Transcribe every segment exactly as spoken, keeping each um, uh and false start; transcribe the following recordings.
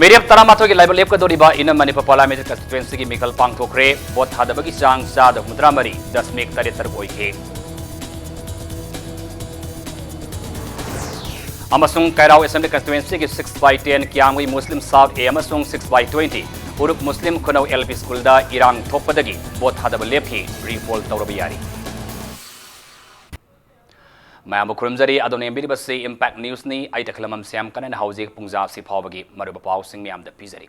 ꯃꯤꯔꯦꯞ ꯇꯔꯥꯃꯥꯊꯣꯏꯒꯤ ꯂꯥꯏꯕꯛ ꯂꯦꯞꯀꯗꯧꯔꯤꯕ Inner Manipur Parliamentary Constituencyꯒꯤ ꯃꯤꯈꯜ ꯄꯥꯡꯊꯣꯛꯈ꯭ꯔꯦ꯫ ꯚꯣꯠ ꯊꯥꯗꯕꯒꯤ ꯆꯥꯡ ꯆꯥꯗ ꯍꯨꯝꯐꯨꯇꯔꯥ ꯃꯔꯤ ꯗꯁꯃꯤꯛ ꯇꯔꯦꯠ ꯇꯔꯨꯛ ꯑꯣꯏꯈꯤ꯫ ꯑꯃꯁꯨꯡ ꯀꯩꯔꯥꯎ Assembly Constituencyꯒꯤ six by ten ꯀꯤꯌꯥꯝꯒꯩ Muslim South A ꯑꯃꯁꯨꯡ six by twenty ꯎꯔꯨꯞ Muslim ꯈꯨꯅꯧ L P Schoolꯗ ꯏꯔꯥꯡ ꯊꯣꯛꯄꯗꯒꯤ ꯚꯣꯠ ꯊꯥꯗꯕ ꯂꯦꯞꯈꯤ꯫ Repoll ꯇꯧꯔꯕ ꯌꯥꯔꯤ꯫ ꯃꯌꯥꯝꯕꯨ ꯈꯨꯔꯨꯝꯖꯔꯤ꯫ ꯑꯗꯣꯝꯅ ꯌꯦꯡꯕꯤꯔꯤꯕꯁꯤ Impact Newsꯅꯤ꯫ ꯑꯩ ꯇꯈꯦꯂꯝꯕꯝ ꯁ꯭ꯌꯥꯝ ꯀꯅꯟ꯫ ꯍꯧꯖꯤꯛ ꯄꯨꯡꯖꯥꯁꯤ ꯐꯥꯎꯕꯒꯤ ꯃꯔꯨꯑꯣꯏꯕ ꯄꯥꯎꯁꯤꯡ ꯃꯌꯥꯝꯗ ꯄꯤꯖꯔꯤ꯫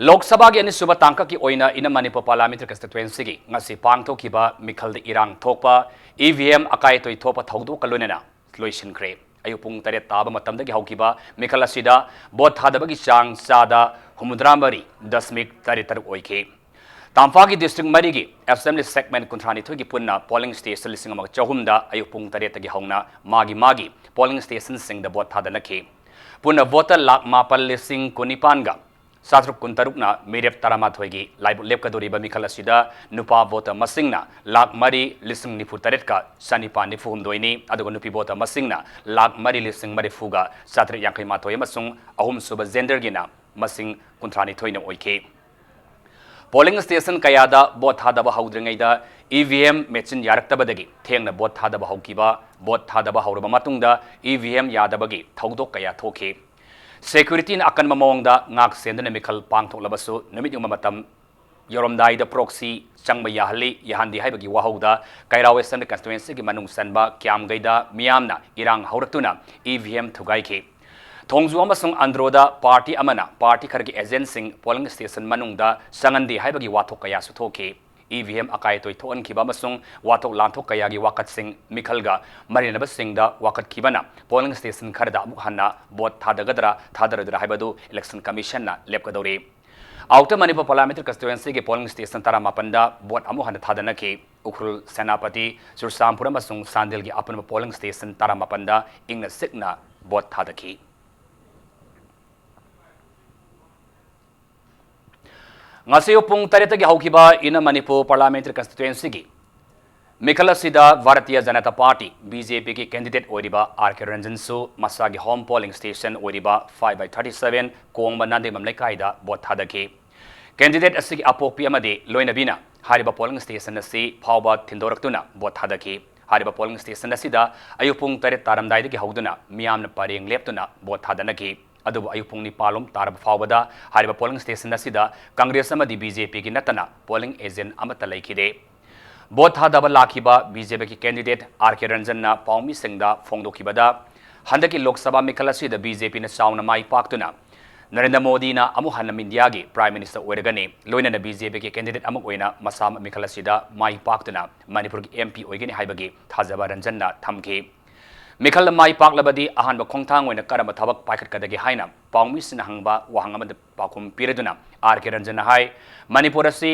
ꯂꯣꯛ ꯁꯚꯥꯒꯤ ꯑꯅꯤꯁꯨꯕ ꯇꯥꯡꯀꯛꯀꯤ ꯑꯣꯏꯅ Inner Manipur Parliamentary Constituencyꯒꯤ ꯉꯁꯤ ꯄꯥꯡꯊꯣꯛꯈꯤꯕ ꯃꯤꯈꯜꯗ ꯏꯔꯥꯡ ꯊꯣꯛꯄ, E V M ꯑꯀꯥꯏ ꯑꯇꯣꯏ ꯊꯣꯛꯄ ꯊꯧꯗꯣꯛꯀ ꯂꯣꯏꯅꯅ ꯂꯣꯏꯁꯤꯟꯈ꯭ꯔꯦ꯫ ꯑꯌꯨꯛ ꯄꯨꯡ ꯇꯔꯦꯠ ꯇꯥꯕ ꯃꯇꯝꯗꯒꯤ ꯍꯧꯈꯤꯕ ꯃꯤꯈꯜ ꯑꯁꯤꯗ ꯚꯣꯠ ꯊꯥꯗꯕꯒꯤ ꯆꯥꯡ ꯆꯥꯗ ꯍꯨꯝꯐꯨꯇꯔꯥ ꯃꯔꯤ ꯗꯁꯃꯤꯛ ꯇꯔꯦꯠ ꯇꯔꯨꯛ ꯑꯣꯏꯈꯤ꯫ ꯇꯝꯐꯥꯜꯒꯤ district ꯃꯔꯤꯒꯤ Assembly segment ꯀꯨꯟꯊ꯭ꯔꯥꯅꯤꯊꯣꯏꯒꯤ ꯄꯨꯟꯅ polling station ꯂꯤꯁꯤꯡ ꯑꯃꯒ ꯆꯍꯨꯝꯗ ꯑꯌꯨꯛ ꯄꯨꯡ ꯇꯔꯦꯠꯇꯒꯤ ꯍꯧꯅ ꯃꯥꯒꯤ ꯃꯥꯒꯤ polling stationꯁꯤꯡꯗ ꯚꯣꯠ ꯊꯥꯗꯅꯈꯤ꯫ ꯄꯨꯟꯅ voter ꯂꯥꯈ ꯃꯥꯄꯜ ꯂꯤꯁꯤꯡ ꯀꯨꯟꯅꯤꯄꯥꯟꯒ ꯆꯥꯇ꯭ꯔꯨꯛ ꯀꯨꯟꯇꯔꯨꯛꯅ ꯃꯤꯔꯦꯞ ꯇꯔꯥꯃꯥꯊꯣꯏꯒꯤ ꯂꯥꯏꯕꯛ ꯂꯦꯞꯀꯗꯧꯔꯤꯕ ꯃꯤꯈꯜ ꯑꯁꯤꯗ ꯅꯨꯄꯥ voter ꯃꯁꯤꯡꯅ ꯂꯥꯈ ꯃꯔꯤ ꯂꯤꯁꯤꯡ ꯅꯤꯐꯨ ꯇꯔꯦꯠꯀ ꯆꯅꯤꯄꯥꯟ ꯅꯤꯐꯨ ꯍꯨꯝꯗꯣꯏꯅꯤ, ꯑꯗꯨꯒ ꯅꯨꯄꯤ voter ꯃꯁꯤꯡꯅ ꯂꯥꯈ ꯃꯔꯤ ꯂꯤꯁꯤꯡ ꯃꯔꯤꯐꯨꯒ ꯆꯥꯇ꯭ꯔꯦꯠ ꯌꯥꯡꯈꯩ ꯃꯥꯊꯣꯏ ꯑꯃꯁꯨꯡ ꯑꯍꯨꯝꯁꯨꯕ genderꯒꯤꯅ ꯃꯁꯤꯡ ꯀꯨꯟꯊ꯭ꯔꯥꯅꯤꯊꯣꯏꯅ ꯑꯣꯏꯈꯤ꯫ Polling station ꯀꯌꯥꯗ ꯚꯣꯠ ꯊꯥꯗꯕ ꯍꯧꯗ꯭ꯔꯤꯉꯩꯗ E V M machine ꯌꯥꯔꯛꯇꯕꯗꯒꯤ ꯊꯦꯡꯅ ꯚꯣꯠ ꯊꯥꯗꯕ ꯍꯧꯈꯤꯕ, ꯚꯣꯠ ꯊꯥꯗꯕ ꯍꯧꯔꯕ ꯃꯇꯨꯡꯗ E V M ꯌꯥꯗꯕꯒꯤ ꯊꯧꯗꯣꯛ ꯀꯌꯥ ꯊꯣꯛꯈꯤ꯫ Securityꯅ ꯑꯀꯟꯕ ꯃꯑꯣꯡꯗ ꯉꯥꯛ ꯁꯦꯟꯗꯨꯅ ꯃꯤꯈꯜ ꯄꯥꯡꯊꯣꯛꯂꯕꯁꯨ, ꯅꯨꯃꯤꯠ ꯌꯨꯡꯕ ꯃꯇꯝ ꯌꯧꯔꯝꯗꯥꯏꯗ proxy ꯆꯪꯕ ꯌꯥꯍꯜꯂꯤ, ꯌꯥꯍꯟꯗꯦ ꯍꯥꯏꯕꯒꯤ ꯋꯥꯍꯧꯗ ꯀꯩꯔꯥꯎ Assembly Constituencyꯒꯤ ꯃꯅꯨꯡ ꯆꯟꯕ ꯀ꯭ꯌꯥꯝꯒꯩꯗ ꯃꯤꯌꯥꯝꯅ ꯏꯔꯥꯡ ꯍꯧꯔꯛꯇꯨꯅ E V M ꯊꯨꯒꯥꯏꯈꯤ꯫ ꯊꯣꯡꯖꯨ ꯑꯃꯁꯨꯡ ꯑꯟꯗ꯭ꯔꯣꯗ party ꯑꯃꯅ party ꯈꯔꯒꯤ agentꯁꯤꯡ polling station ꯃꯅꯨꯡꯗ ꯆꯪꯍꯟꯗꯦ ꯍꯥꯏꯕꯒꯤ ꯋꯥꯊꯣꯛ ꯀꯌꯥꯁꯨ ꯊꯣꯛꯈꯤ꯫ E V M ꯑꯀꯥꯏ ꯑꯇꯣꯏ ꯊꯣꯛꯍꯟꯈꯤꯕ ꯑꯃꯁꯨꯡ ꯋꯥꯊꯣꯛ ꯂꯥꯟꯊꯣꯛ ꯀꯌꯥꯒꯤ ꯋꯥꯀꯠꯁꯤꯡ ꯃꯤꯈꯜꯒ ꯃꯔꯤ ꯂꯩꯅꯕꯁꯤꯡꯗ ꯋꯥꯀꯠꯈꯤꯕꯅ polling station ꯈꯔꯗ ꯑꯃꯨꯛ ꯍꯟꯅ ꯚꯣꯠ ꯊꯥꯗꯒꯗ꯭ꯔꯥ ꯊꯥꯗꯔꯣꯏꯗ꯭ꯔꯥ ꯍꯥꯏꯕꯗꯨ Election Commissionꯅ ꯂꯦꯞꯀꯗꯧꯔꯤ꯫ Outer Manipur Parliamentary Constituencyꯒꯤ polling station ꯇꯔꯥꯃꯥꯄꯟꯗ ꯚꯣꯠ ꯑꯃꯨꯛ ꯍꯟꯅ ꯊꯥꯗꯅꯈꯤ꯫ ꯎꯈ꯭ꯔꯨꯜ, ꯁꯦꯅꯥꯄꯇꯤ, ꯆꯨꯔꯆꯥꯟꯄꯨꯔ ꯑꯃꯁꯨꯡ ꯆꯥꯟꯗꯦꯜꯒꯤ ꯑꯄꯨꯟꯕ polling station ꯇꯔꯥꯃꯥꯄꯟꯗ ꯏꯪꯅ ꯆꯤꯛꯅ ꯚꯣꯠ ꯊꯥꯗꯈꯤ꯫ ꯉꯁꯤ ꯑꯌꯨꯛ ꯄꯨꯡ ꯇꯔꯦꯠꯇꯒꯤ ꯍꯧꯈꯤꯕ Inner Manipur Parliamentary Constituencyꯒꯤ ꯃꯤꯈꯜ ꯑꯁꯤꯗ ꯚꯥꯔꯇꯤꯌ ꯖꯅꯇꯥ ꯄꯥꯔꯇꯤ, BJPꯒꯤ candidate ꯑꯣꯏꯔꯤꯕ R K ꯔꯟꯖꯟꯁꯨ ꯃꯁꯥꯒꯤ home polling station ꯑꯣꯏꯔꯤꯕ five by thirty seven ꯀꯣꯡꯕ ꯅꯥꯟꯗꯦꯝꯕꯝ ꯂꯩꯀꯥꯏꯗ ꯚꯣꯠ ꯊꯥꯗꯈꯤ꯫ Candidate ꯑꯁꯤꯒꯤ ꯑꯄꯣꯛꯄꯤ ꯑꯃꯗꯤ ꯂꯣꯏꯅꯕꯤꯅ ꯍꯥꯏꯔꯤꯕ polling station ꯑꯁꯤ ꯐꯥꯎꯕ ꯊꯤꯟꯗꯣꯔꯛꯇꯨꯅ ꯚꯣꯠ ꯊꯥꯗꯈꯤ꯫ ꯍꯥꯏꯔꯤꯕ polling station ꯑꯁꯤꯗ ꯑꯌꯨꯛ ꯄꯨꯡ ꯇꯔꯦꯠ ꯇꯥꯔꯝꯗꯥꯏꯗꯒꯤ ꯍꯧꯗꯨꯅ ꯃꯤꯌꯥꯝꯅ ꯄꯔꯦꯡ ꯂꯦꯞꯇꯨꯅ ꯚꯣꯠ ꯊꯥꯗꯅꯈꯤ꯫ ꯑꯗꯨꯕꯨ ꯑꯌꯨꯛ ꯄꯨꯡ ꯅꯤꯄꯥꯟ ꯂꯣꯝ ꯇꯥꯔꯕ ꯐꯥꯎꯕꯗ ꯍꯥꯏꯔꯤꯕ polling station ꯑꯁꯤꯗ ꯀꯪꯒ꯭ꯔꯦꯁ ꯑꯃꯗꯤ BJPꯒꯤ ꯅꯠꯇꯅ polling agent ꯑꯃꯠꯇ ꯂꯩꯈꯤꯗꯦ꯫ ꯚꯣꯠ ꯊꯥꯗꯕ ꯂꯥꯛꯈꯤꯕ BJPꯒꯤ candidate R K ꯔꯟꯖꯟꯅ ꯄꯥꯎꯃꯤꯁꯤꯡꯗ ꯐꯣꯡꯗꯣꯛꯈꯤꯕꯗ, ꯍꯟꯗꯛꯀꯤ ꯂꯣꯛ ꯁꯚꯥ ꯃꯤꯈꯜ ꯑꯁꯤꯗ BJPꯅ ꯆꯥꯎꯅ ꯃꯥꯏ ꯄꯥꯛꯇꯨꯅ ꯅꯔꯦꯟꯗ꯭ꯔ ꯃꯣꯗꯤꯅ ꯑꯃꯨꯛ ꯍꯟꯅ ꯏꯟꯗꯤꯌꯥꯒꯤ Prime Minister ꯑꯣꯏꯔꯒꯅꯤ, ꯂꯣꯏꯅꯅ BJPꯒꯤ candidate ꯑꯃ ꯑꯣꯏꯅ ꯃꯁꯥꯃꯛ ꯃꯤꯈꯜ ꯑꯁꯤꯗ ꯃꯥꯏ ꯄꯥꯛꯇꯨꯅ ꯃꯅꯤꯄꯨꯔꯒꯤ MP ꯑꯣꯏꯒꯅꯤ ꯍꯥꯏꯕꯒꯤ ꯊꯥꯖꯕ ꯔꯟꯖꯟꯅ ꯊꯝꯈꯤ꯫ ꯃꯤꯈꯜꯗ ꯃꯥꯏ ꯄꯥꯛꯂꯕꯗꯤ ꯑꯍꯥꯟꯕ ꯈꯣꯡꯊꯥꯡ ꯑꯣꯏꯅ ꯀꯔꯝꯕ ꯊꯕꯛ ꯄꯥꯏꯈꯠꯀꯗꯒꯦ ꯍꯥꯏꯅ ꯄꯥꯎꯃꯤꯁꯤꯡꯅ ꯍꯪꯕ ꯋꯥꯍꯪ ꯑꯃꯗ ꯄꯥꯎꯈꯨꯝ ꯄꯤꯔꯗꯨꯅ R K ꯔꯟꯖꯟꯅ ꯍꯥꯏ, ꯃꯅꯤꯄꯨꯔ ꯑꯁꯤ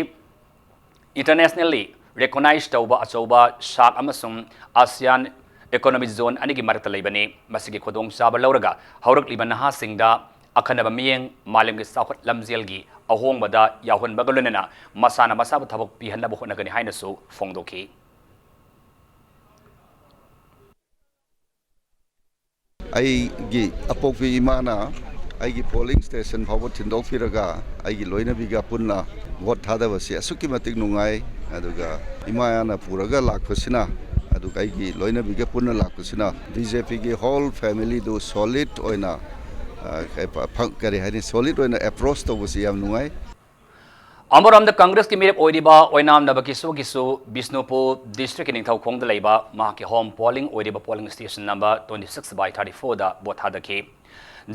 internationally recognize ꯇꯧꯕ ꯑꯆꯧꯕ ꯁꯥꯛ ꯑꯃꯁꯨꯡ ASEAN Economic Zone ꯑꯅꯤꯒꯤ ꯃꯔꯛꯇ ꯂꯩꯕꯅꯤ꯫ ꯃꯁꯤꯒꯤ ꯈꯨꯗꯣꯡꯆꯥꯕ ꯂꯧꯔꯒ ꯍꯧꯔꯛꯂꯤꯕ ꯅꯍꯥꯁꯤꯡꯗ ꯑꯈꯟꯅꯕ ꯃꯤꯠꯌꯦꯡ, ꯃꯥꯂꯦꯝꯒꯤ ꯆꯥꯎꯈꯠ ꯂꯝꯖꯦꯜꯒꯤ ꯑꯍꯣꯡꯕꯗ ꯌꯥꯎꯍꯟꯕꯒ ꯂꯣꯏꯅꯅ ꯃꯁꯥꯅ ꯃꯁꯥꯕꯨ ꯊꯕꯛ ꯄꯤꯍꯟꯅꯕ ꯍꯣꯠꯅꯒꯅꯤ ꯍꯥꯏꯅꯁꯨ ꯐꯣꯡꯗꯣꯛꯈꯤ꯫ ꯑꯩꯒꯤ ꯑꯄꯣꯛꯄꯤ ꯏꯃꯥꯅ ꯑꯩꯒꯤ polling station ꯐꯥꯎꯕ ꯊꯤꯟꯗꯣꯛꯄꯤꯔꯒ ꯑꯩꯒꯤ ꯂꯣꯏꯅꯕꯤꯒ ꯄꯨꯟꯅ ꯚꯣꯠ ꯊꯥꯗꯕꯁꯤ ꯑꯁꯨꯛꯀꯤ ꯃꯇꯤꯛ ꯅꯨꯡꯉꯥꯏ꯫ ꯑꯗꯨꯒ ꯏꯃꯥꯅ ꯄꯨꯔꯒ ꯂꯥꯛꯄꯁꯤꯅ, ꯑꯗꯨꯒ ꯑꯩꯒꯤ ꯂꯣꯏꯅꯕꯤꯒ ꯄꯨꯟꯅ ꯂꯥꯛꯄꯁꯤꯅ BJPꯒꯤ whole familyꯗꯨ solid ꯑꯣꯏꯅ, ꯑ, ꯀꯩ-, ꯐ-, ꯐ-, ꯀꯔꯤ ꯍꯥꯏꯅꯤ, solid ꯑꯣꯏꯅ approach ꯇꯧꯕꯁꯤ ꯌꯥꯝ ꯅꯨꯡꯉꯥꯏ꯫ ꯑꯃꯔꯣꯝꯗ ꯀꯪꯒ꯭ꯔꯦꯁꯀꯤ ꯃꯤꯔꯦꯞ ꯑꯣꯏꯔꯤꯕ ꯑꯣꯏꯅꯥꯝ ꯅꯕꯀꯤꯁꯣꯔꯒꯤꯁꯨ ꯕꯤꯁꯅꯨꯄꯨꯔ districtꯀꯤ ꯅꯤꯡꯊꯧꯈꯣꯡꯗ ꯂꯩꯕ ꯃꯍꯥꯛꯀꯤ home polling ꯑꯣꯏꯔꯤꯕ polling station number twenty six by thirty fourꯗ ꯚꯣꯠ ꯊꯥꯗꯈꯤ꯫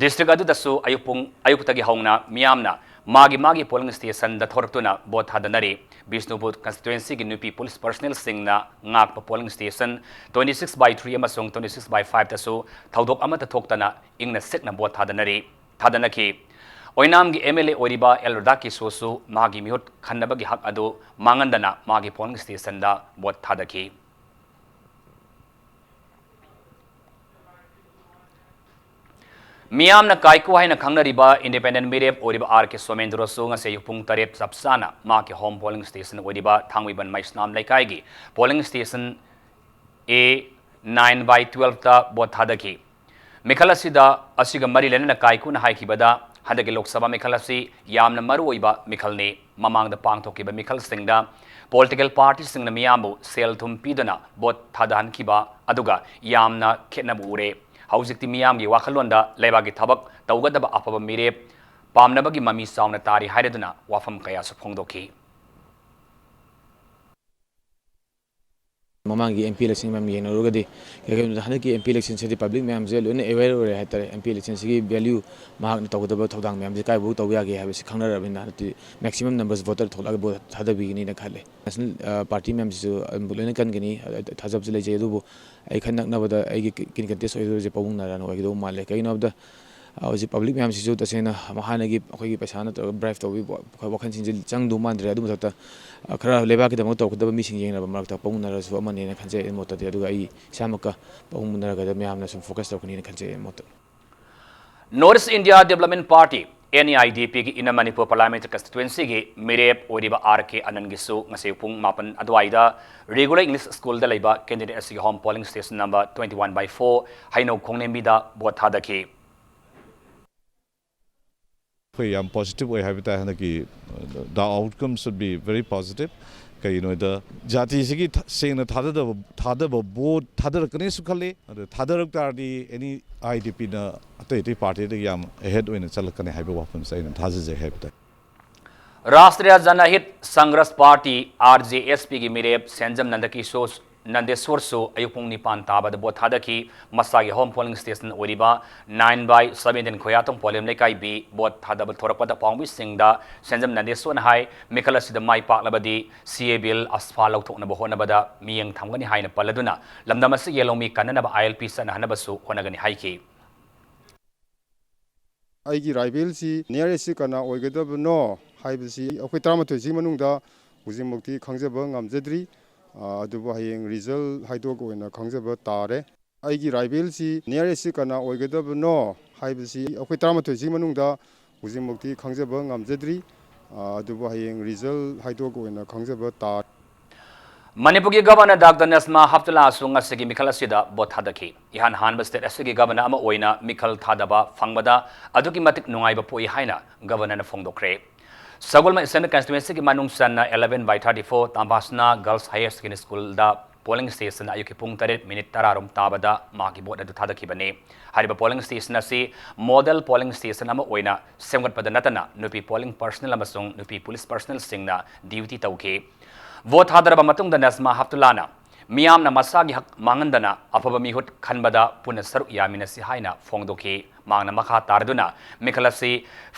District ꯑꯗꯨꯗꯁꯨ ꯑꯌꯨꯛ ꯄꯨꯡ, ꯑꯌꯨꯛꯇꯒꯤ ꯍꯧꯅ ꯃꯤꯌꯥꯝꯅ ꯃꯥꯒꯤ ꯃꯥꯒꯤ polling stationꯗ ꯊꯣꯔꯛꯇꯨꯅ ꯚꯣꯠ ꯊꯥꯗꯅꯔꯤ꯫ ꯕꯤꯁꯅꯨꯄꯨꯔ constituencyꯒꯤ ꯅꯨꯄꯤ police personnelꯁꯤꯡꯅ ꯉꯥꯛꯄ polling station twenty six by three ꯑꯃꯁꯨꯡ twenty six by fiveꯇꯁꯨ ꯊꯧꯗꯣꯛ ꯑꯃꯠꯇ ꯊꯣꯛꯇꯅ ꯏꯪꯅ ꯆꯤꯛꯅ ꯚꯣꯠ ꯊꯥꯗꯅꯔꯤ꯫ ꯊꯥꯗꯅꯈꯤ꯫ ꯑꯣꯏꯅꯥꯝꯒꯤ MLA ꯑꯣꯏꯔꯤꯕ ꯑꯦꯜ ꯔꯥꯙꯥꯀꯤꯁꯣꯔꯁꯨ ꯃꯍꯥꯛꯀꯤ ꯃꯤꯍꯨꯠ ꯈꯟꯅꯕꯒꯤ ꯍꯛ ꯑꯗꯨ ꯃꯥꯡꯍꯟꯗꯅ ꯃꯍꯥꯛꯀꯤ polling stationꯗ ꯚꯣꯠ ꯊꯥꯗꯈꯤ꯫ ꯃꯤꯌꯥꯝꯅ ꯀꯥꯏꯀꯨ ꯍꯥꯏꯅ ꯈꯪꯅꯔꯤꯕ independent ꯃꯤꯔꯦꯞ ꯑꯣꯏꯔꯤꯕ ꯑꯥꯔ ꯀꯦ ꯁꯣꯃꯦꯟꯗ꯭ꯔꯁꯨ ꯉꯁꯤ ꯑꯌꯨꯛ ꯄꯨꯡ ꯇꯔꯦꯠ ꯆꯞ ꯆꯥꯅ ꯃꯍꯥꯛꯀꯤ home polling station ꯑꯣꯏꯔꯤꯕ ꯊꯥꯡꯃꯩꯕꯟ ꯃꯩꯁꯅꯥꯝ ꯂꯩꯀꯥꯏꯒꯤ polling station A nine by twelve ꯇ vote ꯊꯥꯗꯈꯤ꯫ ꯃꯤꯈꯜ ꯑꯁꯤꯗ, ꯑꯁꯤꯒ ꯃꯔꯤ ꯂꯩꯅꯅ ꯀꯥꯏꯀꯨꯅ ꯍꯥꯏꯈꯤꯕꯗ, ꯍꯟꯗꯛꯀꯤ ꯂꯣꯛ ꯁꯚꯥ ꯃꯤꯈꯜ ꯑꯁꯤ ꯌꯥꯝꯅ ꯃꯔꯨꯑꯣꯏꯕ ꯃꯤꯈꯜꯅꯤ꯫ ꯃꯃꯥꯡꯗ ꯄꯥꯡꯊꯣꯛꯈꯤꯕ ꯃꯤꯈꯜꯁꯤꯡꯗ political party ꯁꯤꯡꯅ ꯃꯤꯌꯥꯝꯕꯨ ꯁꯦꯜ ꯊꯨꯝ ꯄꯤꯗꯨꯅ vote ꯊꯥꯗꯍꯟꯈꯤꯕ ꯑꯗꯨꯒ ꯌꯥꯝꯅ ꯈꯦꯠꯅꯕ ꯎꯔꯦ꯫ ꯍꯧꯖꯤꯛꯇꯤ ꯃꯤꯌꯥꯝꯒꯤ ꯋꯥꯈꯜꯂꯣꯟꯗ ꯂꯩꯕꯥꯛꯀꯤ ꯊꯕꯛ ꯇꯧꯒꯗꯕ ꯑꯐꯕ ꯃꯤꯔꯦꯞ ꯄꯥꯝꯅꯕꯒꯤ ꯃꯃꯤ ꯆꯥꯎꯅ ꯇꯥꯔꯤ ꯍꯥꯏꯔꯗꯨꯅ ꯋꯥꯐꯝ ꯀꯌꯥꯁꯨ ꯐꯣꯡꯗꯣꯛꯈꯤ꯫ ꯃꯃꯥꯡꯒꯤ M P election ꯃꯌꯥꯝ ꯌꯦꯡꯅꯔꯨꯔꯒꯗꯤ, ꯀꯩꯒꯤꯅꯣꯗ ꯍꯟꯗꯛꯀꯤ M P election ꯁꯤꯗꯤ public ꯃꯌꯥꯝꯁꯦ ꯂꯣꯏꯅ aware ꯑꯣꯏꯔꯦ ꯍꯥꯏꯇꯥꯔꯦ꯫ M P election ꯁꯤꯒꯤ value, ꯃꯍꯥꯛꯅ ꯇꯧꯒꯗꯕ ꯊꯧꯗꯥꯡ ꯃꯌꯥꯝꯁꯦ ꯀꯥꯏꯐꯥꯎ ꯇꯧꯕ ꯌꯥꯒꯦ ꯍꯥꯏꯕꯁꯤ ꯈꯪꯅꯔꯕꯅꯤꯅ, ꯍꯟꯗꯛꯇꯤ maximum numbers voter ꯊꯣꯛꯂꯛꯑꯒ vote ꯊꯥꯗꯕꯤꯒꯅꯤꯅ ꯈꯜꯂꯦ꯫ National, ꯑ, party ꯃꯌꯥꯝꯁꯤꯁꯨ ꯑꯗꯨꯝ ꯂꯣꯏꯅ ꯀꯟꯒꯅꯤ, ꯑ, ꯊꯥꯖꯕꯁꯨ ꯂꯩꯖꯩ꯫ ꯑꯗꯨꯕꯨ ꯑꯩ ꯈꯟ ꯅꯛꯅꯕꯗ ꯑꯩꯒꯤ ꯀꯤ-, ꯀꯤꯟ contest ꯑꯣꯏꯗꯣꯏꯁꯦ ꯄꯥꯕꯨꯡ ꯅꯔꯥꯅ ꯑꯣꯏꯒꯗꯧꯕ ꯃꯥꯜꯂꯦ꯫ ꯀꯩꯒꯤꯅꯣ ꯍꯥꯏꯕꯗ, ꯑ, ꯍꯧꯖꯤꯛ public ꯃꯌꯥꯝꯁꯤꯁꯨ ꯇꯁꯦꯡꯅ ꯍꯥꯟꯅꯒꯤ ꯑꯩꯈꯣꯏꯒꯤ ꯄꯩꯁꯥ ꯅꯠꯇ꯭ꯔꯒ bribe ꯇꯧꯕꯒꯤ ꯋꯥ-, ꯋꯥꯈꯜꯁꯤꯡꯁꯦ ꯆꯪꯗꯧ ꯃꯥꯟꯗ꯭ꯔꯦ꯫ ꯑꯗꯨ ꯃꯊꯛꯇ, ꯑ, ꯈꯔ ꯂꯩꯕꯥꯛꯀꯤꯗꯃꯛ ꯇꯧꯔꯛꯀꯗꯕ ꯃꯤꯁꯤꯡ ꯌꯦꯡꯅꯕ ꯃꯔꯛꯇ ꯄꯥꯕꯨꯡ ꯅꯔꯥꯁꯨ ꯑꯃꯅꯦꯅ ꯈꯟꯖꯩ ꯑꯩ ꯃꯣꯠꯇꯗꯤ꯫ ꯑꯗꯨꯒ ꯑꯩ ꯏꯁꯥꯃꯛꯀ ꯄꯥꯕꯨꯡ ꯅꯔꯥꯒꯗ ꯃꯌꯥꯝꯅ ꯁꯨꯝ focus ꯇꯧꯔꯛꯀꯅꯤꯅ ꯈꯟꯖꯩ ꯑꯩ ꯃꯣꯠꯇ꯫ North East India Development Party, N E I D P ꯒꯤ Inner Manipur Parliamentary Constituency ꯒꯤ ꯃꯤꯔꯦꯞ ꯑꯣꯏꯔꯤꯕ ꯑꯥꯔ ꯀꯦ ꯑꯅꯟꯒꯤꯁꯨ ꯉꯁꯤ ꯄꯨꯡ ꯃꯥꯄꯟ ꯑꯗꯨꯋꯥꯏꯗ Regular English School ꯗ ꯂꯩꯕ candidate ꯑꯁꯤꯒꯤ home polling station number twenty one by four ꯍꯩꯅꯧ ꯈꯣꯡꯅꯦꯝꯕꯤꯗ vote ꯊꯥꯗꯈꯤ꯫ ꯑꯩꯈꯣꯏ ꯌꯥꯝ positive ꯑꯣꯏ ꯍꯥꯏꯕ ꯇꯥꯏ꯫ ꯍꯟꯗꯛꯀꯤ, uh, the outcome should be very positive꯫ ꯀꯩꯒꯤꯅꯣꯗ ꯖꯥꯇꯤꯁꯤꯒꯤ ꯊ-, ꯁꯦꯡꯅ ꯊꯥꯗꯗꯕ, ꯊꯥꯗꯕ vote ꯊꯥꯗꯔꯛꯀꯅꯤꯁꯨ ꯈꯜꯂꯤ꯫ ꯑꯗꯨ ꯊꯥꯗꯔꯛ ꯇꯥꯔꯗꯤ any I D P ꯅ ꯑꯇꯩ ꯑꯇꯩ party ꯗꯒꯤ ꯌꯥꯝ ahead ꯑꯣꯏꯅ ꯆꯠꯂꯛꯀꯅꯤ ꯍꯥꯏꯕ ꯋꯥꯐꯝꯁꯦ ꯑꯩꯅ ꯊꯥꯖꯖꯩ ꯍꯥꯏꯕ ꯇꯥꯏ꯫ Rashtriya Janahit Sangharsh Party, R J S P ꯒꯤ ꯃꯤꯔꯦꯞ ꯁꯦꯟꯖꯝ ꯅꯟꯗꯀꯤꯁꯣꯔ ꯅꯟꯗꯦꯁꯣꯔꯁꯨ ꯑꯌꯨꯛ ꯄꯨꯡ ꯅꯤꯄꯥꯟ ꯇꯥꯕꯗ vote ꯊꯥꯗꯈꯤ꯫ ꯃꯁꯥꯒꯤ home polling station ꯑꯣꯏꯔꯤꯕ nine by seventeen ꯈꯣꯌꯥꯊꯣꯡ ꯄꯣꯂꯦꯝ ꯂꯩꯀꯥꯏ B vote ꯊꯥꯗꯕ ꯊꯣꯔꯛꯄꯗ ꯄꯥꯎꯃꯤꯁꯤꯡꯗ ꯁꯦꯟꯖꯝ ꯅꯟꯗꯦꯁꯣꯔꯅ ꯍꯥꯏ, ꯃꯤꯈꯜ ꯑꯁꯤꯗ ꯃꯥꯏ ꯄꯥꯛꯂꯕꯗꯤ C A Bill ꯑꯁꯐꯥ ꯂꯧꯊꯣꯛꯅꯕ ꯍꯣꯠꯅꯕꯗ ꯃꯤꯠꯌꯦꯡ ꯊꯝꯒꯅꯤ ꯍꯥꯏꯅ ꯄꯜꯂꯗꯨꯅ, ꯂꯝꯗꯝ ꯑꯁꯤꯒꯤ ꯂꯧꯃꯤ ꯀꯟꯅꯅꯕ I L P ꯆꯠꯅꯍꯟꯅꯕꯁꯨ ꯍꯣꯠꯅꯒꯅꯤ ꯍꯥꯏꯈꯤ꯫ ꯑꯩꯒꯤ rival ꯁꯤ nearest ꯁꯤ ꯀꯅꯥ ꯑꯣꯏꯒꯗꯕꯅꯣ ꯍꯥꯏꯕꯁꯤ ꯑꯩꯈꯣꯏ ꯇꯔꯥꯃꯥꯊꯣꯏꯁꯤꯒꯤ ꯃꯅꯨꯡꯗ ꯍꯧꯖꯤꯛꯃꯛꯇꯤ ꯈꯪꯖꯕ ꯉꯝꯖꯗ꯭ꯔꯤ꯫ ꯑ, ꯑꯗꯨꯕꯨ ꯍꯌꯦꯡ result ꯍꯥꯏꯗꯣꯛꯑꯒ ꯑꯣꯏꯅ ꯈꯪꯖꯕ ꯇꯥꯔꯦ꯫ ꯑꯩꯒꯤ ꯔꯥꯏꯕꯦꯜꯁꯤ ꯅꯤꯌꯔꯦꯁꯁꯤ ꯀꯅꯥ ꯑꯣꯏꯒꯗꯕꯅꯣ ꯍꯥꯏꯕꯁꯤ ꯑꯩꯈꯣꯏ ꯇꯔꯥꯃꯥꯊꯣꯏꯁꯤ ꯃꯅꯨꯡꯗ ꯍꯧꯖꯤꯛꯃꯛꯇꯤ ꯈꯪꯖꯕ ꯉꯝꯖꯗ꯭ꯔꯤ꯫ ꯑ, ꯑꯗꯨꯕꯨ ꯍꯌꯦꯡ ꯔꯤꯖꯜ ꯍꯥꯏꯗꯣꯛꯑꯒ ꯑꯣꯏꯅ ꯈꯪꯖꯕ ꯇꯥꯔꯦ꯫ ꯃꯅꯤꯄꯨꯔꯒꯤ ꯒꯚꯔꯅꯔ ꯗꯥꯛꯇꯔ ꯅꯁꯃꯥ ꯍꯞꯇꯨꯂꯥꯁꯨ ꯉꯁꯤꯒꯤ ꯃꯤꯈꯜ ꯑꯁꯤꯗ ꯚꯣꯠ ꯊꯥꯗꯈꯤ꯫ ꯏꯍꯥꯟ ꯍꯥꯟꯕ ꯁ꯭ꯇꯦꯠ ꯑꯁꯤꯒꯤ ꯒꯚꯔꯅꯔ ꯑꯃ ꯑꯣꯏꯅ ꯃꯤꯈꯜ ꯊꯥꯗꯕ ꯐꯪꯕꯗ ꯑꯗꯨꯛꯀꯤ ꯃꯇꯤꯛ ꯅꯨꯡꯉꯥꯏꯕ ꯄꯣꯛꯏ ꯍꯥꯏꯅ ꯒꯚꯔꯅꯔꯅ ꯐꯣꯡꯗꯣꯛꯈ꯭ꯔꯦ꯫ ꯁꯒꯣꯜꯕꯟ ꯑꯦꯁꯦꯝꯕ꯭ꯂꯤ ꯀꯟꯁꯇꯤꯇ꯭ꯋꯦꯟꯁꯤꯒꯤ ꯃꯅꯨꯡ ꯆꯟꯅ eleven by thirty-four Tamphasana girls higher secondary ꯁ꯭ꯀꯨꯜꯗ ꯄꯣꯂꯤꯡ ꯁ꯭ꯇꯦꯁꯟ ꯑꯌꯨꯛꯀꯤ ꯄꯨꯡ ꯇꯔꯦꯠ ꯃꯤꯅꯤꯠ ꯇꯔꯥꯔꯣꯝ ꯇꯥꯕꯗ ꯃꯍꯥꯛꯀꯤ ꯚꯣꯠ ꯑꯗꯨ ꯊꯥꯗꯈꯤꯕꯅꯤ꯫ ꯍꯥꯏꯔꯤꯕ ꯄꯣꯂꯤꯡ ꯁ꯭ꯇꯦꯁꯟ ꯑꯁꯤ ꯃꯣꯗꯦꯜ ꯄꯣꯂꯤꯡ ꯁ꯭ꯇꯦꯁꯟ ꯑꯃ ꯑꯣꯏꯅ ꯁꯦꯝꯒꯠꯄꯗ ꯅꯠꯇꯅ ꯅꯨꯄꯤ ꯄꯣꯂꯤꯡ ꯄꯔꯁꯅꯦꯜ ꯑꯃꯁꯨꯡ ꯅꯨꯄꯤ ꯄꯨꯂꯤꯁ ꯄꯔꯁꯅꯦꯜꯁꯤꯡꯅ ꯗ꯭ꯌꯨꯇꯤ ꯇꯧꯈꯤ꯫ ꯚꯣꯠ ꯊꯥꯗꯔꯕ ꯃꯇꯨꯡꯗ ꯅꯁꯃꯥ ꯍꯞꯇꯨꯂꯥꯅ ꯃꯤꯌꯥꯝꯅ ꯃꯁꯥꯒꯤ ꯍꯛ ꯃꯥꯡꯍꯟꯗꯅ ꯑꯐꯕ ꯃꯤꯍꯨꯠ ꯈꯟꯕꯗ ꯄꯨꯟꯅ ꯁꯔꯨꯛ ꯌꯥꯃꯤꯟꯅꯁꯤ ꯍꯥꯏꯅ ꯐꯣꯡꯗꯣꯛꯈꯤ꯫ ꯃꯍꯥꯛꯅ ꯃꯈꯥ ꯇꯥꯔꯗꯨꯅ ꯃꯤꯈꯜ ꯑꯁꯤ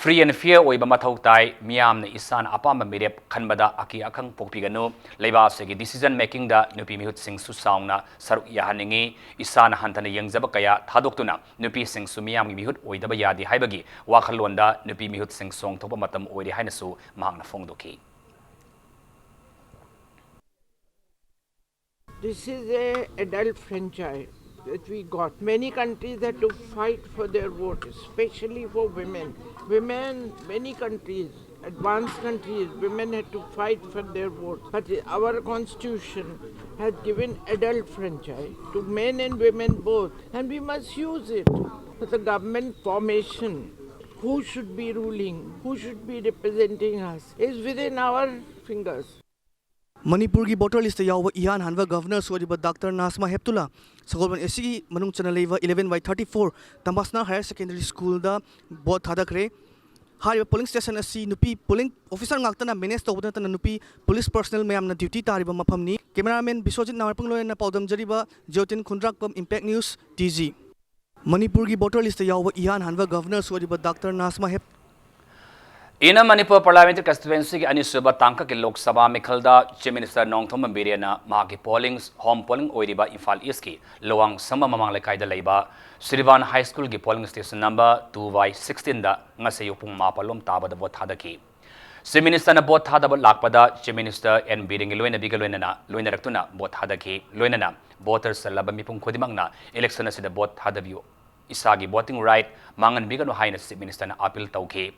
free and fair ꯑꯣꯏꯕ ꯃꯊꯧ ꯇꯥꯏ꯫ ꯃꯤꯌꯥꯝꯅ ꯏꯁꯥꯅ ꯑꯄꯥꯝꯕ ꯃꯤꯔꯦꯞ ꯈꯟꯕꯗ ꯑꯀꯤ ꯑꯈꯪ ꯄꯣꯛꯄꯤꯒꯅꯨ꯫ ꯂꯩꯕꯥꯛ ꯑꯁꯤꯒꯤ decision makingꯗ ꯅꯨꯄꯤ ꯃꯤꯍꯨꯠꯁꯤꯡꯁꯨ ꯆꯥꯎꯅ ꯁꯔꯨꯛ ꯌꯥꯍꯟꯅꯤꯡꯏ꯫ ꯏꯁꯥꯅ ꯍꯟꯊꯅ ꯌꯦꯡꯖꯕ ꯀꯌꯥ ꯊꯥꯗꯣꯛꯇꯨꯅ ꯅꯨꯄꯤꯁꯤꯡꯁꯨ ꯃꯤꯌꯥꯝꯒꯤ ꯃꯤꯍꯨꯠ ꯑꯣꯏꯗꯕ ꯌꯥꯗꯦ ꯍꯥꯏꯕꯒꯤ ꯋꯥꯈꯜꯂꯣꯟꯗ ꯅꯨꯄꯤ ꯃꯤꯍꯨꯠꯁꯤꯡ ꯆꯣꯡꯊꯣꯛꯄ ꯃꯇꯝ ꯑꯣꯏꯔꯦ ꯍꯥꯏꯅꯁꯨ ꯃꯍꯥꯛꯅ ꯐꯣꯡꯗꯣꯛꯈꯤ꯫ This is a adult franchise that we got. Many countries had to fight for their vote, especially for women. Women, many countries, advanced countries, women had to fight for their vote. But our constitution has given adult franchise to men and women both, and we must use it. For the government formation, who should be ruling, who should be representing us, is within our fingers. ꯃꯅꯤꯄꯨꯔꯒꯤ voter list ꯌꯥꯎꯕ ꯏꯍꯥꯟ ꯍꯥꯟꯕ ꯒꯚꯔꯅꯔꯁꯨ ꯑꯣꯏꯔꯤꯕ doctor ꯅꯥꯖꯃꯥ ꯍꯦꯞꯇꯨꯂꯥ ꯁꯒꯣꯜꯕꯟ ꯑꯦꯁ ꯁꯤꯒꯤ ꯃꯅꯨꯡ ꯆꯟꯅ ꯂꯩꯕ eleven by thirty-four Tamphasana higher secondary ꯁ꯭ꯀꯨꯜꯗ ꯚꯣꯠ ꯊꯥꯗꯈ꯭ꯔꯦ꯫ ꯍꯥꯏꯔꯤꯕ ꯄꯣꯂꯤꯡ ꯁ꯭ꯇꯦꯁꯟ ꯑꯁꯤ ꯅꯨꯄꯤ ꯄꯣꯂꯤꯡ ꯑꯣꯐꯤꯁꯔ ꯉꯥꯛꯇꯅ ꯃꯦꯅꯦꯖ ꯇꯧꯕꯗ ꯅꯠꯇꯅ ꯅꯨꯄꯤ ꯄꯨꯂꯤꯁ ꯄꯔꯁꯅꯦꯜ ꯃꯌꯥꯝꯅ ꯗ꯭ꯌꯨꯇꯤ ꯇꯥꯔꯤꯕ ꯃꯐꯝꯅꯤ꯫ ꯀꯦꯃꯦꯔꯥꯃꯦꯟ ꯕꯤꯁ꯭ꯋꯖꯤꯠ ꯅꯥꯃꯩꯄꯪ ꯂꯣꯏꯅꯅ ꯄꯥꯎꯗꯝꯖꯔꯤꯕ Jiotin Khundrakpam, Impact News, T G꯫ ꯃꯅꯤꯄꯨꯔꯒꯤ ꯚꯣꯇꯔ ꯂꯤꯁꯇ ꯌꯥꯎꯕ ꯏꯍꯥꯟ ꯍꯥꯟꯕ ꯒꯚꯔꯅꯔꯁꯨ ꯑꯣꯏꯔꯤꯕ ꯗꯥꯛꯇꯔ ꯅꯥꯖꯃꯥ ꯍꯦꯞ Inner Manipur Parliamentary Constituencyꯒꯤ ꯑꯅꯤꯁꯨꯕ ꯇꯥꯡꯀꯛꯀꯤ ꯂꯣꯛ ꯁꯚꯥ ꯃꯤꯈꯜꯗ Chief Minister ꯅꯣꯡꯊꯣꯝꯕꯝ ꯕꯤꯔꯦꯟꯅ ꯃꯍꯥꯛꯀꯤ polling, home polling ꯑꯣꯏꯔꯤꯕ ꯏꯝꯐꯥꯜ ꯏꯁꯀꯤ ꯂꯨꯋꯥꯡ ꯁꯝꯕꯝ ꯃꯃꯥꯡ ꯂꯩꯀꯥꯏꯗ ꯂꯩꯕ ꯁ꯭ꯔꯤꯕꯥꯟ High Schoolꯒꯤ polling station number two by sixteenꯗ ꯉꯁꯤ ꯑꯌꯨꯛ ꯄꯨꯡ ꯃꯥꯄꯜ ꯂꯣꯝ ꯇꯥꯕꯗ ꯚꯣꯠ ꯊꯥꯗꯈꯤ꯫ Chief Minister ꯅ ꯚꯣꯠ ꯊꯥꯗꯕ ꯂꯥꯛꯄꯗ Chief Minister N ꯕꯤꯔꯦꯟꯒꯤ ꯂꯣꯏꯅꯕꯤꯒ ꯂꯣꯏꯅꯅ ꯂꯣꯏꯅꯔꯛꯇꯨꯅ ꯚꯣꯠ ꯊꯥꯗꯈꯤ꯫ ꯂꯣꯏꯅꯅ ꯚꯣꯇꯔ ꯆꯜꯂꯕ ꯃꯤꯄꯨꯝ ꯈꯨꯗꯤꯡꯃꯛꯅ election ꯑꯁꯤꯗ ꯚꯣꯠ ꯊꯥꯗꯕꯤꯌꯨ, ꯏꯁꯥꯒꯤ voting right ꯃꯥꯡꯍꯟꯕꯤꯒꯅꯨ ꯍꯥꯏꯅ Chief Minister ꯅ appeal ꯇꯧꯈꯤ꯫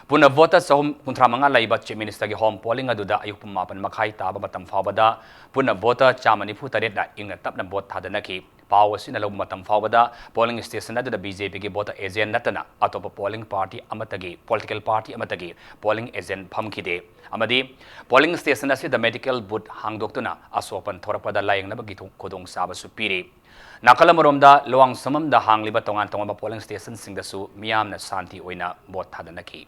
ꯄꯨꯟꯅ ꯚꯣꯇꯔ ꯆꯍꯨꯝ ꯀꯨꯟꯊ꯭ꯔꯥ ꯃꯉꯥ ꯂꯩꯕ Chief Minister ꯒꯤ home polling ꯑꯗꯨꯗ ꯑꯌꯨꯛ ꯄꯨꯡ ꯃꯥꯄꯟ ꯃꯈꯥꯏ ꯇꯥꯕ ꯃꯇꯝ ꯐꯥꯎꯕꯗ ꯄꯨꯟꯅ ꯚꯣꯇꯔ ꯆꯥꯝꯃ ꯅꯤꯐꯨ ꯇꯔꯦꯠꯅ ꯏꯪꯅ ꯇꯞꯅ ꯚꯣꯠ ꯊꯥꯗꯅꯈꯤ꯫ ꯄꯥꯎ ꯑꯁꯤꯅ ꯂꯧꯕ ꯃꯇꯝ ꯐꯥꯎꯕꯗ polling station ꯑꯗꯨꯗ BJP ꯒꯤ voter agent ꯅꯠꯇꯅ ꯑꯇꯣꯞꯄ polling party ꯑꯃꯠꯇꯒꯤ, political party ꯑꯃꯠꯇꯒꯤ polling agent ꯐꯝꯈꯤꯗꯦ꯫ ꯑꯃꯗꯤ polling station ꯑꯁꯤꯗ medical booth ꯍꯥꯡꯗꯣꯛꯇꯨꯅ ꯑꯁꯣꯛ ꯑꯄꯟ ꯊꯣꯔꯛꯄꯗ ꯂꯥꯌꯦꯡꯅꯕꯒꯤ ꯊꯣ-, ꯈꯨꯗꯣꯡꯆꯥꯕꯁꯨ ꯄꯤꯔꯤ꯫ ꯅꯥꯀꯜ ꯑꯃꯔꯣꯝꯗ ꯂꯨꯋꯥꯡꯁꯪꯕꯝꯗ ꯍꯥꯡꯂꯤꯕ ꯇꯣꯉꯥꯟ ꯇꯣꯉꯥꯟꯕ polling station ꯁꯤꯡꯗꯁꯨ ꯃꯤꯌꯥꯝꯅ ꯁꯥꯟꯇꯤ ꯑꯣꯏꯅ ꯚꯣꯠ ꯊꯥꯗꯅꯈꯤ꯫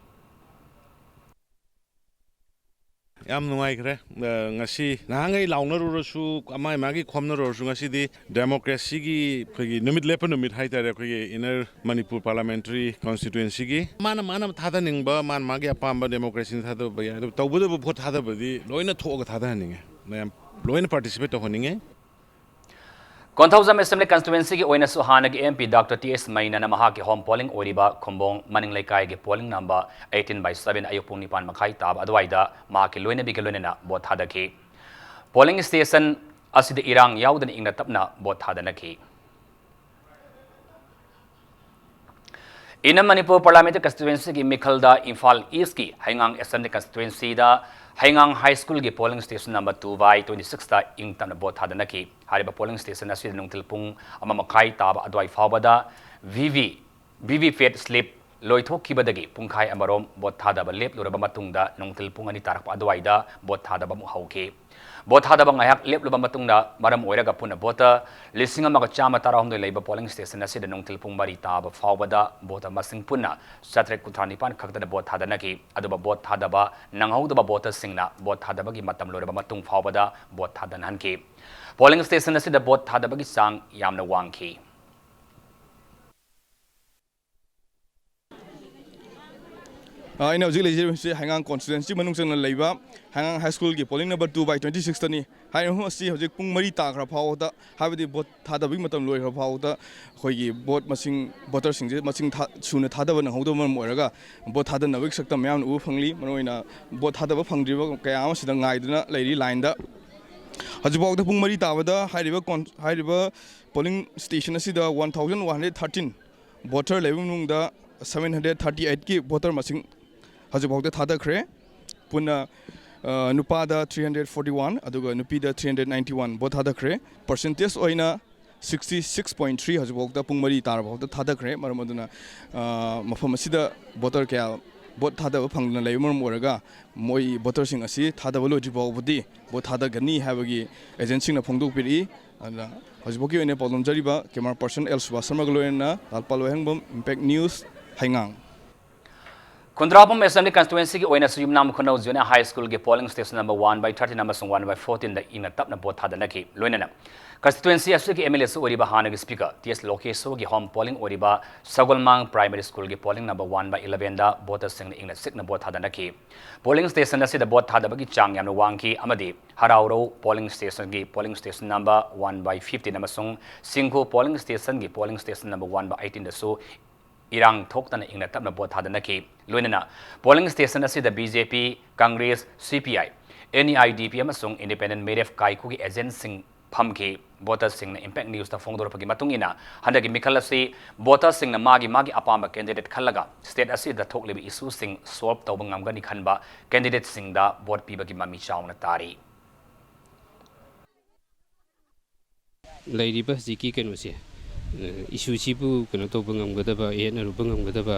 ꯌꯥꯝ ꯅꯨꯡꯉꯥꯏꯈ꯭ꯔꯦ꯫ ꯑ, ꯉꯁꯤ ꯅꯍꯥꯟꯈꯩ ꯂꯥꯎꯅꯔꯨꯔꯁꯨ, ꯑꯃ ꯃꯥꯒꯤ ꯈꯣꯝꯅꯔꯨꯔꯁꯨ, ꯉꯁꯤꯗꯤ democracy ꯒꯤ ꯑꯩꯈꯣꯏꯒꯤ ꯅꯨꯃꯤꯠ ꯂꯦꯞꯄ ꯅꯨꯃꯤꯠ ꯍꯥꯏꯇꯥꯔꯦ, ꯑꯩꯈꯣꯏꯒꯤ Inner Manipur Parliamentary Constituency ꯒꯤ꯫ ꯃꯥꯅ ꯃꯥꯅ ꯊꯥꯗꯅꯤꯡꯕ, ꯃꯥꯅ ꯃꯥꯒꯤ ꯑꯄꯥꯝꯕ democracy ꯅ ꯊꯥꯗꯕ ꯌꯥꯏ꯫ ꯑꯗꯨ ꯇꯧꯕꯇꯕꯨ ꯚꯣꯠ ꯊꯥꯗꯕꯗꯤ ꯂꯣꯏꯅ ꯊꯣꯛꯑꯒ ꯊꯥꯗꯍꯟꯅꯤꯡꯉꯦ꯫ ꯃꯌꯥꯝ ꯂꯣꯏꯅ participate ꯇꯧꯍꯟꯅꯤꯡꯉꯦ꯫ ꯀꯣꯟꯊꯧꯖꯝ Assembly Constituency ꯒꯤ ꯑꯣꯏꯅꯁꯨ ꯍꯥꯟꯅꯒꯤ MP Doctor T S ꯃꯩꯅꯥꯅ ꯃꯍꯥꯛꯀꯤ home polling ꯑꯣꯏꯔꯤꯕ ꯈꯨꯝꯕꯣꯡ ꯃꯅꯤꯡ ꯂꯩꯀꯥꯏꯒꯤ polling number eighteen by seven ꯑꯌꯨꯛ ꯄꯨꯡ ꯅꯤꯄꯥꯟ ꯃꯈꯥꯏ ꯇꯥꯕ ꯑꯗꯨꯋꯥꯏꯗ ꯃꯍꯥꯛꯀꯤ ꯂꯣꯏꯅꯕꯤꯒ ꯂꯣꯏꯅꯅ ꯚꯣꯠ ꯊꯥꯗꯈꯤ꯫ Polling station ꯑꯁꯤꯗ ꯏꯔꯥꯡ ꯌꯥꯎꯗꯅ ꯏꯪꯅ ꯇꯞꯅ vote ꯊꯥꯗꯅꯈꯤ꯫ Inner Manipur Parliamentary Constituency ꯒꯤ ꯃꯤꯈꯜꯗ ꯏꯝꯐꯥꯜ East ꯀꯤ ꯍꯩꯉꯥꯡ Assembly Constituency ꯗ ꯍꯩꯉꯥꯡ High School ꯒꯤ polling station number two by twenty six ꯇ ꯏꯪ ꯇꯞꯅ ꯚꯣꯠ ꯊꯥꯗꯅꯈꯤ꯫ ꯍꯥꯏꯔꯤꯕ polling station ꯑꯁꯤꯗ ꯅꯨꯡꯊꯤꯜ ꯄꯨꯡ ꯑꯃ ꯃꯈꯥꯏ ꯇꯥꯕ ꯑꯗꯨꯋꯥꯏ ꯐꯥꯎꯕꯗ VV, VVPAT slip ꯂꯣꯏꯊꯣꯛꯈꯤꯕꯗꯒꯤ ꯄꯨꯡꯈꯥꯏ ꯑꯃꯔꯣꯝ ꯚꯣꯠ ꯊꯥꯗꯕ ꯂꯦꯞꯂꯨꯔꯕ ꯃꯇꯨꯡꯗ ꯅꯨꯡꯊꯤꯜ ꯄꯨꯡ ꯑꯅꯤ ꯇꯥꯔꯛꯄ ꯑꯗꯨꯋꯥꯏꯗ ꯚꯣꯠ ꯊꯥꯗꯕ ꯑꯃꯨꯛ ꯍꯧꯈꯤ꯫ ꯚꯣꯠ ꯊꯥꯗꯕ ꯉꯥꯏꯍꯥꯛ ꯂꯦꯞꯂꯨꯕ ꯃꯇꯨꯡꯗ ꯃꯔꯝ ꯑꯣꯏꯔꯒ ꯄꯨꯟꯅ voter ꯂꯤꯁꯤꯡ ꯑꯃꯒ ꯆꯥꯝꯃ ꯇꯔꯥꯍꯨꯝꯗꯣꯏ ꯂꯩꯕ polling station ꯑꯁꯤꯗ ꯅꯨꯡꯊꯤꯜ ꯄꯨꯡ ꯃꯔꯤ ꯇꯥꯕ ꯐꯥꯎꯕꯗ voter ꯃꯁꯤꯡ ꯄꯨꯟꯅ ꯆꯥꯇ꯭ꯔꯦꯠ ꯀꯨꯟꯊ꯭ꯔꯥ ꯅꯤꯄꯥꯟ ꯈꯛꯇꯅ ꯚꯣꯠ ꯊꯥꯗꯅꯈꯤ꯫ ꯑꯗꯨꯕꯨ ꯚꯣꯠ ꯊꯥꯗꯕ ꯅꯪꯍꯧꯗꯕ voterꯁꯤꯡꯅ ꯚꯣꯠ ꯊꯥꯗꯕꯒꯤ ꯃꯇꯝ ꯂꯣꯏꯔꯕ ꯃꯇꯨꯡ ꯐꯥꯎꯕꯗ ꯚꯣꯠ ꯊꯥꯗꯅꯍꯟꯈꯤ꯫ Polling station ꯑꯁꯤꯗ ꯚꯣꯠ ꯊꯥꯗꯕꯒꯤ ꯆꯥꯡ ꯌꯥꯝꯅ ꯋꯥꯡꯈꯤ꯫ ꯑ, ꯑꯩꯅ ꯍꯧꯖꯤꯛ ꯂꯩꯖꯔꯤꯕꯁꯤ ꯍꯩꯉꯥꯡ constituency ꯃꯅꯨꯡ ꯆꯟꯅ ꯂꯩꯕ ꯍꯩꯉꯥꯡ high schoolꯒꯤ polling number two by twenty sixꯇꯅꯤ꯫ ꯍꯥꯏꯔꯤꯕ ꯃꯐꯝ ꯑꯁꯤ ꯍꯧꯖꯤꯛ ꯄꯨꯡ ꯃꯔꯤ ꯇꯥꯈ꯭ꯔ ꯐꯥꯎꯕꯗ, ꯍꯥꯏꯕꯗꯤ vote ꯊꯥꯗꯕꯒꯤ ꯃꯇꯝ ꯂꯣꯏꯈ꯭ꯔ ꯐꯥꯎꯕꯗ ꯑꯩꯈꯣꯏꯒꯤ vote ꯃꯁꯤꯡ, voterꯁꯤꯡꯁꯦ ꯃꯁꯤꯡ ꯊꯥ-, ꯁꯨꯅ ꯊꯥꯗꯕ ꯅꯪꯍꯧꯗꯕ ꯃꯔꯝ ꯑꯣꯏꯔꯒ vote ꯊꯥꯗꯅꯕꯒꯤ ꯁꯛꯇꯝ ꯃꯌꯥꯝꯅ ꯎꯕ ꯐꯪꯂꯤ꯫ ꯃꯔꯨꯑꯣꯏꯅ vote ꯊꯥꯗꯕ ꯐꯪꯗ꯭ꯔꯤꯕ ꯀꯌꯥ ꯑꯃꯁꯤꯗ ꯉꯥꯏꯗꯨꯅ ꯂꯩꯔꯤ lineꯗ꯫ ꯍꯧꯖꯤꯛꯐꯥꯎꯗ ꯄꯨꯡ ꯃꯔꯤ ꯇꯥꯕꯗ ꯍꯥꯏꯔꯤꯕ con-, ꯍꯥꯏꯔꯤꯕ polling station ꯑꯁꯤꯗ one thousand one hundred thirteen voter ꯂꯩꯕ ꯃꯅꯨꯡꯗ seven hundred thirty eightꯀꯤ voter ꯃꯁꯤꯡ ꯍꯧꯖꯤꯛꯐꯥꯎꯗ ꯊꯥꯗꯈ꯭ꯔꯦ꯫ ꯄꯨꯟꯅ, ꯑ, ꯅꯨꯄꯥꯗ three hundred forty one, ꯑꯗꯨꯒ ꯅꯨꯄꯤꯗ three hundred ninety one vote ꯊꯥꯗꯈ꯭ꯔꯦ꯫ Percentage ꯑꯣꯏꯅ sixty six point three ꯍꯧꯖꯤꯛꯐꯥꯎꯗ ꯄꯨꯡ ꯃꯔꯤ ꯇꯥꯔꯕ ꯐꯥꯎꯗ ꯊꯥꯗꯈ꯭ꯔꯦ꯫ ꯃꯔꯝ ꯑꯗꯨꯅ, ꯑ, ꯃꯐꯝ ꯑꯁꯤꯗ voter ꯀꯌꯥ vote ꯊꯥꯗꯕ ꯐꯪꯗꯅ ꯂꯩꯕ ꯃꯔꯝ ꯑꯣꯏꯔꯒ ꯃꯣꯏ voterꯁꯤꯡ ꯑꯁꯤ ꯊꯥꯗꯕ ꯂꯣꯏꯗ꯭ꯔꯤ ꯐꯥꯎꯕꯗꯤ vote ꯊꯥꯗꯒꯅꯤ ꯍꯥꯏꯕꯒꯤ agentꯁꯤꯡꯅ ꯐꯣꯡꯗꯣꯛꯄꯤꯔꯛꯏ꯫ ꯑꯗꯨꯅ ꯍꯧꯖꯤꯛꯐꯥꯎꯒꯤ ꯑꯣꯏꯅ ꯄꯥꯎꯗꯝꯖꯔꯤꯕ camera person ꯑꯦꯜ ꯁꯨꯕꯥꯁ ꯁꯔꯃꯒ ꯂꯣꯏꯅꯅ ꯂꯥꯜꯄꯥꯜ ꯋꯥꯍꯦꯡꯕꯝ, Impact News, ꯍꯩꯉꯥꯡ꯫ ꯈꯨꯟꯗ꯭ꯔꯥꯛꯄꯝ Assembly Constituencyꯒꯤ ꯑꯣꯏꯅꯁꯨ ꯌꯨꯝꯅꯥꯝ ꯈꯨꯅꯧ Junior High Schoolꯒꯤ polling station number one by thirteen ꯑꯃꯁꯨꯡ one by fourteenꯗ ꯏꯪꯅ ꯇꯞꯅ vote ꯊꯥꯗꯅꯈꯤ꯫ ꯂꯣꯏꯅꯅ constituency ꯑꯁꯤꯒꯤ MLAꯁꯨ ꯑꯣꯏꯔꯤꯕ ꯍꯥꯟꯅꯒꯤ Speaker ꯇꯤ ꯑꯦꯁ ꯂꯣꯀꯦꯁꯣꯔꯒꯤ home polling ꯑꯣꯏꯔꯤꯕ ꯁꯒꯣꯜꯃꯥꯡ Primary Schoolꯒꯤ polling number one by elevenꯗ voterꯁꯤꯡꯅ ꯏꯪꯅ ꯆꯤꯛꯅ vote ꯊꯥꯗꯅꯈꯤ꯫ Polling station ꯑꯁꯤꯗ vote ꯊꯥꯗꯕꯒꯤ ꯆꯥꯡ ꯌꯥꯝꯅ ꯋꯥꯡꯈꯤ ꯑꯃꯗꯤ ꯍꯔꯥꯎꯔꯧ polling stationꯒꯤ polling station number one by fifteen ꯑꯃꯁꯨꯡ ꯁꯤꯡꯈꯨ polling stationꯒꯤ polling station number one by eighteenꯗꯁꯨ ꯏꯔꯥꯡ ꯊꯣꯛꯇꯅ ꯏꯪꯅ ꯇꯞꯅ vote ꯊꯥꯗꯅꯈꯤ꯫ ꯂꯣꯏꯅꯅ polling station ꯑꯁꯤꯗ ꯕꯤ ꯖꯦ ꯄꯤ, ꯀꯪꯒ꯭ꯔꯦꯁ, ꯁꯤ P I, N E I D ꯄꯤ ꯑꯃꯁꯨꯡ independent ꯃꯤꯔꯦꯞ ꯀꯥꯏꯀꯨꯒꯤ agentꯁꯤꯡ ꯐꯝꯈꯤ꯫ Voterꯁꯤꯡꯅ Impact Newsꯇ ꯐꯣꯡꯗꯣꯔꯛꯄꯒꯤ ꯃꯇꯨꯡ ꯏꯟꯅ, ꯍꯟꯗꯛꯀꯤ ꯃꯤꯈꯜ ꯑꯁꯤ voterꯁꯤꯡꯅ ꯃꯥꯒꯤ ꯃꯥꯒꯤ ꯑꯄꯥꯝꯕ candidate ꯈꯜꯂꯒ state ꯑꯁꯤꯗ ꯊꯣꯛꯂꯤꯕ issueꯁꯤꯡ solve ꯇꯧꯕ ꯉꯝꯒꯅꯤ ꯈꯟꯕ candidateꯁꯤꯡꯗ vote ꯄꯤꯕꯒꯤ ꯃꯃꯤ ꯆꯥꯎꯅ ꯇꯥꯔꯤ꯫ ꯂꯩꯔꯤꯕ ꯍꯧꯖꯤꯛꯀꯤ ꯀꯩꯅꯣꯁꯦ, ꯑ, issueꯁꯤꯕꯨ ꯀꯩꯅꯣ ꯇꯧꯕ ꯉꯝꯒꯗꯕ, ꯌꯦꯠꯅꯔꯨꯕ ꯉꯝꯒꯗꯕ,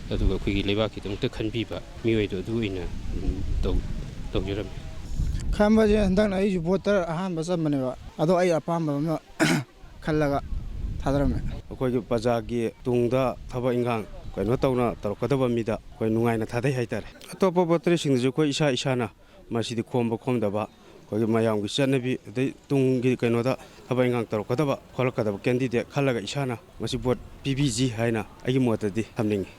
ꯑꯗꯨꯒ ꯑꯩꯈꯣꯏꯒꯤ ꯂꯩꯕꯥꯛꯀꯤꯗꯃꯛꯇ ꯈꯟꯕꯤꯕ ꯃꯤꯑꯣꯏꯗꯣ ꯑꯗꯨ ꯑꯣꯏꯅ, ꯎꯝ, ꯇꯧ-, ꯇꯧꯖꯔꯝꯃꯤ꯫ ꯈꯟꯕꯁꯦ ꯍꯟꯗꯛꯅ ꯑꯩꯁꯨ voter ꯑꯍꯥꯟꯕ ꯆꯟꯕꯅꯦꯕ, ꯑꯗꯣ ꯑꯩ ꯑꯄꯥꯝꯕ ꯑꯃ ꯈꯜꯂꯒ ꯊꯥꯗꯔꯝꯃꯦ꯫ ꯑꯩꯈꯣꯏꯒꯤ ꯄ꯭ꯔꯖꯥꯒꯤ ꯇꯨꯡꯗ ꯊꯕꯛ ꯏꯟꯈꯥꯡ ꯀꯩꯅꯣ ꯇꯧꯅ ꯇꯧꯔꯛꯀꯗꯕ ꯃꯤꯗ ꯑꯩꯈꯣꯏ ꯅꯨꯡꯉꯥꯏꯅ ꯊꯥꯗꯩ ꯍꯥꯏꯇꯥꯔꯦ꯫ ꯑꯇꯣꯞꯄ voterꯁꯤꯡꯗꯁꯨ ꯑꯩꯈꯣꯏ ꯏꯁꯥ ꯏꯁꯥꯅ ꯃꯁꯤꯗꯤ ꯈꯣꯝꯕ ꯈꯣꯝꯗꯕ ꯑꯩꯈꯣꯏꯒꯤ ꯃꯌꯥꯝꯒꯤ ꯆꯠꯅꯕꯤ, ꯑꯗꯩ ꯇꯨꯡꯒꯤ ꯀꯩꯅꯣꯗ ꯊꯕꯛ ꯏꯟꯈꯥꯡ ꯇꯧꯔꯛꯀꯗꯕ ꯈꯣꯠꯂꯛꯀꯗꯕ candidate ꯈꯜꯂꯒ ꯏꯁꯥꯅ ꯃꯁꯤ vote ꯄꯤꯕꯤꯁꯤ ꯍꯥꯏꯅ ꯑꯩꯒꯤ ꯃꯣꯠꯇꯗꯤ ꯊꯝꯅꯤꯡꯉꯤ꯫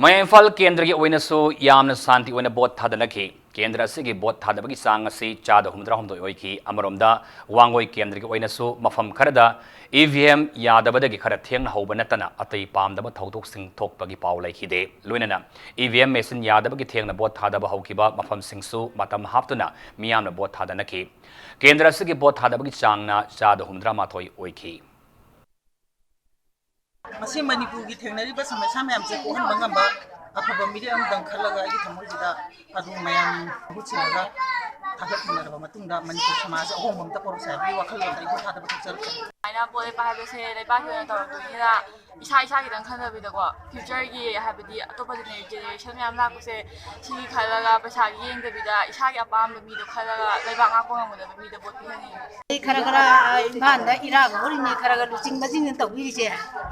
ꯃꯌꯥꯏ ꯏꯝꯐꯥꯜ ꯀꯦꯟꯗ꯭ꯔꯒꯤ ꯑꯣꯏꯅꯁꯨ ꯌꯥꯝꯅ ꯁꯥꯟꯇꯤ ꯑꯣꯏꯅ ꯚꯣꯠ ꯊꯥꯗꯅꯈꯤ꯫ ꯀꯦꯟꯗ꯭ꯔ ꯑꯁꯤꯒꯤ ꯚꯣꯠ ꯊꯥꯗꯕꯒꯤ ꯆꯥꯡ ꯑꯁꯤ ꯆꯥꯗ ꯍꯨꯝꯐꯨꯇꯔꯥꯍꯨꯝꯗꯣꯏ ꯑꯣꯏꯈꯤ꯫ ꯑꯃꯔꯣꯝꯗ, ꯋꯥꯡꯒꯣꯏ ꯀꯦꯟꯗ꯭ꯔꯒꯤ ꯑꯣꯏꯅꯁꯨ ꯃꯐꯝ ꯈꯔꯗ ꯏ ꯚꯤ ꯑꯦꯝ ꯌꯥꯗꯕꯗꯒꯤ ꯈꯔ ꯊꯦꯡꯅ ꯍꯧꯕ ꯅꯠꯇꯅ ꯑꯇꯩ ꯄꯥꯝꯗꯕ ꯊꯧꯗꯣꯛꯁꯤꯡ ꯊꯣꯛꯄꯒꯤ ꯄꯥꯎ ꯂꯩꯈꯤꯗꯦ꯫ ꯂꯣꯏꯅꯅ ꯏ ꯚꯤ ꯑꯦꯝ ꯃꯦꯁꯤꯟ ꯌꯥꯗꯕꯒꯤ ꯊꯦꯡꯅ ꯚꯣꯠ ꯊꯥꯗꯕ ꯍꯧꯈꯤꯕ ꯃꯐꯝꯁꯤꯡꯁꯨ ꯃꯇꯝ ꯍꯥꯞꯇꯨꯅ ꯃꯤꯌꯥꯝꯅ ꯚꯣꯠ ꯊꯥꯗꯅꯈꯤ꯫ ꯀꯦꯟꯗ꯭ꯔ ꯑꯁꯤꯒꯤ ꯚꯣꯠ ꯊꯥꯗꯕꯒꯤ ꯆꯥꯡꯅ ꯆꯥꯗ ꯍꯨꯝꯐꯨꯇꯔꯥꯃꯥꯊꯣꯏ ꯑꯣꯏꯈꯤ꯫ ꯃꯁꯤ ꯃꯅꯤꯄꯨꯔꯒꯤ ꯊꯦꯡꯅꯔꯤꯕ ꯁꯃꯁ꯭ꯌꯥ ꯃꯌꯥꯝꯁꯦ ꯀꯣꯛꯍꯟꯕ ꯉꯝꯕ ꯑꯐꯕ ꯃꯤꯔꯦꯞ ꯑꯃꯗꯪ ꯈꯜꯂꯒ ꯑꯩꯒꯤ ꯊꯃꯣꯏꯁꯤꯗ ꯑꯗꯨ ꯃꯌꯥꯝ ꯃꯍꯨꯠ ꯁꯤꯜꯂꯒ ꯊꯥꯒꯠꯃꯤꯟꯅꯔꯕ ꯃꯇꯨꯡꯗ ꯃꯅꯤꯄꯨꯔ ꯁꯃꯥꯖ ꯑꯍꯣꯡꯕ ꯑꯃꯇ ꯄꯨꯔꯛꯁꯦ ꯍꯥꯏꯕꯒꯤ ꯋꯥꯈꯜꯂꯣꯟꯗ ꯑꯩ ꯊꯥꯗꯕ ꯊꯣꯛꯆꯔꯛꯄꯅꯤ꯫ ꯁꯨꯃꯥꯏꯅ ꯚꯣꯠ ꯂꯦꯞꯄ ꯍꯥꯏꯕꯁꯦ ꯂꯩꯕꯥꯛꯀꯤ ꯑꯣꯏꯅ ꯇꯧꯔꯛꯇꯣꯏꯅꯤꯅ ꯏꯁꯥ ꯏꯁꯥꯒꯤꯗꯪ ꯈꯟꯗꯕꯤꯗꯀꯣ, ꯐ꯭ꯌꯨꯆꯔꯒꯤ ꯍꯥꯏꯕꯗꯤ ꯑꯇꯣꯞꯄ ꯖꯦꯅꯦꯔꯦꯁꯟ ꯃꯌꯥꯝ ꯂꯥꯛꯄꯁꯦ ꯁꯤꯒꯤ ꯈꯜꯂꯒ ꯄꯩꯁꯥꯒꯤ ꯌꯦꯡꯗꯕꯤꯗ ꯏꯁꯥꯒꯤ ꯑꯄꯥꯝꯕ ꯃꯤꯗꯣ ꯈꯜꯂꯒ ꯂꯩꯕꯥꯛ ꯉꯥꯛꯄ ꯉꯝꯒꯗꯕ ꯃꯤꯗ ꯚꯣꯠ ꯄꯤꯍꯟꯅꯤꯡꯉꯤ꯫ ꯑꯩ ꯈꯔ ꯈꯔ ꯏꯝꯐꯥꯜꯗ ꯏꯔꯥꯡ ꯍꯧꯔꯤꯅꯦ, ꯈꯔ ꯈꯔ ꯂꯨꯆꯤꯡꯕꯁꯤꯡꯅ ꯇꯧꯕꯤꯔꯤꯁꯦ꯫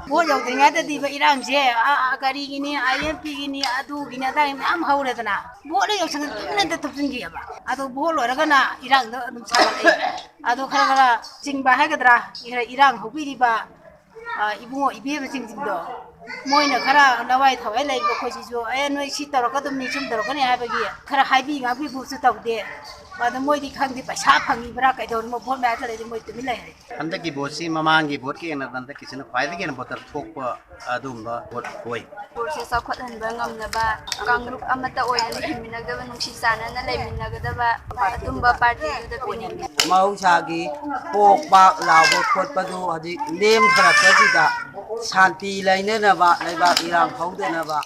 ꯚꯣꯠ ꯌꯧꯗ꯭ꯔꯤꯉꯩꯗꯗꯤꯕ ꯏꯔꯥꯡꯁꯦ, ꯑ, ꯑ, ꯀꯔꯤꯒꯤꯅꯤ, ꯑꯥꯏ ꯑꯦꯝ ꯄꯤꯒꯤꯅꯤ, ꯑꯗꯨꯒꯤꯅꯤ, ꯑꯗꯥꯒꯤ ꯃꯌꯥꯝ ꯍꯧꯔꯦꯗꯅ꯫ ꯚꯣꯠ ꯍꯦꯛ ꯌꯧꯁꯪꯉꯗꯤ ꯇꯨꯃꯤꯟꯅ ꯍꯦꯛꯇ ꯊꯨꯞꯆꯤꯟꯈꯤꯑꯕ꯫ ꯑꯗꯣ ꯚꯣꯠ ꯂꯣꯏꯔꯒꯅ ꯏꯔꯥꯡꯗꯣ ꯑꯗꯨꯝ ꯁꯥꯒꯠꯂꯛꯑꯦ꯫ ꯑꯗꯣ ꯈꯔ ꯈꯔ ꯆꯤꯡꯕ ꯍꯥꯏꯒꯗ꯭ꯔꯥ, ꯈꯔ ꯏꯔꯥꯡ ꯍꯧꯕꯤꯔꯤꯕ, ꯑ, ꯏꯕꯨꯡꯉꯣ ꯏꯕꯦꯝꯃꯁꯤꯡꯁꯤꯡꯗꯣ, ꯃꯣꯏꯅ ꯈꯔ ꯂꯋꯥꯏ ꯊꯋꯥꯏ ꯂꯩꯕ ꯑꯩꯈꯣꯏꯁꯤꯁꯨ, "ꯑꯦ, ꯅꯣꯏ ꯁꯤ ꯇꯧꯔꯛꯀꯗꯕꯅꯤ, ꯁꯨꯝ ꯇꯧꯔꯛꯀꯅꯤ" ꯍꯥꯏꯕꯒꯤ ꯈꯔ ꯍꯥꯏꯕꯤ ꯉꯥꯡꯕꯤꯕꯁꯨ ꯇꯧꯗꯦ꯫ ꯑꯗꯣ ꯃꯣꯏꯗꯤ ꯈꯪꯗꯦ, ꯄꯩꯁꯥ ꯐꯪꯉꯤꯕ꯭ꯔꯥ ꯀꯩꯗꯧꯔꯤꯃꯣ, ꯚꯣꯠ ꯃꯌꯥ ꯆꯠꯂꯗꯤ ꯃꯣꯏ ꯇꯨꯃꯤꯟ ꯂꯩꯔꯦ꯫ ꯍꯟꯗꯛꯀꯤ ꯚꯣꯠꯁꯤ ꯃꯃꯥꯡꯒꯤ ꯚꯣꯠꯀ ꯌꯦꯡꯅꯕꯗ ꯍꯟꯗꯛꯀꯤꯁꯤꯅ ꯈ꯭ꯋꯥꯏꯗꯒꯤ ꯍꯦꯟꯅ ꯚꯣꯇꯔ ꯊꯣꯛꯄ ꯑꯗꯨꯒꯨꯝꯕ ꯚꯣꯠ ꯑꯣꯏ꯫ ꯃꯅꯤꯄꯨꯔꯁꯦ ꯆꯥꯎꯈꯠꯍꯟꯕ ꯉꯝꯅꯕ, ꯀꯥꯡꯂꯨꯞ ꯑꯃꯠꯇ ꯑꯣꯏꯅ ꯂꯩꯃꯤꯟꯅꯒꯗꯕ, ꯅꯨꯡꯁꯤ ꯆꯥꯟꯅꯅ ꯂꯩꯃꯤꯟꯅꯒꯗꯕ ꯑꯗꯨꯝꯕ ꯄꯥꯔꯇꯤꯗꯨꯗ ꯄꯤꯅꯤꯡꯉꯤ꯫ ꯃꯍꯧꯁꯥꯒꯤ ꯄꯣꯛ ꯄꯥꯛ ꯂꯥꯎꯕ ꯈꯣꯠꯄꯗꯨ ꯍꯧꯖꯤꯛ ꯅꯦꯝꯊꯔꯛꯄꯁꯤꯗ ꯁꯥꯟꯇꯤ ꯂꯩꯅꯅꯕ, ꯂꯩꯕꯥꯛ ꯏꯔꯥꯡ ꯍꯧꯗꯅꯕ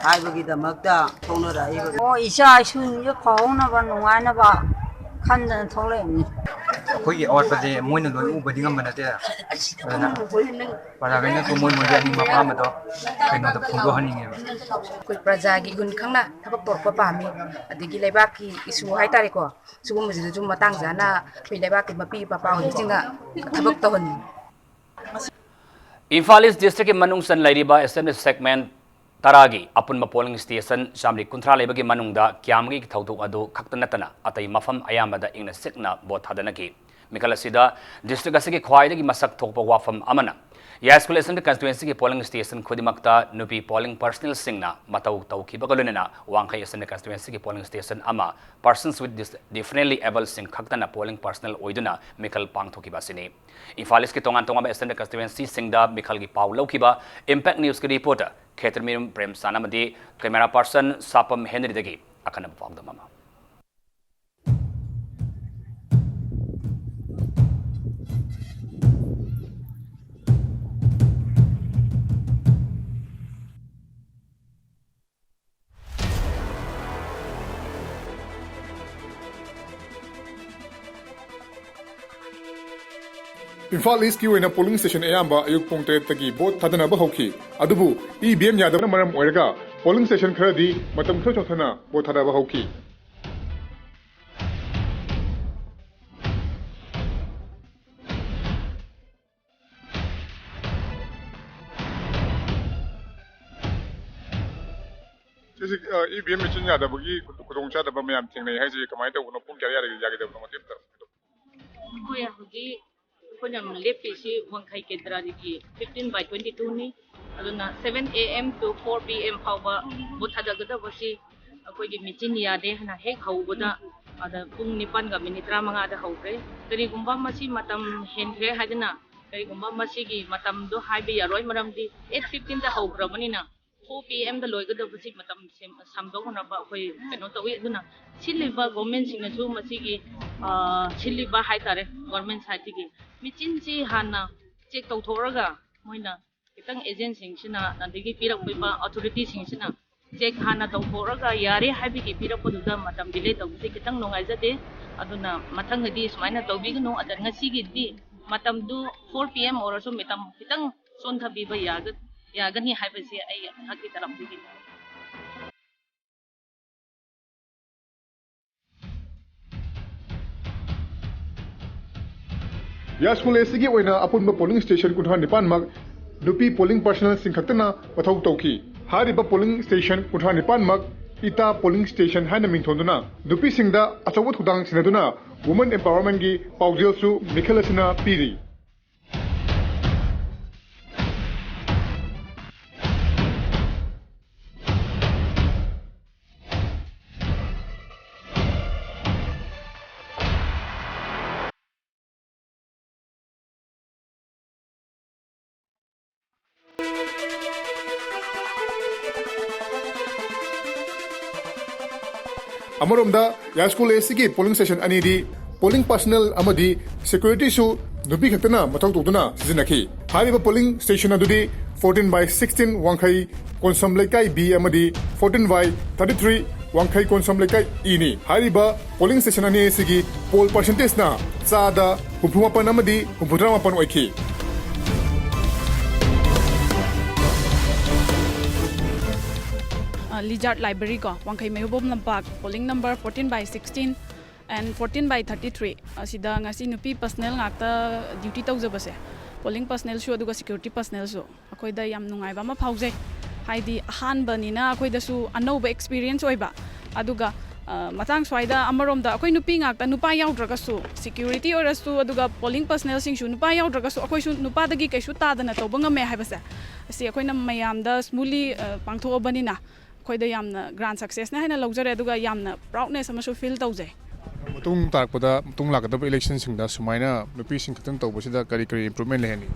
ꯍꯥꯏꯕꯒꯤꯗꯃꯛꯇ ꯊꯣꯛꯅꯔꯛꯏꯕ꯫ ꯑꯣ, ꯏꯆꯥ ꯏꯁꯨꯁꯤꯡꯁꯦ ꯐꯍꯧꯅꯕ, ꯅꯨꯡꯉꯥꯏꯅꯕ ꯈꯟꯗꯅ ꯊꯣꯛꯂꯛꯏꯕꯅꯤ꯫ ꯑꯩꯈꯣꯏꯒꯤ ꯑꯋꯥꯠꯄꯁꯦ ꯃꯣꯏꯅ ꯂꯣꯏ ꯎꯕꯗꯤ ꯉꯝꯕ ꯅꯠꯇꯦ꯫ ꯑꯗꯨꯅ ꯄ꯭ꯔꯖꯥꯈꯩꯅꯁꯨ ꯃꯣꯏ ꯃꯣꯏꯒꯤ ꯑꯅꯤꯡꯕ ꯑꯄꯥꯝꯕꯗꯣ ꯀꯩꯅꯣꯗ ꯐꯣꯡꯗꯣꯛꯍꯟꯅꯤꯡꯉꯦꯕ꯫ ꯑꯩꯈꯣꯏ ꯄ꯭ꯔꯖꯥꯒꯤ ꯒꯨꯟ ꯈꯪꯅ ꯊꯕꯛ ꯇꯧꯔꯛꯄ ꯄꯥꯝꯃꯤ꯫ ꯑꯗꯒꯤ ꯂꯩꯕꯥꯛꯀꯤ ꯏꯁꯨ ꯍꯥꯏꯇꯥꯔꯦꯀꯣ, ꯁꯤꯒꯨꯝꯕꯁꯤꯗꯁꯨ ꯃꯇꯥꯡ ꯆꯥꯅ ꯑꯩꯈꯣꯏ ꯂꯩꯕꯥꯛꯀꯤ ꯃꯄꯤ ꯃꯄꯥ ꯑꯣꯏꯕꯁꯤꯡꯅ ꯊꯕꯛ ꯇꯧꯍꯟꯅꯤꯡꯉꯤ꯫ ꯏꯝꯐꯥꯜ ꯏꯁ ꯗꯤꯁꯇ꯭ꯔꯤꯛꯀꯤ ꯃꯅꯨꯡ ꯆꯟ ꯂꯩꯔꯤꯕ ꯑꯦꯁꯦꯝꯕ꯭ꯂꯤ ꯁꯦꯒꯃꯦꯟ ꯇꯔꯥꯒꯤ ꯑꯄꯨꯟꯕ ꯄꯣꯂꯤꯡ ꯁ꯭ꯇꯦꯁꯟ ꯆꯥꯃꯔꯤ ꯀꯨꯟꯊ꯭ꯔꯥ ꯂꯩꯕꯒꯤ ꯃꯅꯨꯡꯗ ꯀ꯭ꯌꯥꯝꯒꯤ ꯊꯧꯗꯣꯛ ꯑꯗꯨ ꯈꯛꯇ ꯅꯠꯇꯅ ꯑꯇꯩ ꯃꯐꯝ ꯑꯌꯥꯝꯕꯗ ꯏꯪꯅ ꯆꯤꯛꯅ ꯚꯣꯠ ꯊꯥꯗꯅꯈꯤ꯫ ꯃꯤꯈꯜ ꯑꯁꯤꯗ ꯗꯤꯁꯇ꯭ꯔꯤꯛ ꯑꯁꯤꯒꯤ ꯈ꯭ꯋꯥꯏꯗꯒꯤ ꯃꯁꯛ ꯊꯣꯛꯄ ꯋꯥꯐꯝ ꯑꯃꯅ ꯌꯥꯏꯁ꯭ꯀꯨꯜ Assembly Constituencyꯒꯤ polling stationꯁꯤꯡ ꯈꯨꯗꯤꯡꯃꯛꯇ ꯅꯨꯄꯤ polling personnelꯁꯤꯡꯅ ꯃꯊꯧ ꯇꯧꯈꯤꯕꯒ ꯂꯣꯏꯅꯅ ꯋꯥꯡꯈꯩ Assembly Constituencyꯒꯤ polling stationꯁꯤꯡ ꯑꯃ persons with dis-, differently abledꯁꯤꯡ ꯈꯛꯇꯅ polling personnel ꯑꯣꯏꯗꯨꯅ ꯃꯤꯈꯜ ꯄꯥꯡꯊꯣꯛꯈꯤꯕ ꯑꯁꯤꯅꯤ꯫ ꯏꯝꯐꯥꯜ Eastꯀꯤ ꯇꯣꯉꯥꯟ ꯇꯣꯉꯥꯟꯕ Assembly Constituencyꯁꯤꯡꯗ ꯃꯤꯈꯜꯒꯤ ꯄꯥꯎ ꯂꯧꯈꯤꯕ Impact Newsꯀꯤ reporter ꯈꯦꯇ꯭ꯔꯃꯌꯨꯝ ꯄ꯭ꯔꯦꯝꯆꯥꯟ ꯑꯃꯗꯤ camera person ꯁꯥꯄꯝ ꯍꯦꯅꯔꯤꯗꯒꯤ ꯑꯈꯟꯅꯕ ꯄꯥꯎꯗꯝ ꯑꯃ꯫ ꯏꯝꯐꯥꯜ Eastꯀꯤ ꯑꯣꯏꯅ polling station ꯑꯌꯥꯝꯕ ꯑꯌꯨꯛ ꯄꯨꯡ ꯇꯔꯦꯠꯇꯒꯤ vote ꯊꯥꯗꯅꯕ ꯍꯧꯈꯤ꯫ ꯑꯗꯨꯕꯨ EVM ꯌꯥꯗꯕꯅ ꯃꯔꯝ ꯑꯣꯏꯔꯒ polling station ꯈꯔꯗꯤ ꯃꯇꯝ ꯈꯔ ꯆꯣꯟꯊꯅ vote ꯊꯥꯗꯕ ꯍꯧꯈꯤ꯫ ꯁꯤꯁꯤ, ꯑ, EVM machine ꯌꯥꯗꯕꯒꯤ ꯈꯨꯗꯣꯡ-, ꯈꯨꯗꯣꯡꯆꯥꯗꯕ ꯃꯌꯥꯝ ꯊꯦꯡꯅꯩ ꯍꯥꯏꯁꯤ ꯀꯃꯥꯏꯅ ꯇꯧꯕꯅꯣ? ꯄꯨꯡ ꯀꯌꯥ ꯌꯥꯔꯒ ꯌꯥꯒꯗꯕꯅꯣ? ꯃꯇꯦꯛ ꯑꯃꯇ꯫ ꯑꯩꯈꯣꯏ ꯍꯧꯖꯤꯛ, ꯑꯩꯈꯣꯏꯅ ꯂꯦꯞꯄꯤꯁꯤ ꯋꯥꯡꯈꯩ ꯀꯦꯟꯗ꯭ꯔꯥꯗꯒꯤ fifteen by twenty twoꯅꯤ꯫ ꯑꯗꯨꯅ seven AM to four PM ꯐꯥꯎꯕ vote ꯊꯥꯗꯒꯗꯕꯁꯤ ꯑꯩꯈꯣꯏꯒꯤ machine ꯌꯥꯗꯦ ꯍꯥꯏꯅ ꯍꯦꯛ ꯍꯧꯕꯗ, ꯑꯗ ꯄꯨꯡ ꯅꯤꯄꯥꯟꯒ minute ꯇꯔꯥꯃꯉꯥꯗ ꯍꯧꯈ꯭ꯔꯦ꯫ ꯀꯔꯤꯒꯨꯝꯕ ꯃꯁꯤ ꯃꯇꯝ ꯍꯦꯟꯈ꯭ꯔꯦ ꯍꯥꯏꯗꯅ, ꯀꯔꯤꯒꯨꯝꯕ ꯃꯁꯤꯒꯤ ꯃꯇꯝꯗꯣ ꯍꯥꯏꯕ ꯌꯥꯔꯣꯏ, ꯃꯔꯝꯗꯤ eight fifteenꯗ ꯍꯧꯈ꯭ꯔꯕꯅꯤꯅ four PMꯗ ꯂꯣꯏꯒꯗꯕꯁꯤ ꯃꯇꯝ ꯁꯦꯝ-, ꯁꯥꯡꯗꯣꯛꯅꯕ ꯑꯩꯈꯣꯏ ꯀꯩꯅꯣ ꯇꯧꯏ꯫ ꯑꯗꯨꯅ ꯁꯤꯜꯂꯤꯕ governmentꯁꯤꯡꯅꯁꯨ ꯃꯁꯤꯒꯤ, ꯑ, ꯁꯤꯜꯂꯤꯕ ꯍꯥꯏꯇꯥꯔꯦ, government sideꯇꯒꯤ machineꯁꯤ ꯍꯥꯟꯅ check ꯇꯧꯊꯣꯛꯑꯒ ꯃꯣꯏꯅ ꯈꯤꯇꯪ agentꯁꯤꯡꯁꯤꯅ, ꯑꯗꯒꯤ ꯄꯤꯔꯛꯄ authorityꯁꯤꯡꯁꯤꯅ check ꯍꯥꯟꯅ ꯇꯧꯊꯣꯛꯑꯒ ꯌꯥꯔꯦ ꯍꯥꯏꯕꯒꯤ ꯄꯤꯔꯛꯄꯗꯨꯗ ꯃꯇꯝ delay ꯇꯧꯕꯁꯦ ꯈꯤꯇꯪ ꯅꯨꯡꯉꯥꯏꯖꯗꯦ꯫ ꯑꯗꯨꯅ ꯃꯊꯪꯗꯗꯤ ꯁꯨꯃꯥꯏꯅ ꯇꯧꯕꯤꯒꯅꯨ꯫ ꯑꯗ ꯉꯁꯤꯒꯤꯗꯤ ꯃꯇꯝꯗꯨ four PM ꯑꯣꯏꯔꯁꯨ ꯃꯇꯝ ꯈꯤꯇꯪ ꯆꯣꯟꯊꯕꯤꯕ ꯌꯥꯒ-, ꯌꯥꯒꯅꯤ ꯍꯥꯏꯕꯁꯤ ꯑꯩ ꯑꯩꯍꯥꯛꯀꯤ ꯇꯔꯐꯇꯒꯤ꯫ ꯌꯥꯏꯁ꯭ꯀꯨꯜ Eastꯀꯤ ꯑꯣꯏꯅ ꯑꯄꯨꯟꯕ polling station ꯀꯨꯟꯊ꯭ꯔꯥ ꯅꯤꯄꯥꯟꯃꯛ ꯅꯨꯄꯤ polling personnelꯁꯤꯡ ꯈꯛꯇꯅ ꯃꯊꯧ ꯇꯧꯈꯤ꯫ ꯍꯥꯏꯔꯤꯕ polling station ꯀꯨꯟꯊ꯭ꯔꯥ ꯅꯤꯄꯥꯟꯃꯛ ꯏꯇꯥ polling station ꯍꯥꯏꯅ ꯃꯤꯡꯊꯣꯟꯗꯨꯅ ꯅꯨꯄꯤꯁꯤꯡꯗ ꯑꯆꯧꯕ ꯊꯧꯗꯥꯡ ꯁꯤꯟꯅꯗꯨꯅ women empowermentꯀꯤ ꯄꯥꯎꯖꯦꯜꯁꯨ ꯃꯤꯈꯜ ꯑꯁꯤꯅ ꯄꯤꯔꯤ꯫ ꯑꯃꯔꯣꯝꯗ, ꯌꯥꯏꯁ꯭ꯀꯨꯜ ꯑꯦꯁꯤꯒꯤ ꯄꯣꯂꯤꯡ ꯁ꯭ꯇꯦꯁꯟ ꯑꯅꯤꯗꯤ ꯄꯣꯂꯤꯡ ꯄꯔꯁꯅꯦꯜ ꯑꯃꯗꯤ ꯁꯦꯀ꯭ꯌꯨꯔꯤꯇꯤꯁꯨ ꯅꯨꯄꯤ ꯈꯛꯇꯅ ꯃꯊꯧ ꯇꯧꯗꯨꯅ ꯁꯤꯖꯤꯟꯅꯈꯤ꯫ ꯍꯥꯏꯔꯤꯕ ꯄꯣꯂꯤꯡ ꯁ꯭ꯇꯦꯁꯟ ꯑꯗꯨꯗꯤ fourteen by sixteen ꯋꯥꯡꯈꯩ ꯀꯣꯟꯁꯝ ꯂꯩꯀꯥꯏ B ꯑꯃꯗꯤ fourteen by thirty three ꯋꯥꯡꯈꯩ ꯀꯣꯟꯁꯝ ꯂꯩꯀꯥꯏ Eꯅꯤ꯫ ꯍꯥꯏꯔꯤꯕ ꯄꯣꯂꯤꯡ ꯁ꯭ꯇꯦꯁꯟ ꯑꯅꯤ ꯑꯁꯤꯒꯤ ꯄꯣꯜ ꯄꯥꯔꯁꯦꯟꯇꯦꯖꯅ ꯆꯥꯗ ꯍꯨꯝꯐꯨ ꯃꯥꯄꯟ ꯑꯃꯗꯤ ꯍꯨꯝꯐꯨꯇꯔꯥ ꯃꯥꯄꯟ ꯑꯣꯏꯈꯤ꯫ ꯂꯤꯖꯥꯔꯠ ꯂꯥꯏꯕ꯭ꯔꯦꯔꯤ ꯀꯣ, ꯋꯥꯡꯈꯩ ꯃꯩꯍꯧꯕꯝ ꯂꯝꯄꯥꯛ, polling number fourteen by sixteen and fourteen by thirty three ꯑꯁꯤꯗ ꯉꯁꯤ ꯅꯨꯄꯤ ꯄꯔꯁꯅꯦꯜ ꯉꯥꯛꯇ ꯗ꯭ꯌꯨꯇꯤ ꯇꯧꯖꯕꯁꯦ, ꯄꯣꯂꯤꯡ ꯄꯔꯁꯅꯦꯜꯁꯨ ꯑꯗꯨꯒ ꯁꯦꯀ꯭ꯌꯨꯔꯤꯇꯤ ꯄꯔꯁꯅꯦꯜꯁꯨ, ꯑꯩꯈꯣꯏꯗ ꯌꯥꯝ ꯅꯨꯡꯉꯥꯏꯕ ꯑꯃ ꯐꯥꯎꯖꯩ꯫ ꯍꯥꯏꯗꯤ ꯑꯍꯥꯟꯕꯅꯤꯅ ꯑꯩꯈꯣꯏꯗꯁꯨ ꯑꯅꯧꯕ ꯑꯦꯛꯁꯄꯤꯔꯤꯌꯦꯟꯁ ꯑꯣꯏꯕ, ꯑꯗꯨꯒ ꯃꯇꯥꯡ ꯁ꯭ꯋꯥꯏꯗ ꯑꯃꯔꯣꯝꯗ ꯑꯩꯈꯣꯏ ꯅꯨꯄꯤ ꯉꯥꯛꯇ, ꯅꯨꯄꯥ ꯌꯥꯎꯗ꯭ꯔꯒꯁꯨ, ꯁꯦꯀ꯭ꯌꯨꯔꯤꯇꯤ ꯑꯣꯏꯔꯁꯨ ꯑꯗꯨꯒ ꯄꯣꯂꯤꯡ ꯄꯔꯁꯅꯦꯜꯁꯤꯡꯁꯨ ꯅꯨꯄꯥ ꯌꯥꯎꯗ꯭ꯔꯒꯁꯨ ꯑꯩꯈꯣꯏꯁꯨ ꯅꯨꯄꯥꯗꯒꯤ ꯀꯩꯁꯨ ꯇꯥꯗꯅ ꯇꯧꯕ ꯉꯝꯃꯦ ꯍꯥꯏꯕꯁꯦ, ꯑꯁꯤ ꯑꯩꯈꯣꯏꯅ ꯃꯌꯥꯝꯗ ꯁ꯭ꯃꯨꯂꯤ ꯄꯥꯡꯊꯣꯛꯑꯕꯅꯤꯅ ꯑꯩꯈꯣꯏꯗ ꯌꯥꯝꯅ ꯒ꯭ꯔꯥꯟ ꯁꯛꯁꯦꯁꯅꯦ ꯍꯥꯏꯅ ꯂꯧꯖꯔꯦ꯫ ꯑꯗꯨꯒ ꯌꯥꯝꯅ ꯄ꯭ꯔꯥꯎꯗꯅꯦꯁ ꯑꯃꯁꯨ ꯐꯤꯜ ꯇꯧꯖꯩ꯫ ꯃꯇꯨꯡ ꯇꯥꯔꯛꯄꯗ, ꯃꯇꯨꯡ ꯂꯥꯛꯀꯗꯕ ꯏꯂꯦꯛꯁꯟꯁꯤꯡꯗ ꯁꯨꯃꯥꯏꯅ ꯅꯨꯄꯤꯁꯤꯡ ꯈꯛꯇꯪ ꯇꯧꯕꯁꯤꯗ ꯀꯔꯤ ꯀꯔꯤ ꯏꯝꯄ꯭ꯔꯨꯚꯃꯦꯟ ꯂꯩꯍꯟꯅꯤꯡꯏ?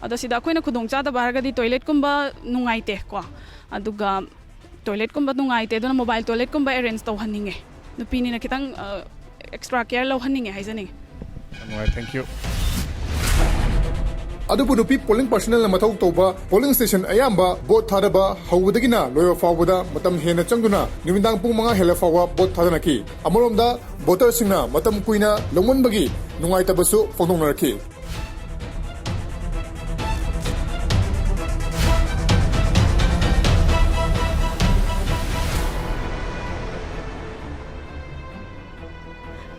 ꯑꯗꯣ ꯁꯤꯗ ꯑꯩꯈꯣꯏꯅ ꯈꯨꯗꯣꯡꯆꯥꯗꯕ ꯍꯥꯏꯔꯒꯗꯤ ꯇꯣꯏꯂꯦꯠꯀꯨꯝꯕ ꯅꯨꯡꯉꯥꯏꯇꯦ ꯀꯣ, ꯑꯗꯨꯒ ꯇꯣꯏꯂꯦꯠꯀꯨꯝꯕ ꯅꯨꯡꯉꯥꯏꯇꯦ, ꯑꯗꯨꯅ ꯃꯣꯕꯥꯏꯜ ꯇꯣꯏꯂꯦꯠꯀꯨꯝꯕ ꯑꯦꯔꯦꯟꯖ ꯇꯧꯍꯟꯅꯤꯡꯉꯦ꯫ ꯅꯨꯄꯤꯅꯤꯅ ꯈꯤꯇꯪ ꯑꯦꯛꯁꯇ꯭ꯔꯥ ꯀꯦꯌꯔ ꯂꯧꯍꯟꯅꯤꯡꯉꯦ ꯍꯥꯏꯖꯅꯤꯡꯉꯦ꯫ ꯌꯥꯝ ꯅꯨꯡꯉꯥꯏ, thank you꯫ ꯑꯗꯨꯕꯨ ꯅꯨꯄꯤ ꯄꯣꯂꯤꯡ ꯄꯔꯁꯅꯦꯜꯅ ꯃꯊꯧ ꯇꯧꯕ ꯄꯣꯂꯤꯡ ꯁ꯭ꯇꯦꯁꯟ ꯑꯌꯥꯝꯕ ꯚꯣꯠ ꯊꯥꯗꯕ ꯍꯧꯕꯗꯒꯤꯅ ꯂꯣꯏꯕ ꯐꯥꯎꯕꯗ ꯃꯇꯝ ꯍꯦꯟꯅ ꯆꯪꯗꯨꯅ ꯅꯨꯃꯤꯗꯥꯡ ꯄꯨꯡ ꯃꯉꯥ ꯍꯦꯜꯂ ꯐꯥꯎꯕ ꯚꯣꯠ ꯊꯥꯗꯅꯈꯤ꯫ ꯑꯃꯔꯣꯝꯗ, ꯚꯣꯇꯔꯁꯤꯡꯅ ꯃꯇꯝ ꯀꯨꯏꯅ ꯂꯧꯃꯟꯕꯒꯤ ꯅꯨꯡꯉꯥꯏꯇꯕꯁꯨ ꯐꯣꯡꯗꯣꯛꯅꯔꯛꯈꯤ꯫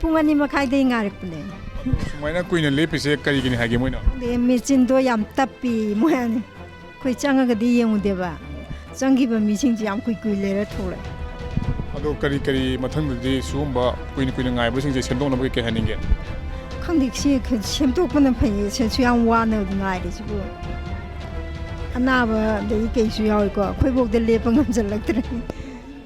ꯄꯨꯡ ꯑꯅꯤ ꯃꯈꯥꯏꯗꯩ ꯉꯥꯏꯔꯛꯄꯅꯦ꯫ ꯁꯨꯃꯥꯏꯅ ꯀꯨꯏꯅ ꯂꯦꯞꯄꯤꯁꯦ ꯀꯔꯤꯒꯤꯅꯤ ꯍꯥꯏꯒꯦ ꯃꯣꯏꯅ? ꯈꯪꯗꯦ, ꯃꯦꯆꯤꯟꯗꯣ ꯌꯥꯝ ꯇꯞꯄꯤ ꯃꯣꯏ ꯍꯥꯏꯅꯤ꯫ ꯑꯩꯈꯣꯏ ꯆꯪꯉꯒꯗꯤ ꯌꯦꯡꯉꯨꯗꯦꯕ, ꯆꯪꯈꯤꯕ ꯃꯤꯁꯤꯡꯁꯦ ꯌꯥꯝ ꯀꯨꯏ ꯀꯨꯏ ꯂꯩꯔ ꯊꯣꯛꯂꯛꯑꯦ꯫ ꯑꯗꯣ ꯀꯔꯤ ꯀꯔꯤ ꯃꯊꯪꯗꯗꯤ ꯁꯤꯒꯨꯝꯕ ꯀꯨꯏꯅ ꯀꯨꯏꯅ ꯉꯥꯏꯕꯁꯤꯡꯁꯦ ꯁꯦꯝꯗꯣꯛꯅꯕꯒꯤ ꯀꯩ ꯍꯥꯏꯅꯤꯡꯒꯦ? ꯈꯪꯗꯦ, ꯁꯤ ꯈ-, ꯁꯦꯝꯗꯣꯛꯄꯅ ꯐꯩꯌꯦ, ꯁꯦ-, ꯁꯨ ꯌꯥꯝ ꯋꯥꯅ ꯉꯥꯏꯔꯤꯁꯤꯕꯨ꯫ ꯑꯅꯥꯕ ꯑꯗꯒꯤ ꯀꯩꯁꯨ ꯌꯥꯎꯏꯀꯣ, ꯑꯩꯈꯣꯏꯐꯧꯗ ꯂꯦꯞꯄ ꯉꯝꯁꯤꯜꯂꯛꯇ꯭ꯔꯦ꯫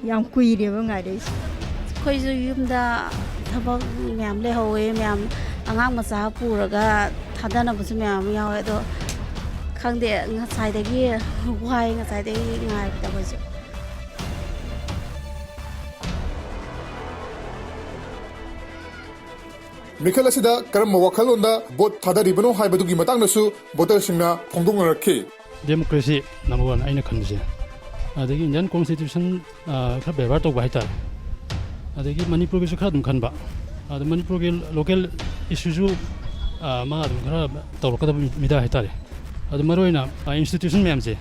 ꯌꯥꯝ ꯀꯨꯏꯔꯦꯕ ꯉꯥꯏꯔꯛꯏꯁꯦ꯫ ꯑꯩꯈꯣꯏꯁꯨ ꯌꯨꯝꯗ ꯊꯕꯛ ꯃꯌꯥꯝ ꯂꯩꯍꯧꯋꯦ, ꯃꯌꯥꯝ ꯑꯉꯥꯡ ꯃꯆꯥ ꯄꯨꯔꯒ ꯊꯥꯗꯅꯕꯁꯨ ꯃꯌꯥꯝ ꯑꯃ ꯌꯥꯎꯋꯦ꯫ ꯑꯗꯣ ꯈꯪꯗꯦ, ꯉꯁꯥꯏꯗꯒꯤ ꯋꯥꯏ, ꯉꯁꯥꯏꯗꯒꯤ ꯉꯥꯏꯕꯗ ꯑꯩꯈꯣꯏꯁꯨ꯫ ꯃꯤꯈꯜ ꯑꯁꯤꯗ ꯀꯔꯝꯕ ꯋꯥꯈꯜꯂꯣꯟꯗ ꯚꯣꯠ ꯊꯥꯗꯔꯤꯕꯅꯣ ꯍꯥꯏꯕꯗꯨꯒꯤ ꯃꯇꯥꯡꯗꯁꯨ ꯚꯣꯇꯔꯁꯤꯡꯅ ꯐꯣꯡꯗꯣꯛꯅꯔꯛꯈꯤ꯫ Democracy number one ꯑꯩꯅ ꯈꯟꯕꯁꯦ꯫ ꯑꯗꯒꯤ Indian Constitution ꯈꯔ ꯕꯦꯕꯥꯔ ꯇꯧꯕ ꯍꯥꯏꯇꯥꯔꯦ꯫ ꯑꯗꯒꯤ ꯃꯅꯤꯄꯨꯔꯒꯤꯁꯨ ꯈꯔ ꯑꯗꯨꯝ ꯈꯟꯕ꯫ ꯑꯗ ꯃꯅꯤꯄꯨꯔꯒꯤ local issueꯁꯨ ꯃꯥ ꯑꯗꯨꯝ ꯈꯔ ꯇꯧꯔꯛꯀꯗꯕ ꯃꯤꯗꯥ ꯍꯥꯏꯇꯥꯔꯦ꯫ ꯑꯗꯨ ꯃꯔꯨꯑꯣꯏꯅ institution ꯃꯌꯥꯝꯁꯦ,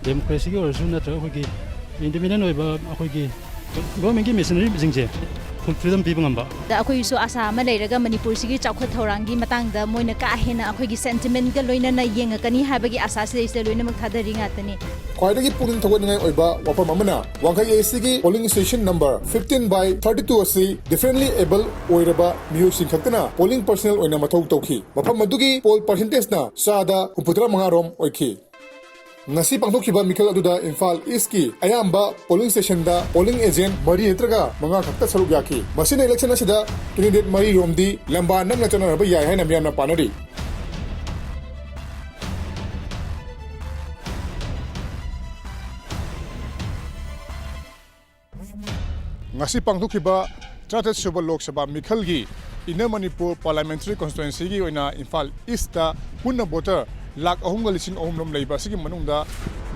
democracyꯒꯤ ꯑꯣꯏꯔꯁꯨ ꯅꯠꯇ꯭ꯔꯒ ꯑꯩꯈꯣꯏꯒꯤ independent ꯑꯣꯏꯕ ꯑꯩꯈꯣꯏꯒꯤ governmentꯀꯤ machineryꯁꯤꯡꯁꯦ full freedom ꯄꯤꯕ ꯉꯝꯕ꯫ ꯑꯩꯈꯣꯏꯒꯤꯁꯨ ꯑꯁꯥ ꯑꯃ ꯂꯩꯔꯒ ꯃꯅꯤꯄꯨꯔꯁꯤꯒꯤ ꯆꯥꯎꯈꯠ ꯊꯧꯔꯥꯡꯒꯤ ꯃꯇꯥꯡꯗ ꯃꯣꯏꯅ ꯀꯥ ꯍꯦꯟꯅ ꯑꯩꯈꯣꯏꯒꯤ sentimentꯀ ꯂꯣꯏꯅꯅ ꯌꯦꯡꯉꯛꯀꯅꯤ ꯍꯥꯏꯕꯒꯤ ꯑꯁꯥ ꯁꯤꯗꯩꯁꯤꯗ ꯂꯣꯏꯅꯃꯛ ꯊꯥꯗꯔꯤ ꯉꯥꯛꯇꯅꯤ꯫ ꯈ꯭ꯋꯥꯏꯗꯒꯤ ꯄꯨꯛꯅꯤꯡ ꯊꯧꯒꯠꯅꯤꯡꯉꯥꯏ ꯑꯣꯏꯕ ꯋꯥꯐꯝ ꯑꯃꯅ ꯋꯥꯡꯈꯩ ACꯒꯤ polling station number fifteen by thirty two ꯑꯁꯤ differently able ꯑꯣꯏꯔꯕ ꯃꯤꯑꯣꯏꯁꯤꯡ ꯈꯛꯇꯅ polling personnel ꯑꯣꯏꯅ ꯃꯊꯧ ꯇꯧꯈꯤ꯫ ꯃꯐꯝ ꯑꯗꯨꯒꯤ poll percentageꯅ ꯆꯥꯗ ꯍꯨꯝꯐꯨꯇꯔꯥ ꯃꯉꯥ ꯔꯣꯝ ꯑꯣꯏꯈꯤ꯫ ꯉꯁꯤ ꯄꯥꯡꯊꯣꯛꯈꯤꯕ ꯃꯤꯈꯜ ꯑꯗꯨꯗ ꯏꯝꯐꯥꯜ Eastꯀꯤ ꯑꯌꯥꯝꯕ polling stationꯗ polling agent ꯃꯔꯤ ꯅꯠꯇ꯭ꯔꯒ ꯃꯉꯥ ꯈꯛꯇ ꯁꯔꯨꯛ ꯌꯥꯈꯤ꯫ ꯃꯁꯤꯅ election ꯑꯁꯤꯗ candidate ꯃꯔꯤ ꯔꯣꯝꯗꯤ ꯂꯝꯕꯥ ꯅꯛꯅ ꯆꯠꯅꯔꯕ ꯌꯥꯏ ꯍꯥꯏꯅ ꯃꯤꯌꯥꯝꯅ ꯄꯥꯅꯔꯤ꯫ ꯉꯁꯤ ꯄꯥꯡꯊꯣꯛꯈꯤꯕ ꯇꯔꯥꯇꯔꯦꯠ ꯁꯨꯕ ꯂꯣꯛ ꯁꯚꯥ ꯃꯤꯈꯜꯒꯤ Inner Manipur Parliamentary Constituencyꯒꯤ ꯑꯣꯏꯅ ꯏꯝꯐꯥꯜ Eastꯇ ꯄꯨꯟꯅ voter ꯂꯥꯈ ꯑꯍꯨꯝꯒ ꯂꯤꯁꯤꯡ ꯑꯍꯨꯝ ꯂꯣꯝ ꯂꯩꯕ ꯑꯁꯤꯒꯤ ꯃꯅꯨꯡꯗ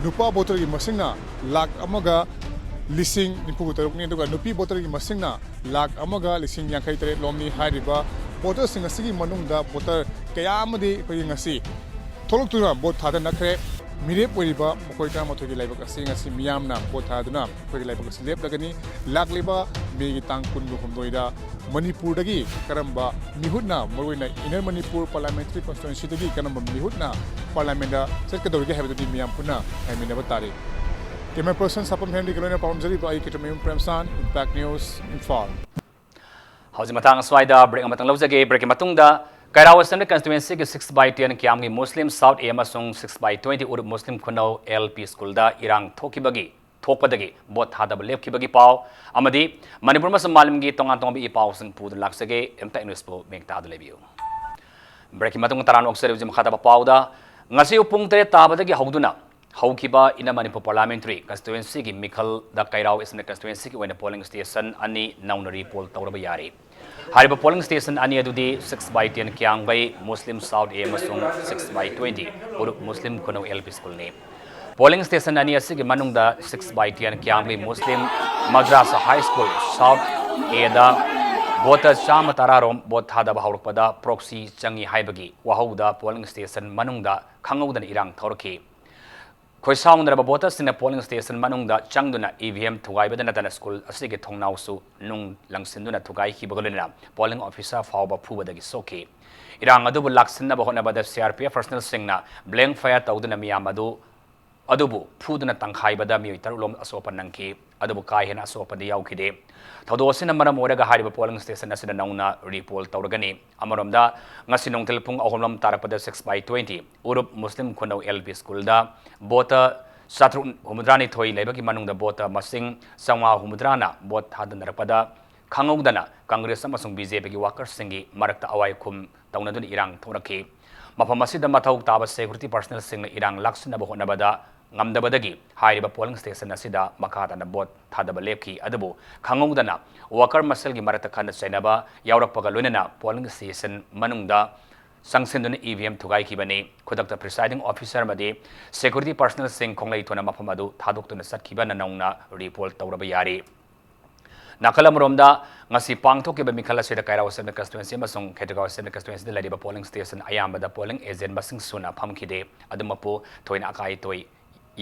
ꯅꯨꯄꯥ voterꯒꯤ ꯃꯁꯤꯡꯅ ꯂꯥꯈ ꯑꯃꯒ ꯂꯤꯁꯤꯡ ꯅꯤꯐꯨ ꯇꯔꯨꯛꯅꯤ, ꯑꯗꯨꯒ ꯅꯨꯄꯤ voterꯒꯤ ꯃꯁꯤꯡꯅ ꯂꯥꯈ ꯑꯃꯒ ꯂꯤꯁꯤꯡ ꯌꯥꯡꯈꯩ ꯇꯔꯦꯠ ꯂꯣꯝꯅꯤ꯫ ꯍꯥꯏꯔꯤꯕ voterꯁꯤꯡ ꯑꯁꯤꯒꯤ ꯃꯅꯨꯡꯗ voter ꯀꯌꯥ ꯑꯃꯗꯤ ꯑꯩꯈꯣꯏꯒꯤ ꯉꯁꯤ ꯊꯣꯛꯂꯛꯇꯨꯅ vote ꯊꯥꯗꯅꯈ꯭ꯔꯦ꯫ ꯃꯤꯔꯦꯞ ꯑꯣꯏꯔꯤꯕ ꯃꯈꯣꯏ ꯇꯔꯥꯃꯥꯊꯣꯏꯒꯤ ꯂꯥꯏꯕꯛ ꯑꯁꯤ ꯉꯁꯤ ꯃꯤꯌꯥꯝꯅ vote ꯊꯥꯗꯨꯅ ꯑꯩꯈꯣꯏꯒꯤ ꯂꯥꯏꯕꯛ ꯑꯁꯤ ꯂꯦꯞꯂꯒꯅꯤ꯫ ꯂꯥꯛꯂꯤꯕ ꯃꯦꯒꯤ ꯇꯥꯡ ꯀꯨꯟꯒ ꯍꯨꯝꯗꯣꯏꯗ ꯃꯅꯤꯄꯨꯔꯗꯒꯤ ꯀꯔꯝꯕ ꯃꯤꯍꯨꯠꯅ, ꯃꯔꯨꯑꯣꯏꯅ Inner Manipur Parliamentary Constituencyꯗꯒꯤ ꯀꯔꯝꯕ ꯃꯤꯍꯨꯠꯅ parliamentꯗ ꯆꯠꯀꯗꯧꯔꯤꯒꯦ ꯍꯥꯏꯕꯗꯨꯗꯤ ꯃꯤꯌꯥꯝ ꯄꯨꯟꯅ ꯉꯥꯏꯃꯤꯟꯅꯕ ꯇꯥꯔꯤ꯫ Camera person ꯁꯥꯄꯝ ꯍꯦꯟꯔꯤꯒ ꯂꯣꯏꯅ ꯄꯥꯎꯔꯝꯖꯔꯤꯕ ꯑꯩ ꯀꯦꯇ꯭ꯔꯃꯌꯨꯝ ꯄ꯭ꯔꯦꯝꯆꯥꯟ, Impact News, ꯏꯝꯐꯥꯜ꯫ ꯍꯧꯖꯤꯛ ꯃꯇꯥꯡ ꯑꯁ꯭ꯋꯥꯏꯗ break ꯑꯃꯇꯪ ꯂꯧꯖꯒꯦ꯫ Breakꯀꯤ ꯃꯇꯨꯡꯗ ꯀꯩꯔꯥꯎ Assembly Constituencyꯒꯤ six by ten ꯀꯤꯌꯥꯝꯒꯤ Muslim South A ꯑꯃꯁꯨꯡ six by twenty Uruk Muslim ꯈꯨꯅꯧ L P Schoolꯗ ꯏꯔꯥꯡ ꯊꯣꯛꯈꯤꯕꯒꯤ, ꯊꯣꯛꯄꯗꯒꯤ vote ꯊꯥꯗꯕ ꯂꯦꯞꯈꯤꯕꯒꯤ ꯄꯥꯎ ꯑꯃꯗꯤ ꯃꯅꯤꯄꯨꯔ ꯑꯃꯁꯨꯡ ꯃꯥꯂꯦꯝꯒꯤ ꯇꯣꯉꯥꯟ ꯇꯣꯉꯥꯟꯕ ꯏ ꯄꯥꯎꯁꯤꯡ ꯄꯨꯗꯨꯅ ꯂꯥꯛꯆꯒꯦ꯫ Impact Newsꯄꯨ ꯃꯤꯠꯌꯦꯡ ꯇꯥꯗꯨꯅ ꯂꯩꯕꯤꯌꯨ꯫ Breakꯀꯤ ꯃꯇꯨꯡꯗ ꯇꯔꯥꯝꯅ ꯑꯣꯛꯆꯔꯤꯕꯁꯤ ꯃꯈꯥ ꯇꯥꯕ ꯄꯥꯎꯗ꯫ ꯉꯁꯤ ꯑꯌꯨꯛ ꯄꯨꯡ ꯇꯔꯦꯠ ꯇꯥꯕꯗꯒꯤ ꯍꯧꯗꯨꯅ ꯍꯧꯈꯤꯕ Inner Manipur Parliamentary Constituencyꯒꯤ ꯃꯤꯈꯜꯗ ꯀꯩꯔꯥꯎ Assembly Constituencyꯒꯤ ꯑꯣꯏꯅ polling station ꯑꯅꯤ ꯅꯧꯅ repoll ꯇꯧꯔꯕ ꯌꯥꯔꯦ꯫ ꯍꯥꯏꯔꯤꯕ polling station ꯑꯅꯤ ꯑꯗꯨꯗꯤ six by ten ꯀ꯭ꯌꯥꯝꯒꯩ Muslim South A ꯑꯃꯁꯨꯡ six by twenty ꯎꯔꯨꯞ Muslim ꯈꯨꯅꯧ L P Schoolꯅꯤ꯫ Polling station ꯑꯅꯤ ꯑꯁꯤꯒꯤ ꯃꯅꯨꯡꯗ six by ten ꯀ꯭ꯌꯥꯝꯒꯩ Muslim Madrasa High School South Aꯗ voter ꯆꯥꯝꯃ ꯇꯔꯥ ꯔꯣꯝ vote ꯊꯥꯗꯕ ꯍꯧꯔꯛꯄꯗ proxy ꯆꯪꯏ ꯍꯥꯏꯕꯒꯤ ꯋꯥꯍꯧꯗ polling station ꯃꯅꯨꯡꯗ ꯈꯪꯍꯧꯗꯅ ꯏꯔꯥꯡ ꯊꯣꯔꯛꯈꯤ꯫ ꯈꯣꯏꯁꯥꯎꯅꯔꯕ voterꯁꯤꯡꯅ polling station ꯃꯅꯨꯡꯗ ꯆꯪꯗꯨꯅ E V M ꯊꯨꯒꯥꯏꯕꯗ ꯅꯠꯇꯅ school ꯑꯁꯤꯒꯤ ꯊꯣꯡꯅꯥꯎꯁꯨ ꯅꯨꯡ ꯂꯪꯁꯤꯟꯗꯨꯅ ꯊꯨꯒꯥꯏꯈꯤꯕꯒ ꯂꯣꯏꯅꯅ polling officer ꯐꯥꯎꯕ ꯐꯨꯕꯗꯒꯤ ꯁꯣꯛꯈꯤ꯫ ꯏꯔꯥꯡ ꯑꯗꯨꯕꯨ ꯂꯥꯛꯁꯤꯟꯅꯕ ꯍꯣꯠꯅꯕꯗ C R P F personnelꯁꯤꯡꯅ blank fire ꯇꯧꯗꯨꯅ ꯃꯤꯌꯥꯝ ꯑꯗꯨ, ꯑꯗꯨꯕꯨ ꯐꯨꯗꯨꯅ ꯇꯪꯈꯥꯏꯕꯗ ꯃꯤꯑꯣꯏ ꯇꯔꯨꯛ ꯂꯣꯝ ꯑꯁꯣꯛꯄ ꯅꯪꯈꯤ꯫ ꯑꯗꯨꯕꯨ ꯀꯥ ꯍꯦꯟꯅ ꯑꯁꯣꯛꯄꯗꯤ ꯌꯥꯎꯈꯤꯗꯦ꯫ ꯊꯧꯗꯣꯛ ꯑꯁꯤꯅ ꯃꯔꯝ ꯑꯣꯏꯔꯒ ꯍꯥꯏꯔꯤꯕ polling station ꯑꯁꯤꯗ ꯅꯧꯅ repoll ꯇꯧꯔꯒꯅꯤ꯫ ꯑꯃꯔꯣꯝꯗ, ꯉꯁꯤ ꯅꯨꯡꯊꯤꯜ ꯄꯨꯡ ꯑꯍꯨꯝ ꯂꯣꯝ ꯇꯥꯔꯛꯄꯗ six by twenty ꯎꯔꯨꯞ Muslim ꯈꯨꯅꯧ L P Schoolꯗ voter ꯆꯥꯇ꯭ꯔꯨꯛ ꯍꯨꯝꯐꯨꯇꯔꯥꯅꯤꯊꯣꯏ ꯂꯩꯕꯒꯤ ꯃꯅꯨꯡꯗ voter ꯃꯁꯤꯡ ꯆꯥꯝꯃꯉꯥ ꯍꯨꯝꯐꯨꯇꯔꯥꯅ vote ꯊꯥꯗꯅꯔꯛꯄꯗ ꯈꯪꯍꯧꯗꯅ Congress ꯑꯃꯁꯨꯡ B J Pꯒꯤ workerꯁꯤꯡꯒꯤ ꯃꯔꯛꯇ ꯑꯋꯥꯏꯈꯨꯝ ꯇꯧꯅꯗꯨꯅ ꯏꯔꯥꯡ ꯊꯣꯛꯂꯛꯈꯤ꯫ ꯃꯐꯝ ꯑꯁꯤꯗ ꯃꯊꯧ ꯇꯥꯕ security personnelꯁꯤꯡꯅ ꯏꯔꯥꯡ ꯂꯥꯛꯁꯤꯟꯅꯕ ꯍꯣꯠꯅꯕꯗ ꯉꯝꯗꯕꯗꯒꯤ ꯍꯥꯏꯔꯤꯕ polling station ꯑꯁꯤꯗ ꯃꯈꯥ ꯇꯥꯅ vote ꯊꯥꯗꯕ ꯂꯦꯞꯈꯤ꯫ ꯑꯗꯨꯕꯨ ꯈꯪꯍꯧꯗꯅ worker ꯃꯁꯦꯜꯒꯤ ꯃꯔꯛꯇ ꯈꯠꯅ ꯆꯩꯅꯕ ꯌꯥꯎꯔꯛꯄꯒ ꯂꯣꯏꯅꯅ polling station ꯃꯅꯨꯡꯗ ꯆꯪꯁꯤꯟꯗꯨꯅ E V M ꯊꯨꯒꯥꯏꯈꯤꯕꯅꯤ꯫ ꯈꯨꯗꯛꯇ presiding officer ꯑꯃꯗꯤ security personnelꯁꯤꯡ ꯈꯣꯡꯂꯩ ꯊꯣꯟꯅ ꯃꯐꯝ ꯑꯗꯨ ꯊꯥꯗꯣꯛꯇꯨꯅ ꯆꯠꯈꯤꯕꯅ ꯅꯧꯅ repoll ꯇꯧꯔꯕ ꯌꯥꯔꯤ꯫ ꯅꯥꯀꯜ ꯑꯃꯔꯣꯝꯗ, ꯉꯁꯤ ꯄꯥꯡꯊꯣꯛꯈꯤꯕ ꯃꯤꯈꯜ ꯑꯁꯤꯗ ꯀꯩꯔꯥꯎ Assembly Constituency ꯑꯃꯁꯨꯡ ꯈꯦꯇ꯭ꯔꯤꯒꯥꯎ Assembly Constituencyꯗ ꯂꯩꯔꯤꯕ polling station ꯑꯌꯥꯝꯕꯗ polling agent ꯃꯁꯤꯡ ꯁꯨꯅ ꯐꯝꯈꯤꯗꯦ꯫ ꯑꯗꯨꯃꯛꯄꯨ ꯊꯣꯏꯅ ꯑꯀꯥꯏ ꯑꯇꯣꯏ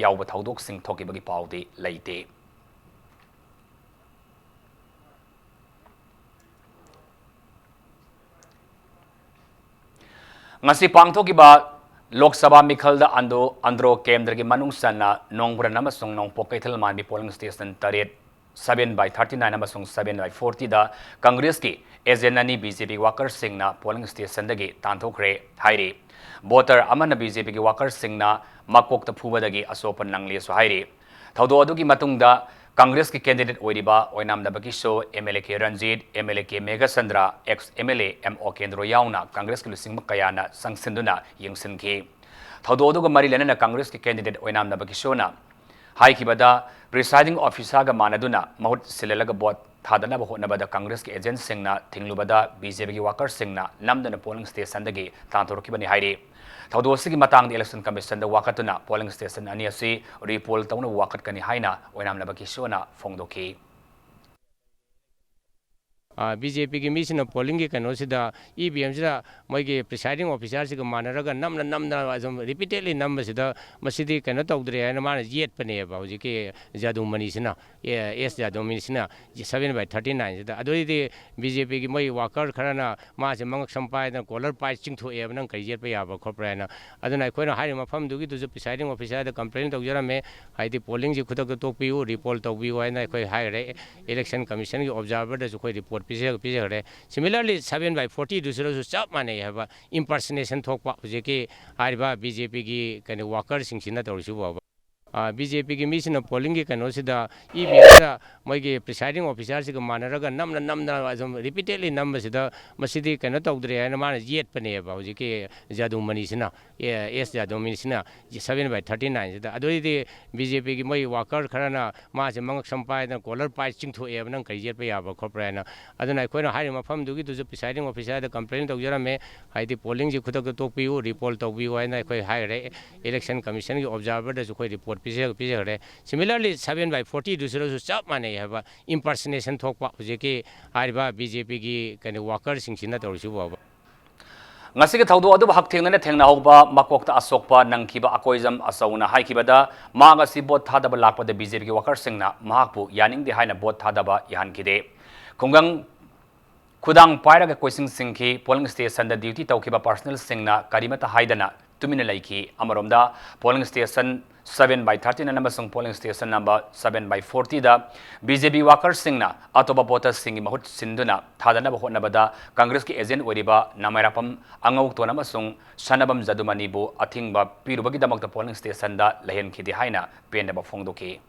ꯌꯥꯎꯕ ꯊꯧꯗꯣꯛꯁꯤꯡ ꯊꯣꯛꯈꯤꯕꯒꯤ ꯄꯥꯎꯗꯤ ꯂꯩꯇꯦ꯫ ꯉꯁꯤ ꯄꯥꯡꯊꯣꯛꯈꯤꯕ ꯂꯣꯛ ꯁꯚꯥ ꯃꯤꯈꯜꯗ ꯑꯟꯗ꯭ꯔꯣ, ꯑꯟꯗ꯭ꯔꯣ ꯀꯦꯟꯗ꯭ꯔꯒꯤ ꯃꯅꯨꯡ ꯆꯟꯅ ꯅꯣꯡꯕ꯭ꯔꯟ ꯑꯃꯁꯨꯡ ꯅꯣꯡꯄꯣꯛ ꯀꯩꯊꯦꯜ ꯃꯥꯟꯕꯤ polling station ꯇꯔꯦꯠ, seven by thirty nine ꯑꯃꯁꯨꯡ seven by forty the Congressꯀꯤ agent ꯑꯅꯤ B J P workerꯁꯤꯡꯅ polling stationꯗꯒꯤ ꯇꯥꯟꯊꯣꯛꯈ꯭ꯔꯦ ꯍꯥꯏꯔꯤ꯫ Voter ꯑꯃꯅ B J Pꯒꯤ workerꯁꯤꯡꯅ ꯃꯀꯣꯛꯇ ꯐꯨꯕꯗꯒꯤ ꯑꯁꯣꯛꯄ ꯅꯪꯂꯦꯁꯨ ꯍꯥꯏꯔꯤ꯫ ꯊꯧꯗꯣꯛ ꯑꯗꯨꯒꯤ ꯃꯇꯨꯡꯗ Congressꯀꯤ candidate ꯑꯣꯏꯔꯤꯕ ꯑꯣꯏꯅꯥꯝ ꯅꯕꯀꯤꯁꯣꯔ, M L A K Ranjit, M L A K Meghachandra, ex M L A M ꯑꯣ ꯀꯦꯟꯗ꯭ꯔꯣ ꯌꯥꯎꯅ Congressꯀꯤ ꯂꯨꯆꯤꯡꯕ ꯀꯌꯥꯅ ꯆꯪꯁꯤꯟꯗꯨꯅ ꯌꯦꯡꯁꯤꯟꯈꯤ꯫ ꯊꯧꯗꯣꯛ ꯑꯗꯨꯒ ꯃꯔꯤ ꯂꯩꯅꯅ Congressꯀꯤ candidate ꯑꯣꯏꯅꯥꯝ ꯅꯕꯀꯤꯁꯣꯔꯅ ꯍꯥꯏꯈꯤꯕꯗ, presiding officerꯒ ꯃꯥꯟꯅꯗꯨꯅ ꯃꯍꯨꯠ ꯁꯤꯜꯍꯜꯂꯒ vote ꯊꯥꯗꯅꯕ ꯍꯣꯠꯅꯕꯗ ꯀꯪꯒ꯭ꯔꯦꯁꯀꯤ ꯑꯦꯖꯦꯟꯠꯁꯤꯡꯅ ꯊꯤꯡꯂꯨꯕꯗ ꯕꯤ ꯖꯦ ꯄꯤꯒꯤ ꯋꯥꯀꯔꯁꯤꯡꯅ ꯅꯝꯗꯅ ꯄꯣꯂꯤꯡ ꯁ꯭ꯇꯦꯁꯟꯗꯒꯤ ꯇꯥꯟꯊꯣꯔꯛꯈꯤꯕꯅꯤ ꯍꯥꯏꯔꯤ꯫ ꯊꯧꯗꯣꯛ ꯑꯁꯤꯒꯤ ꯃꯇꯥꯡꯗ ꯏꯂꯦꯛꯁꯟ ꯀꯃꯤꯁꯟꯗ ꯋꯥꯀꯠꯇꯨꯅ ꯄꯣꯂꯤꯡ ꯁ꯭ꯇꯦꯁꯟ ꯑꯅꯤ ꯑꯁꯤ ꯔꯤꯄꯣꯜ ꯇꯧꯅꯕ ꯋꯥꯀꯠꯀꯅꯤ ꯍꯥꯏꯅ ꯑꯣꯏꯅꯥꯝ ꯂꯩꯕꯥꯛꯀꯤ ꯁꯤꯑꯣꯅ ꯐꯣꯡꯗꯣꯛꯈꯤ꯫ ꯕꯤ ꯖꯦ ꯄꯤꯒꯤ ꯃꯤꯁꯤꯡꯅ ꯄꯣꯂꯤꯡꯒꯤ ꯀꯩꯅꯣꯁꯤꯗ, ꯏ ꯚꯤ ꯑꯦꯝꯁꯤꯗ ꯃꯣꯏꯒꯤ ꯄ꯭ꯔꯤꯁꯥꯏꯗꯤꯡ ꯑꯣꯐꯤꯁꯥꯔꯁꯤꯒ ꯃꯥꯟꯅꯔꯒ ꯅꯝꯅ ꯅꯝꯅ ꯑꯗꯨꯝ ꯔꯤꯄꯤꯇꯦꯗꯂꯤ ꯅꯝꯕꯁꯤꯗ, ꯃꯁꯤꯗꯤ ꯀꯩꯅꯣ ꯇꯧꯗ꯭ꯔꯦ ꯍꯥꯏꯅ ꯃꯥꯅ ꯌꯦꯠꯄꯅꯦꯕ ꯍꯧꯖꯤꯛꯀꯤ ꯖꯥꯗꯨꯃꯅꯤꯁꯤꯅ, ꯑꯦꯁ ꯖꯥꯗꯨꯃꯅꯤꯁꯤꯅ, ꯁꯚꯦꯟ ꯕꯥꯏ ꯊꯥꯔꯇꯤ ꯅꯥꯏꯟꯁꯤꯗ꯫ ꯑꯗꯨꯏꯗꯤ ꯕꯤ ꯖꯦ ꯄꯤꯒꯤ ꯃꯣꯏ ꯋꯥꯀꯔ ꯈꯔꯅ ꯃꯥꯁꯦ ꯃꯉꯛꯁꯝ ꯄꯥꯏꯗꯅ ꯀꯣꯂꯔ ꯄꯥꯏ ꯆꯤꯡꯊꯣꯛꯑꯦꯕ, ꯅꯪ ꯀꯔꯤ ꯌꯦꯠꯄ ꯌꯥꯕ ꯈꯣꯠꯄ꯭ꯔꯥ ꯍꯥꯏꯅ꯫ ꯑꯗꯨꯅ ꯑꯩꯈꯣꯏꯅ ꯍꯥꯏꯔꯤꯕ ꯃꯐꯝꯗꯨꯒꯤꯗꯨꯁꯨ ꯄ꯭ꯔꯤꯁꯥꯏꯗꯤꯡ ꯑꯣꯐꯤꯁꯥꯔꯗ ꯀꯝꯄ꯭ꯂꯦꯟ ꯇꯧꯖꯔꯝꯃꯦ, ꯍꯥꯏꯗꯤ ꯄꯣꯂꯤꯡꯁꯤ ꯈꯨꯗꯛꯇ ꯇꯣꯛꯄꯤꯌꯨ, ꯔꯤꯄꯣꯜ ꯇꯧꯕꯤꯌꯨ ꯍꯥꯏꯅ ꯑꯩꯈꯣꯏ ꯍꯥꯏꯈ꯭ꯔꯦ꯫ ꯏꯂꯦꯛꯁꯟ ꯀꯃꯤꯁꯟꯒꯤ ꯑꯣꯕꯖꯥꯔꯚꯔꯗꯁꯨ ꯑꯩꯈꯣꯏ ꯔꯤꯄꯣꯔꯠ ꯄꯤꯖ-, ꯄꯤꯖꯈ꯭ꯔꯦ꯫ ꯁꯤꯃꯤꯂꯔꯂꯤ, ꯁꯚꯦꯟ ꯕꯥꯏ ꯐꯣꯔꯇꯤꯗꯨꯁꯨ ꯆꯞ ꯃꯥꯟꯅꯩ ꯍꯥꯏꯕ, ꯏꯝꯄꯔꯁꯅꯦꯁꯟ ꯊꯣꯛꯄ ꯍꯧꯖꯤꯛꯀꯤ ꯍꯥꯏꯔꯤꯕ ꯕꯤ ꯖꯦ ꯄꯤꯒꯤ ꯀꯩꯅꯣ ꯋꯥꯀꯔꯁꯤꯡꯁꯤꯅ ꯇꯧꯔꯤꯁꯤꯕꯨ ꯍꯥꯏꯕ꯫ ꯕꯤ ꯖꯦ ꯄꯤꯒꯤ ꯃꯤꯁꯤꯡꯅ ꯄꯣꯂꯤꯡꯒꯤ ꯀꯩꯅꯣꯁꯤꯗ, ꯏ ꯚꯤ ꯑꯦꯝꯗ ꯃꯣꯏꯒꯤ ꯄ꯭ꯔꯤꯁꯥꯏꯗꯤꯡ ꯑꯣꯐꯤꯁꯥꯔꯁꯤꯒ ꯃꯥꯟꯅꯔꯒ ꯅꯝꯅ ꯅꯝꯅ ꯑꯗꯨꯝ ꯔꯤꯄꯤꯇꯦꯗꯂꯤ ꯅꯝꯕꯁꯤꯗ, ꯃꯁꯤꯗꯤ ꯀꯩꯅꯣ ꯇꯧꯗ꯭ꯔꯦ ꯍꯥꯏꯅ ꯃꯥꯅ ꯌꯦꯠꯄꯅꯦꯕ ꯍꯧꯖꯤꯛꯀꯤ ꯖꯥꯗꯨꯃꯅꯤꯁꯤꯅ, ꯑꯦꯁ ꯖꯥꯗꯨꯃꯅꯤꯁꯤꯅ, ꯁꯚꯦꯟ ꯕꯥꯏ ꯊꯥꯔꯇꯤ ꯅꯥꯏꯟꯁꯤꯗ꯫ ꯑꯗꯨꯏꯗꯤ ꯕꯤ ꯖꯦ ꯄꯤꯒꯤ ꯃꯣꯏ ꯋꯥꯀꯔ ꯈꯔꯅ ꯃꯥꯁꯦ ꯃꯉꯛꯁꯝ ꯄꯥꯏꯗꯅ ꯀꯣꯂꯔ ꯄꯥꯏ ꯆꯤꯡꯊꯣꯛꯑꯦꯕ, ꯅꯪ ꯀꯔꯤ ꯌꯦꯠꯄ ꯌꯥꯕ ꯈꯣꯠꯄ꯭ꯔꯥ ꯍꯥꯏꯅ꯫ ꯑꯗꯨꯅ ꯑꯩꯈꯣꯏꯅ ꯍꯥꯏꯔꯤꯕ ꯃꯐꯝꯗꯨꯒꯤꯗꯨꯁꯨ ꯄ꯭ꯔꯤꯁꯥꯏꯗꯤꯡ ꯑꯣꯐꯤꯁꯥꯔꯗ ꯀꯝꯄ꯭ꯂꯦꯟ ꯇꯧꯖꯔꯝꯃꯦ, ꯍꯥꯏꯗꯤ ꯄꯣꯂꯤꯡꯁꯤ ꯈꯨꯗꯛꯇ ꯇꯣꯛꯄꯤꯌꯨ, ꯔꯤꯄꯣꯜ ꯇꯧꯕꯤꯌꯨ ꯍꯥꯏꯅ ꯑꯩꯈꯣꯏ ꯍꯥꯏꯈ꯭ꯔꯦ꯫ ꯏꯂꯦꯛꯁꯟ ꯀꯃꯤꯁꯟꯒꯤ ꯑꯣꯕꯖꯥꯔꯚꯔꯗꯁꯨ ꯑꯩꯈꯣꯏ ꯔꯤꯄꯣꯔꯠ ꯄꯤꯖ-, ꯄꯤꯖꯈ꯭ꯔꯦ꯫ ꯁꯤꯃꯤꯂꯔꯂꯤ, ꯁꯚꯦꯟ ꯕꯥꯏ ꯐꯣꯔꯇꯤꯗꯨꯁꯨ ꯆꯞ ꯃꯥꯟꯅꯩ ꯍꯥꯏꯕ, ꯏꯝꯄꯔꯁꯅꯦꯁꯟ ꯊꯣꯛꯄ ꯍꯧꯖꯤꯛꯀꯤ ꯍꯥꯏꯔꯤꯕ ꯕꯤ ꯖꯦ ꯄꯤꯒꯤ ꯀꯩꯅꯣ ꯋꯥꯀꯔꯁꯤꯡꯁꯤꯅ ꯇꯧꯔꯤꯁꯤꯕꯨ ꯍꯥꯏꯕ꯫ ꯉꯁꯤꯒꯤ ꯊꯧꯗꯣꯛ ꯑꯗꯨꯕꯨ ꯍꯛꯊꯦꯡꯅꯅ ꯊꯦꯡꯅꯍꯧꯕ ꯃꯀꯣꯛꯇ ꯑꯁꯣꯛꯄ ꯅꯪꯈꯤꯕ ꯑꯀꯣꯏꯖꯝ ꯑꯆꯧꯅ ꯍꯥꯏꯈꯤꯕꯗ, ꯃꯍꯥꯛ ꯑꯁꯤ ꯚꯣꯠ ꯊꯥꯗꯕ ꯂꯥꯛꯄꯗ ꯕꯤ ꯖꯦ ꯄꯤꯒꯤ ꯋꯥꯀꯔꯁꯤꯡꯅ ꯃꯍꯥꯛꯄꯨ ꯌꯥꯅꯤꯡꯗꯦ ꯍꯥꯏꯅ ꯚꯣꯠ ꯊꯥꯗꯕ ꯌꯥꯍꯟꯈꯤꯗꯦ꯫ ꯈꯨꯡꯒꯪ ꯈꯨꯗꯥꯡ ꯄꯥꯏꯔꯒ ꯀꯣꯏꯆꯤꯡ ꯆꯤꯡꯈꯤ꯫ ꯄꯣꯂꯤꯡ ꯁ꯭ꯇꯦꯁꯟꯗ ꯗ꯭ꯌꯨꯇꯤ ꯇꯧꯈꯤꯕ ꯄꯥꯔꯁꯅꯦꯜꯁꯤꯡꯅ ꯀꯔꯤꯃꯠꯇ ꯍꯥꯏꯗꯅ ꯇꯨꯃꯤꯟꯅ ꯂꯩꯈꯤ꯫ ꯑꯃꯔꯣꯝꯗ, ꯄꯣꯂꯤꯡ ꯁ꯭ꯇꯦꯁꯟ ꯁꯚꯦꯟ ꯕꯥꯏ ꯊꯥꯔꯇꯤ ꯅꯥꯏꯟ ꯑꯃꯁꯨꯡ ꯄꯣꯂꯤꯡ ꯁ꯭ꯇꯦꯁꯟ ꯅꯝꯕꯔ ꯁꯚꯦꯟ ꯕꯥꯏ ꯐꯣꯔꯇꯤꯗ ꯕꯤ ꯖꯦ ꯄꯤ ꯋꯥꯀꯔꯁꯤꯡꯅ ꯑꯇꯣꯞꯄ ꯚꯣꯇꯔꯁꯤꯡꯒꯤ ꯃꯍꯨꯠ ꯁꯤꯟꯗꯨꯅ ꯊꯥꯗꯅꯕ ꯍꯣꯠꯅꯕꯗ ꯀꯪꯒ꯭ꯔꯦꯁꯀꯤ ꯑꯦꯖꯦꯟꯠ ꯑꯣꯏꯔꯤꯕ ꯅꯥꯃꯥꯏꯔꯥꯛꯄꯝ ꯑꯉꯧꯇꯣꯟ ꯑꯃꯁꯨꯡ ꯁꯅꯥꯕꯝ ꯖꯗꯨꯃꯅꯤꯕꯨ ꯑꯊꯤꯡꯕ ꯄꯤꯔꯨꯕꯒꯤꯗꯃꯛꯇ ꯄꯣꯂꯤꯡ ꯁ꯭ꯇꯦꯁꯟꯗ ꯂꯩꯍꯟꯈꯤꯗꯦ ꯍꯥꯏꯅ ꯄꯦꯟꯗꯕ ꯐꯣꯡꯗꯣꯛꯈꯤ꯫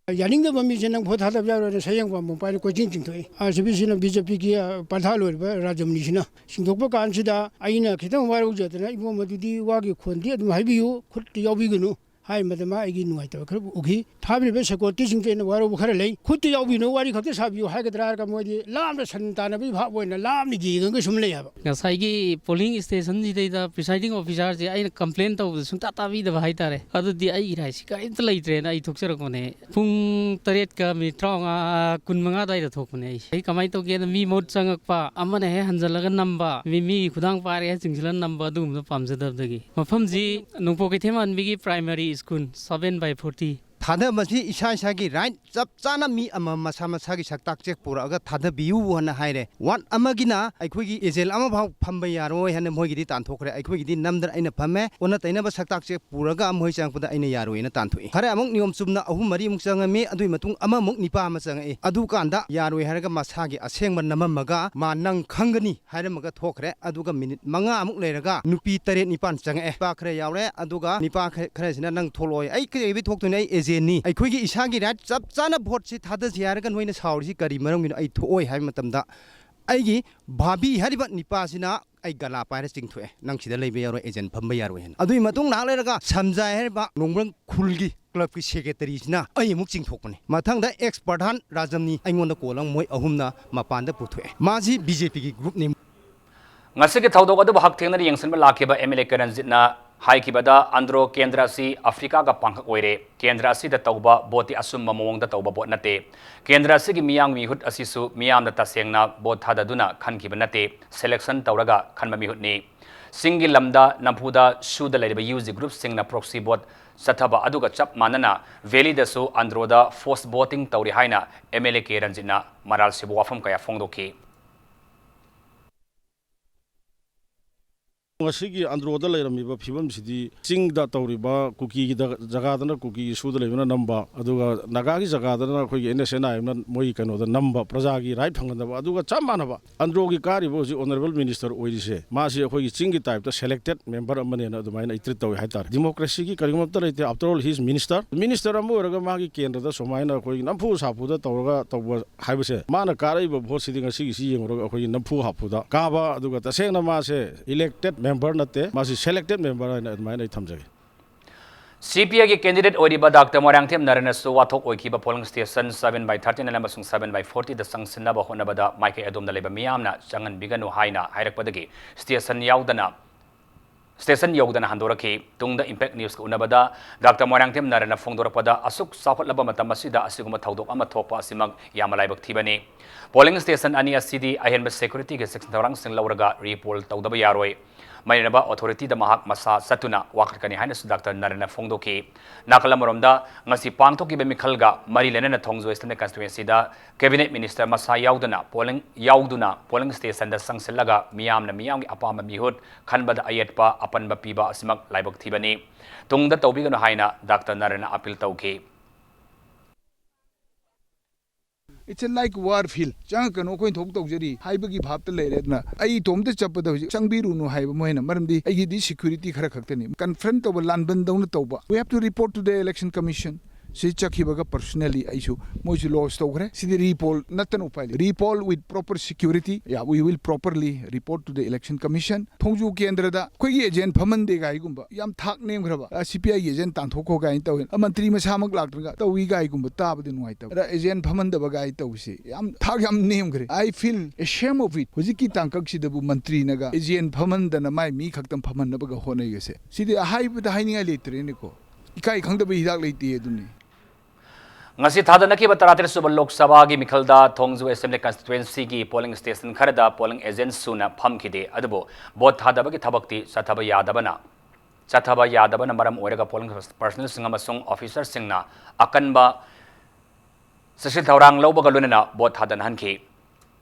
ꯌꯥꯅꯤꯡꯗꯕ ꯃꯤꯁꯦ ꯅꯪ ꯚꯣꯠ ꯊꯥꯗꯕ ꯌꯥꯔꯣꯏꯅ ꯁꯌꯦꯡ ꯄꯥꯝꯕꯣꯝ ꯄꯥꯏꯔ ꯀꯣꯏꯆꯦꯟ ꯆꯤꯡꯊꯣꯛꯏ꯫ ꯑꯥꯔ ꯁꯤ ꯕꯤ ꯁꯤꯅ ꯕꯤ ꯖꯦ ꯄꯤꯒꯤ ꯄꯟꯊꯥ ꯂꯣꯏꯔꯕ ꯔꯥꯖꯃꯅꯤꯁꯤꯅ ꯆꯤꯡꯊꯣꯛꯄ ꯀꯥꯟꯁꯤꯗ ꯑꯩꯅ ꯈꯤꯇꯪ ꯋꯥꯔꯧꯖꯗꯅ, "ꯏꯕꯣꯝ, ꯑꯗꯨꯗꯤ ꯋꯥꯒꯤ ꯈꯣꯟꯗꯤ ꯑꯗꯨꯝ ꯍꯥꯏꯕꯤꯌꯨ, ꯈꯨꯠꯇ ꯌꯥꯎꯕꯤꯒꯅꯨ" ꯍꯥꯏꯕꯗ ꯃꯥ ꯑꯩꯒꯤ ꯅꯨꯡꯉꯥꯏꯇꯕ ꯈꯔ ꯎꯈꯤ꯫ ꯊꯥꯕꯤꯔꯤꯕ ꯁꯦꯀ꯭ꯌꯨꯔꯤꯇꯤꯁꯤꯡꯁꯦ ꯑꯩꯅ ꯋꯥꯔꯧꯕ ꯈꯔ ꯂꯩ꯫ ꯈꯨꯠꯇ ꯌꯥꯎꯕꯤꯅꯨ, ꯋꯥꯔꯤ ꯈꯛꯇ ꯁꯥꯕꯤꯌꯨ ꯍꯥꯏꯒꯗ꯭ꯔꯥ ꯍꯥꯏꯔꯒ ꯃꯣꯏꯗꯤ ꯂꯥꯞꯅ ꯁꯟ ꯇꯥꯟꯅꯕꯒꯤ ꯚꯥꯕ ꯑꯣꯏꯅ ꯂꯥꯞꯅ ꯌꯦꯡꯉꯒ ꯁꯨꯝ ꯂꯩ ꯍꯥꯏꯕ꯫ ꯉꯁꯥꯏꯒꯤ ꯄꯣꯂꯤꯡ ꯁ꯭ꯇꯦꯁꯟꯁꯤꯗꯩꯗ ꯄ꯭ꯔꯤꯁꯥꯏꯗꯤꯡ ꯑꯣꯐꯤꯁꯥꯔꯁꯦ ꯑꯩꯅ ꯀꯝꯄ꯭ꯂꯦꯟ ꯇꯧꯕꯗ ꯁꯨꯡꯇꯥ ꯇꯥꯕꯤꯗꯕ ꯍꯥꯏꯇꯥꯔꯦ꯫ ꯑꯗꯨꯗꯤ ꯑꯩ ꯏꯔꯥꯏꯁꯤ ꯀꯔꯤꯝꯇ ꯂꯩꯇ꯭ꯔꯦꯅ ꯑꯩ ꯊꯣꯛꯆꯔꯛꯄꯅꯦ꯫ ꯄꯨꯡ ꯇꯔꯦꯠꯀ ꯃꯤꯅꯤꯠ ꯇꯔꯥꯃꯉꯥ, ꯀꯨꯟ ꯃꯉꯥ ꯑꯗꯨꯋꯥꯏꯗ ꯊꯣꯛꯄꯅꯦ ꯑꯩꯁꯦ꯫ ꯑꯩ ꯀꯃꯥꯏꯅ ꯇꯧꯒꯦꯗ, ꯃꯤ ꯃꯍꯨꯠ ꯆꯪꯉꯛꯄ, ꯑꯃꯅ ꯍꯦꯛ ꯍꯟꯖꯜꯂꯒ ꯅꯝꯕ, ꯃꯤ, ꯃꯤꯒꯤ ꯈꯨꯗꯥꯡ ꯄꯥꯏꯔꯦ ꯍꯦꯛ ꯆꯤꯡꯁꯤꯜꯂꯒ ꯅꯝꯕ, ꯑꯗꯨꯒꯨꯝꯕꯗꯣ ꯄꯥꯝꯖꯗꯕꯗꯒꯤ꯫ ꯃꯐꯝꯁꯤ ꯅꯣꯡꯄꯣꯛ ꯀꯩꯊꯦꯜ ꯃꯥꯟꯕꯤꯒꯤ primary school, seven by forty꯫ ꯊꯥꯗꯕꯁꯤ ꯏꯁꯥ ꯏꯁꯥꯒꯤ ꯔꯥꯏꯠ, ꯆꯞ ꯆꯥꯅ ꯃꯤ ꯑꯃꯃꯝ ꯃꯁꯥ ꯃꯁꯥꯒꯤ ꯁꯛꯇꯥꯛ ꯆꯦꯛ ꯄꯨꯔꯛꯑꯒ ꯊꯥꯗꯕꯤꯌꯨ ꯍꯥꯏꯅ ꯍꯥꯏꯔꯦ꯫ ꯋꯥꯔꯗ ꯑꯃꯒꯤꯅ ꯑꯩꯈꯣꯏꯒꯤ ꯑꯦꯖꯦꯟ ꯑꯃꯐꯥꯎ ꯐꯝꯕ ꯌꯥꯔꯣꯏ ꯍꯥꯏꯅ ꯃꯣꯏꯒꯤꯗꯤ ꯇꯥꯟꯊꯣꯛꯈ꯭ꯔꯦ꯫ ꯑꯩꯈꯣꯏꯒꯤꯗꯤ ꯅꯝꯗꯅ ꯑꯩꯅ ꯐꯝꯃꯦ꯫ ꯑꯣꯟꯅ ꯇꯩꯅꯕ ꯁꯛꯇꯥꯛ ꯆꯦꯛ ꯄꯨꯔꯒ ꯃꯣꯏ ꯆꯪꯉꯛꯄꯗ ꯑꯩꯅ ꯌꯥꯔꯣꯏꯅ ꯇꯥꯟꯊꯣꯛꯏ꯫ ꯈꯔ ꯑꯃꯨꯛ ꯅꯤꯌꯣꯝ ꯆꯨꯝꯅ ꯑꯍꯨꯝ ꯃꯔꯤꯃꯨꯛ ꯆꯪꯉꯝꯃꯤ꯫ ꯑꯗꯨꯒꯤ ꯃꯇꯨꯡ ꯑꯃꯃꯨꯛ ꯅꯤꯄꯥ ꯑꯃ ꯆꯪꯉꯛꯏ꯫ ꯑꯗꯨꯀꯥꯟꯗ ꯌꯥꯔꯣꯏ ꯍꯥꯏꯔꯒ ꯃꯁꯥꯒꯤ ꯑꯁꯦꯡꯕ ꯅꯝꯃꯝꯃꯒ ꯃꯥ ꯅꯪ ꯈꯪꯒꯅꯤ ꯍꯥꯏꯔꯝꯃꯒ ꯊꯣꯛꯈ꯭ꯔꯦ꯫ ꯑꯗꯨꯒ ꯃꯤꯅꯤꯠ ꯃꯉꯥꯃꯨꯛ ꯂꯩꯔꯒ ꯅꯨꯄꯤ ꯇꯔꯦꯠ ꯅꯤꯄꯥꯟ ꯆꯪꯉꯛꯑꯦ꯫ ꯅꯨꯄꯥ ꯈꯔ ꯌꯥꯎꯔꯦ꯫ ꯑꯗꯨꯒ ꯅꯨꯄꯥ ꯈ-, ꯈꯔꯁꯤꯅ "ꯅꯪ ꯊꯣꯛꯂꯛꯑꯣꯏ, ꯑꯩ ꯀꯩꯗꯧꯕꯩ ꯊꯣꯛꯇꯣꯏꯅꯣ? ꯑꯩ ꯑꯦꯖꯦꯟꯅꯤ, ꯑꯩꯈꯣꯏꯒꯤ ꯏꯁꯥꯒꯤ ꯔꯥꯏꯠ ꯆꯞ ꯆꯥꯅ ꯚꯣꯠꯁꯤ ꯊꯥꯗꯁꯤ ꯍꯥꯏꯔꯒ ꯅꯣꯏꯅ ꯁꯥꯎꯔꯤꯁꯤ ꯀꯔꯤ ꯃꯔꯝꯒꯤꯅꯣ? ꯑꯩ ꯊꯣꯛꯑꯣꯏ" ꯍꯥꯏꯕ ꯃꯇꯝꯗ ꯑꯩꯒꯤ ꯚꯥꯕꯤ ꯍꯥꯏꯔꯤꯕ ꯅꯤꯄꯥꯁꯤꯅ ꯑꯩ ꯒꯂꯥ ꯄꯥꯏꯔ ꯆꯤꯡꯊꯣꯛꯑꯦ, "ꯅꯪ ꯁꯤꯗ ꯂꯩꯕ ꯌꯥꯔꯣꯏ, ꯑꯦꯖꯦꯟ ꯐꯝꯕ ꯌꯥꯔꯣꯏ" ꯍꯥꯏꯅ꯫ ꯑꯗꯨꯒꯤ ꯃꯇꯨꯡ ꯉꯥꯏꯍꯥꯛ ꯂꯩꯔꯒ ꯁꯝꯖꯥꯏ ꯍꯥꯏꯔꯤꯕ ꯅꯣꯡꯕ꯭ꯔꯪ ꯈꯨꯜꯒꯤ ꯀ꯭ꯂꯕꯀꯤ ꯁꯦꯀ꯭ꯔꯦꯇꯔꯤꯁꯤꯅ ꯑꯩ ꯑꯃꯨꯛ ꯆꯤꯡꯊꯣꯛꯄꯅꯤ꯫ ꯃꯊꯪꯗ ꯑꯦꯛꯁ ꯄ꯭ꯔꯙꯥꯟ ꯔꯥꯖꯝꯅꯤ ꯑꯩꯉꯣꯟꯗ ꯀꯣꯜ ꯑꯃ ꯃꯣꯏ ꯑꯍꯨꯝꯅ ꯃꯄꯥꯟꯗ ꯄꯨꯊꯣꯛꯑꯦ꯫ ꯃꯥꯁꯤ ꯕꯤ ꯖꯦ ꯄꯤꯒꯤ ꯒ꯭ꯔꯨꯞꯅꯤ꯫ ꯉꯁꯤꯒꯤ ꯊꯧꯗꯣꯛ ꯑꯗꯨꯕꯨ ꯍꯛꯊꯦꯡꯅꯅ ꯌꯦꯡꯁꯤꯟꯕ ꯂꯥꯛꯈꯤꯕ ꯑꯦꯝ ꯑꯦꯜ ꯑꯦ ꯀꯦ ꯔꯟꯖꯤꯠꯅ ꯍꯥꯏꯈꯤꯕꯗ, ꯑꯟꯗ꯭ꯔꯣ ꯀꯦꯟꯗ꯭ꯔ ꯑꯁꯤ ꯑꯐ꯭ꯔꯤꯀꯥꯒ ꯄꯥꯡꯈꯛ ꯑꯣꯏꯔꯦ꯫ ꯀꯦꯟꯗ꯭ꯔ ꯑꯁꯤꯗ ꯇꯧꯕ ꯚꯣꯠꯇꯤ ꯑꯆꯨꯝꯕ ꯃꯑꯣꯡꯗ ꯇꯧꯕ ꯚꯣꯠ ꯅꯠꯇꯦ꯫ ꯀꯦꯟꯗ꯭ꯔ ꯑꯁꯤꯒꯤ ꯃꯤꯌꯥꯝꯒꯤ ꯃꯤꯍꯨꯠ ꯑꯁꯤꯁꯨ ꯃꯤꯌꯥꯝꯅ ꯇꯁꯦꯡꯅ ꯚꯣꯠ ꯊꯥꯗꯗꯨꯅ ꯈꯟꯈꯤꯕ ꯅꯠꯇꯦ, ꯁꯦꯂꯦꯛꯁꯟ ꯇꯧꯔꯒ ꯈꯟꯕ ꯃꯤꯍꯨꯠꯅꯤ꯫ ꯆꯤꯡꯒꯤ ꯂꯝꯗ ꯅꯝꯐꯨꯗ ꯁꯨꯗ ꯂꯩꯔꯤꯕ ꯌꯨ ꯖꯤ ꯒ꯭ꯔꯨꯞꯁꯤꯡꯅ ꯄ꯭ꯔꯣꯛꯁꯤ ꯚꯣꯠ ꯆꯠꯊꯕ ꯑꯗꯨꯒ ꯆꯞ ꯃꯥꯟꯅꯅ ꯚꯦꯂꯤꯗꯁꯨ ꯑꯟꯗ꯭ꯔꯣꯗ ꯐꯣꯔꯁ ꯚꯣꯇꯤꯡ ꯇꯧꯔꯤ ꯍꯥꯏꯅ ꯑꯦꯝ ꯑꯦꯜ ꯑꯦ ꯀꯦ ꯔꯟꯖꯤꯠꯅ ꯃꯔꯥꯜ ꯁꯤꯕ ꯋꯥꯐꯝ ꯀꯌꯥ ꯐꯣꯡꯗꯣꯛꯈꯤ꯫ ꯉꯁꯤꯒꯤ ꯑꯟꯗ꯭ꯔꯣꯗ ꯂꯩꯔꯝꯃꯤꯕ ꯐꯤꯕꯝꯁꯤꯗꯤ ꯆꯤꯡꯗ ꯇꯧꯔꯤꯕ ꯀꯨꯀꯤꯒꯤ ꯗ-, ꯖꯒꯥꯗꯅ ꯀꯨꯀꯤꯒꯤ ꯁꯨꯗ ꯂꯩꯕꯅ ꯅꯝꯕ, ꯑꯗꯨꯒ ꯅꯥꯒꯥꯒꯤ ꯖꯒꯥꯗꯅ ꯑꯩꯈꯣꯏꯒꯤ ꯑꯦꯟ ꯑꯦꯁ ꯑꯦꯟ ꯑꯥꯏ ꯑꯦꯝꯅ ꯃꯣꯏꯒꯤ ꯀꯩꯅꯣꯗ ꯅꯝꯕ, ꯄ꯭ꯔꯖꯥꯒꯤ ꯔꯥꯏꯠ ꯐꯪꯍꯟꯗꯕ, ꯑꯗꯨꯒ ꯆꯞ ꯃꯥꯟꯅꯕ ꯑꯟꯗ꯭ꯔꯣꯒꯤ ꯀꯥꯔꯤꯕ ꯍꯧꯖꯤꯛ ꯑꯣꯅꯔꯦꯕꯜ ꯃꯤꯅꯤꯁꯇꯔ ꯑꯣꯏꯔꯤꯁꯦ, ꯃꯥꯁꯤ ꯑꯩꯈꯣꯏꯒꯤ ꯆꯤꯡꯒꯤ ꯇꯥꯏꯞꯇ ꯁꯦꯂꯦꯛꯇꯦꯠ ꯃꯦꯝꯕꯔ ꯑꯃꯅꯦꯅ ꯑꯗꯨꯃꯥꯏꯅ ꯑꯩ ꯇ꯭ꯔꯤꯠ ꯇꯧꯏ ꯍꯥꯏꯇꯥꯔꯦ꯫ ꯗꯤꯃꯣꯀ꯭ꯔꯦꯁꯤꯒꯤ ꯀꯔꯤꯒꯨꯝꯕ ꯑꯝꯇ ꯂꯩꯇꯦ꯫ After all, he is minister꯫ Minister ꯑꯃ ꯑꯣꯏꯔꯒ ꯃꯥꯒꯤ ꯀꯦꯟꯗ꯭ꯔꯗ ꯁꯨꯃꯥꯏꯅ ꯑꯩꯈꯣꯏꯒꯤ ꯅꯝꯐꯨ ꯁꯥꯐꯨꯗ ꯇꯧꯔꯒ ꯇꯧꯕ ꯍꯥꯏꯕꯁꯦ, ꯃꯥꯅ ꯀꯥꯔꯛꯏꯕ ꯚꯣꯠꯁꯤꯗꯤ ꯉꯁꯤꯒꯤꯁꯤ ꯌꯦꯡꯉꯨꯔꯒ ꯑꯩꯈꯣꯏꯒꯤ ꯅꯝꯐꯨ ꯍꯥꯐꯨꯗ ꯀꯥꯕ, ꯑꯗꯨꯒ ꯇꯁꯦꯡꯅ ꯃꯥꯁꯦ ꯏꯂꯦꯛꯇꯦꯠ ꯃꯦꯝꯕꯔ ꯅꯠꯇꯦ, ꯃꯥꯁꯤ ꯁꯦꯂꯦꯛꯇꯦꯠ ꯃꯦꯝꯕꯔ ꯍꯥꯏꯅ ꯑꯗꯨꯃꯥꯏꯅ ꯑꯩ ꯊꯝꯖꯒꯦ꯫ ꯁꯤ ꯄꯤ ꯑꯥꯏꯒꯤ candidate ꯑꯣꯏꯔꯤꯕ ꯗꯥꯛꯇꯔ ꯃꯣꯏꯔꯥꯡꯊꯦꯝ ꯅꯔꯦꯟꯅꯁꯨ ꯋꯥꯊꯣꯛ ꯑꯣꯏꯈꯤꯕ polling station seven by thirteen ꯑꯃꯁꯨꯡ seven by forty ꯗ ꯆꯪꯁꯤꯟꯅꯕ ꯍꯣꯠꯅꯕꯗ ꯃꯥꯏꯀꯩ ꯑꯗꯣꯝꯗ ꯂꯩꯕ ꯃꯤꯌꯥꯝꯅ ꯆꯪꯍꯟꯕꯤꯒꯅꯨ ꯍꯥꯏꯅ ꯍꯥꯏꯔꯛꯄꯗꯒꯤ station ꯌꯥꯎꯗꯅ, station ꯌꯧꯗꯅ ꯍꯟꯗꯣꯔꯛꯈꯤ꯫ ꯇꯨꯡꯗ Impact Newsꯀ ꯎꯅꯕꯗ ꯗꯥꯛꯇꯔ ꯃꯣꯏꯔꯥꯡꯊꯦꯝ ꯅꯔꯦꯟꯅ ꯐꯣꯡꯗꯣꯔꯛꯄꯗ, ꯑꯁꯨꯛ ꯆꯥꯎꯈꯠꯂꯕ ꯃꯇꯝ ꯑꯁꯤꯗ ꯑꯁꯤꯒꯨꯝꯕ ꯊꯧꯗꯣꯛ ꯑꯃ ꯊꯣꯛꯄ ꯑꯁꯤꯃꯛ ꯌꯥꯝꯅ ꯂꯥꯏꯕꯛ ꯊꯤꯕꯅꯤ꯫ Polling station ꯑꯅꯤ ꯑꯁꯤꯗꯤ ꯑꯍꯦꯟꯕ securityꯒꯤ ꯆꯦꯛꯁꯤꯟ ꯊꯧꯔꯥꯡꯁꯤꯡ ꯂꯧꯔꯒ repoll ꯇꯧꯗꯕ ꯌꯥꯔꯣꯏ꯫ ꯃꯔꯤ ꯂꯩꯅꯕ authorityꯗ ꯃꯍꯥꯛ ꯃꯁꯥ ꯆꯠꯇꯨꯅ ꯋꯥꯀꯠꯀꯅꯤ ꯍꯥꯏꯅꯁꯨ ꯗꯥꯛꯇꯔ ꯅꯔꯦꯟꯅ ꯐꯣꯡꯗꯣꯛꯈꯤ꯫ ꯅꯥꯀꯜ ꯑꯃꯔꯣꯝꯗ, ꯉꯁꯤ ꯄꯥꯡꯊꯣꯛꯈꯤꯕ ꯃꯤꯈꯜꯒ ꯃꯔꯤ ꯂꯩꯅꯅ ꯊꯣꯡꯖꯨ Assembly Constituencyꯗ cabinet minister ꯃꯁꯥ ꯌꯥꯎꯗꯅ polling, ꯌꯥꯎꯗꯨꯅ polling stationꯗ ꯆꯪꯁꯤꯜꯂꯒ ꯃꯤꯌꯥꯝꯅ ꯃꯤꯌꯥꯝꯒꯤ ꯑꯄꯥꯝꯕ ꯃꯤꯍꯨꯠ ꯈꯟꯕꯗ ꯑꯌꯦꯠꯄ ꯑꯄꯟꯕ ꯄꯤꯕ ꯑꯁꯤꯃꯛ ꯂꯥꯏꯕꯛ ꯊꯤꯕꯅꯤ꯫ ꯇꯨꯡꯗ ꯇꯧꯕꯤꯒꯅꯨ ꯍꯥꯏꯅ ꯗꯥꯛꯇꯔ ꯅꯔꯦꯟꯅ appeal ꯇꯧꯈꯤ꯫ It's a like war field. ꯆꯪꯉꯛꯀꯅꯨ, ꯑꯩꯈꯣꯏꯅ ꯊꯣꯛ ꯇꯧꯖꯔꯤ ꯍꯥꯏꯕꯒꯤ ꯚꯥꯞꯇ ꯂꯩꯔꯦ꯫ ꯑꯗꯨꯅ ꯑꯩ ꯏꯇꯣꯝꯇ ꯆꯠꯄꯗ ꯍꯧꯖꯤꯛ ꯆꯪꯕꯤꯔꯨꯅꯨ ꯍꯥꯏꯕ ꯃꯣꯏꯅ, ꯃꯔꯝꯗꯤ ꯑꯩꯒꯤꯗꯤ security ꯈꯔ ꯈꯛꯇꯅꯤ꯫ Confront ꯇꯧꯕ, ꯂꯥꯟꯕꯟꯗꯧꯅ ꯇꯧꯕ꯫ We have to report to the election commission. ꯁꯤ ꯆꯠꯈꯤꯕꯒ personally ꯑꯩꯁꯨ, ꯃꯣꯏꯁꯨ lodge ꯇꯧꯈ꯭ꯔꯦ꯫ ꯁꯤꯗꯤ repoll ꯅꯠꯇꯅ ꯎꯄꯥꯏ ꯂꯩ꯫ Repoll with proper security. Yeah, we will properly report to the election commission. ꯊꯣꯡꯖꯨ ꯀꯦꯟꯗ꯭ꯔꯗ ꯑꯩꯈꯣꯏꯒꯤ agent ꯐꯝꯍꯟꯗꯦ ꯒꯥꯏꯒꯨꯝꯕ, ꯌꯥꯝ ꯊꯥꯛ ꯅꯦꯝꯈ꯭ꯔꯕ, ꯑ, ꯁꯤ ꯄꯤ ꯑꯥꯏꯒꯤ agent ꯇꯥꯟꯊꯣꯛꯈꯣ ꯒꯥꯏꯅ ꯇꯧꯋꯦ꯫ ꯑ, ꯃꯟꯇ꯭ꯔꯤ ꯃꯁꯥꯃꯛ ꯂꯥꯛꯇ꯭ꯔꯒ ꯇꯧꯏ ꯒꯥꯏꯒꯨꯝꯕ ꯇꯥꯕꯗꯤ ꯅꯨꯡꯉꯥꯏꯇꯕ꯫ ꯑꯗ agent ꯐꯝꯍꯟꯗꯕ ꯒꯥꯏ ꯇꯧꯕꯁꯤ ꯌꯥꯝ ꯊꯥꯛ ꯌꯥꯝ ꯅꯦꯝꯈ꯭ꯔꯦ꯫ I feel ashamed of it. ꯍꯧꯖꯤꯛꯀꯤ ꯇꯥꯡꯀꯛꯁꯤꯗꯕꯨ ꯃꯟꯇ꯭ꯔꯤꯅꯒ agent ꯐꯝꯍꯟꯗꯅ ꯃꯥꯏ ꯃꯤ ꯈꯛꯇꯪ ꯐꯝꯍꯟꯅꯕꯒ ꯍꯣꯠꯅꯩꯒꯁꯦ, ꯁꯤꯗꯤ ꯍꯥꯏꯕꯗ ꯍꯥꯏꯅꯤꯡꯉꯥꯏ ꯂꯩꯇ꯭ꯔꯦꯅꯦꯀꯣ꯫ ꯏꯀꯥꯏ ꯈꯪꯗꯕ ꯍꯤꯗꯥꯛ ꯂꯩꯇꯦ ꯑꯗꯨꯅꯤ꯫ ꯉꯁꯤ ꯊꯥꯗꯅꯈꯤꯕ ꯇꯔꯥꯇꯔꯦꯠ ꯁꯨꯕ ꯂꯣꯛ ꯁꯚꯥꯒꯤ ꯃꯤꯈꯜꯗ ꯊꯣꯡꯖꯨ Assembly Constituencyꯒꯤ polling station ꯈꯔꯗ polling agent ꯁꯨꯅ ꯐꯝꯈꯤꯗꯦ꯫ ꯑꯗꯨꯕꯨ vote ꯊꯥꯗꯕꯒꯤ ꯊꯕꯛꯇꯤ ꯆꯠꯊꯕ ꯌꯥꯗꯕꯅ, ꯆꯠꯊꯕ ꯌꯥꯗꯕꯅ ꯃꯔꯝ ꯑꯣꯏꯔꯒ polling personnelꯁꯤꯡ ꯑꯃꯁꯨꯡ officerꯁꯤꯡꯅ ꯑꯀꯟꯕ ꯆꯦꯛꯁꯤꯟ ꯊꯧꯔꯥꯡ ꯂꯧꯕꯒ ꯂꯣꯏꯅꯅ vote ꯊꯥꯗꯅꯍꯟꯈꯤ꯫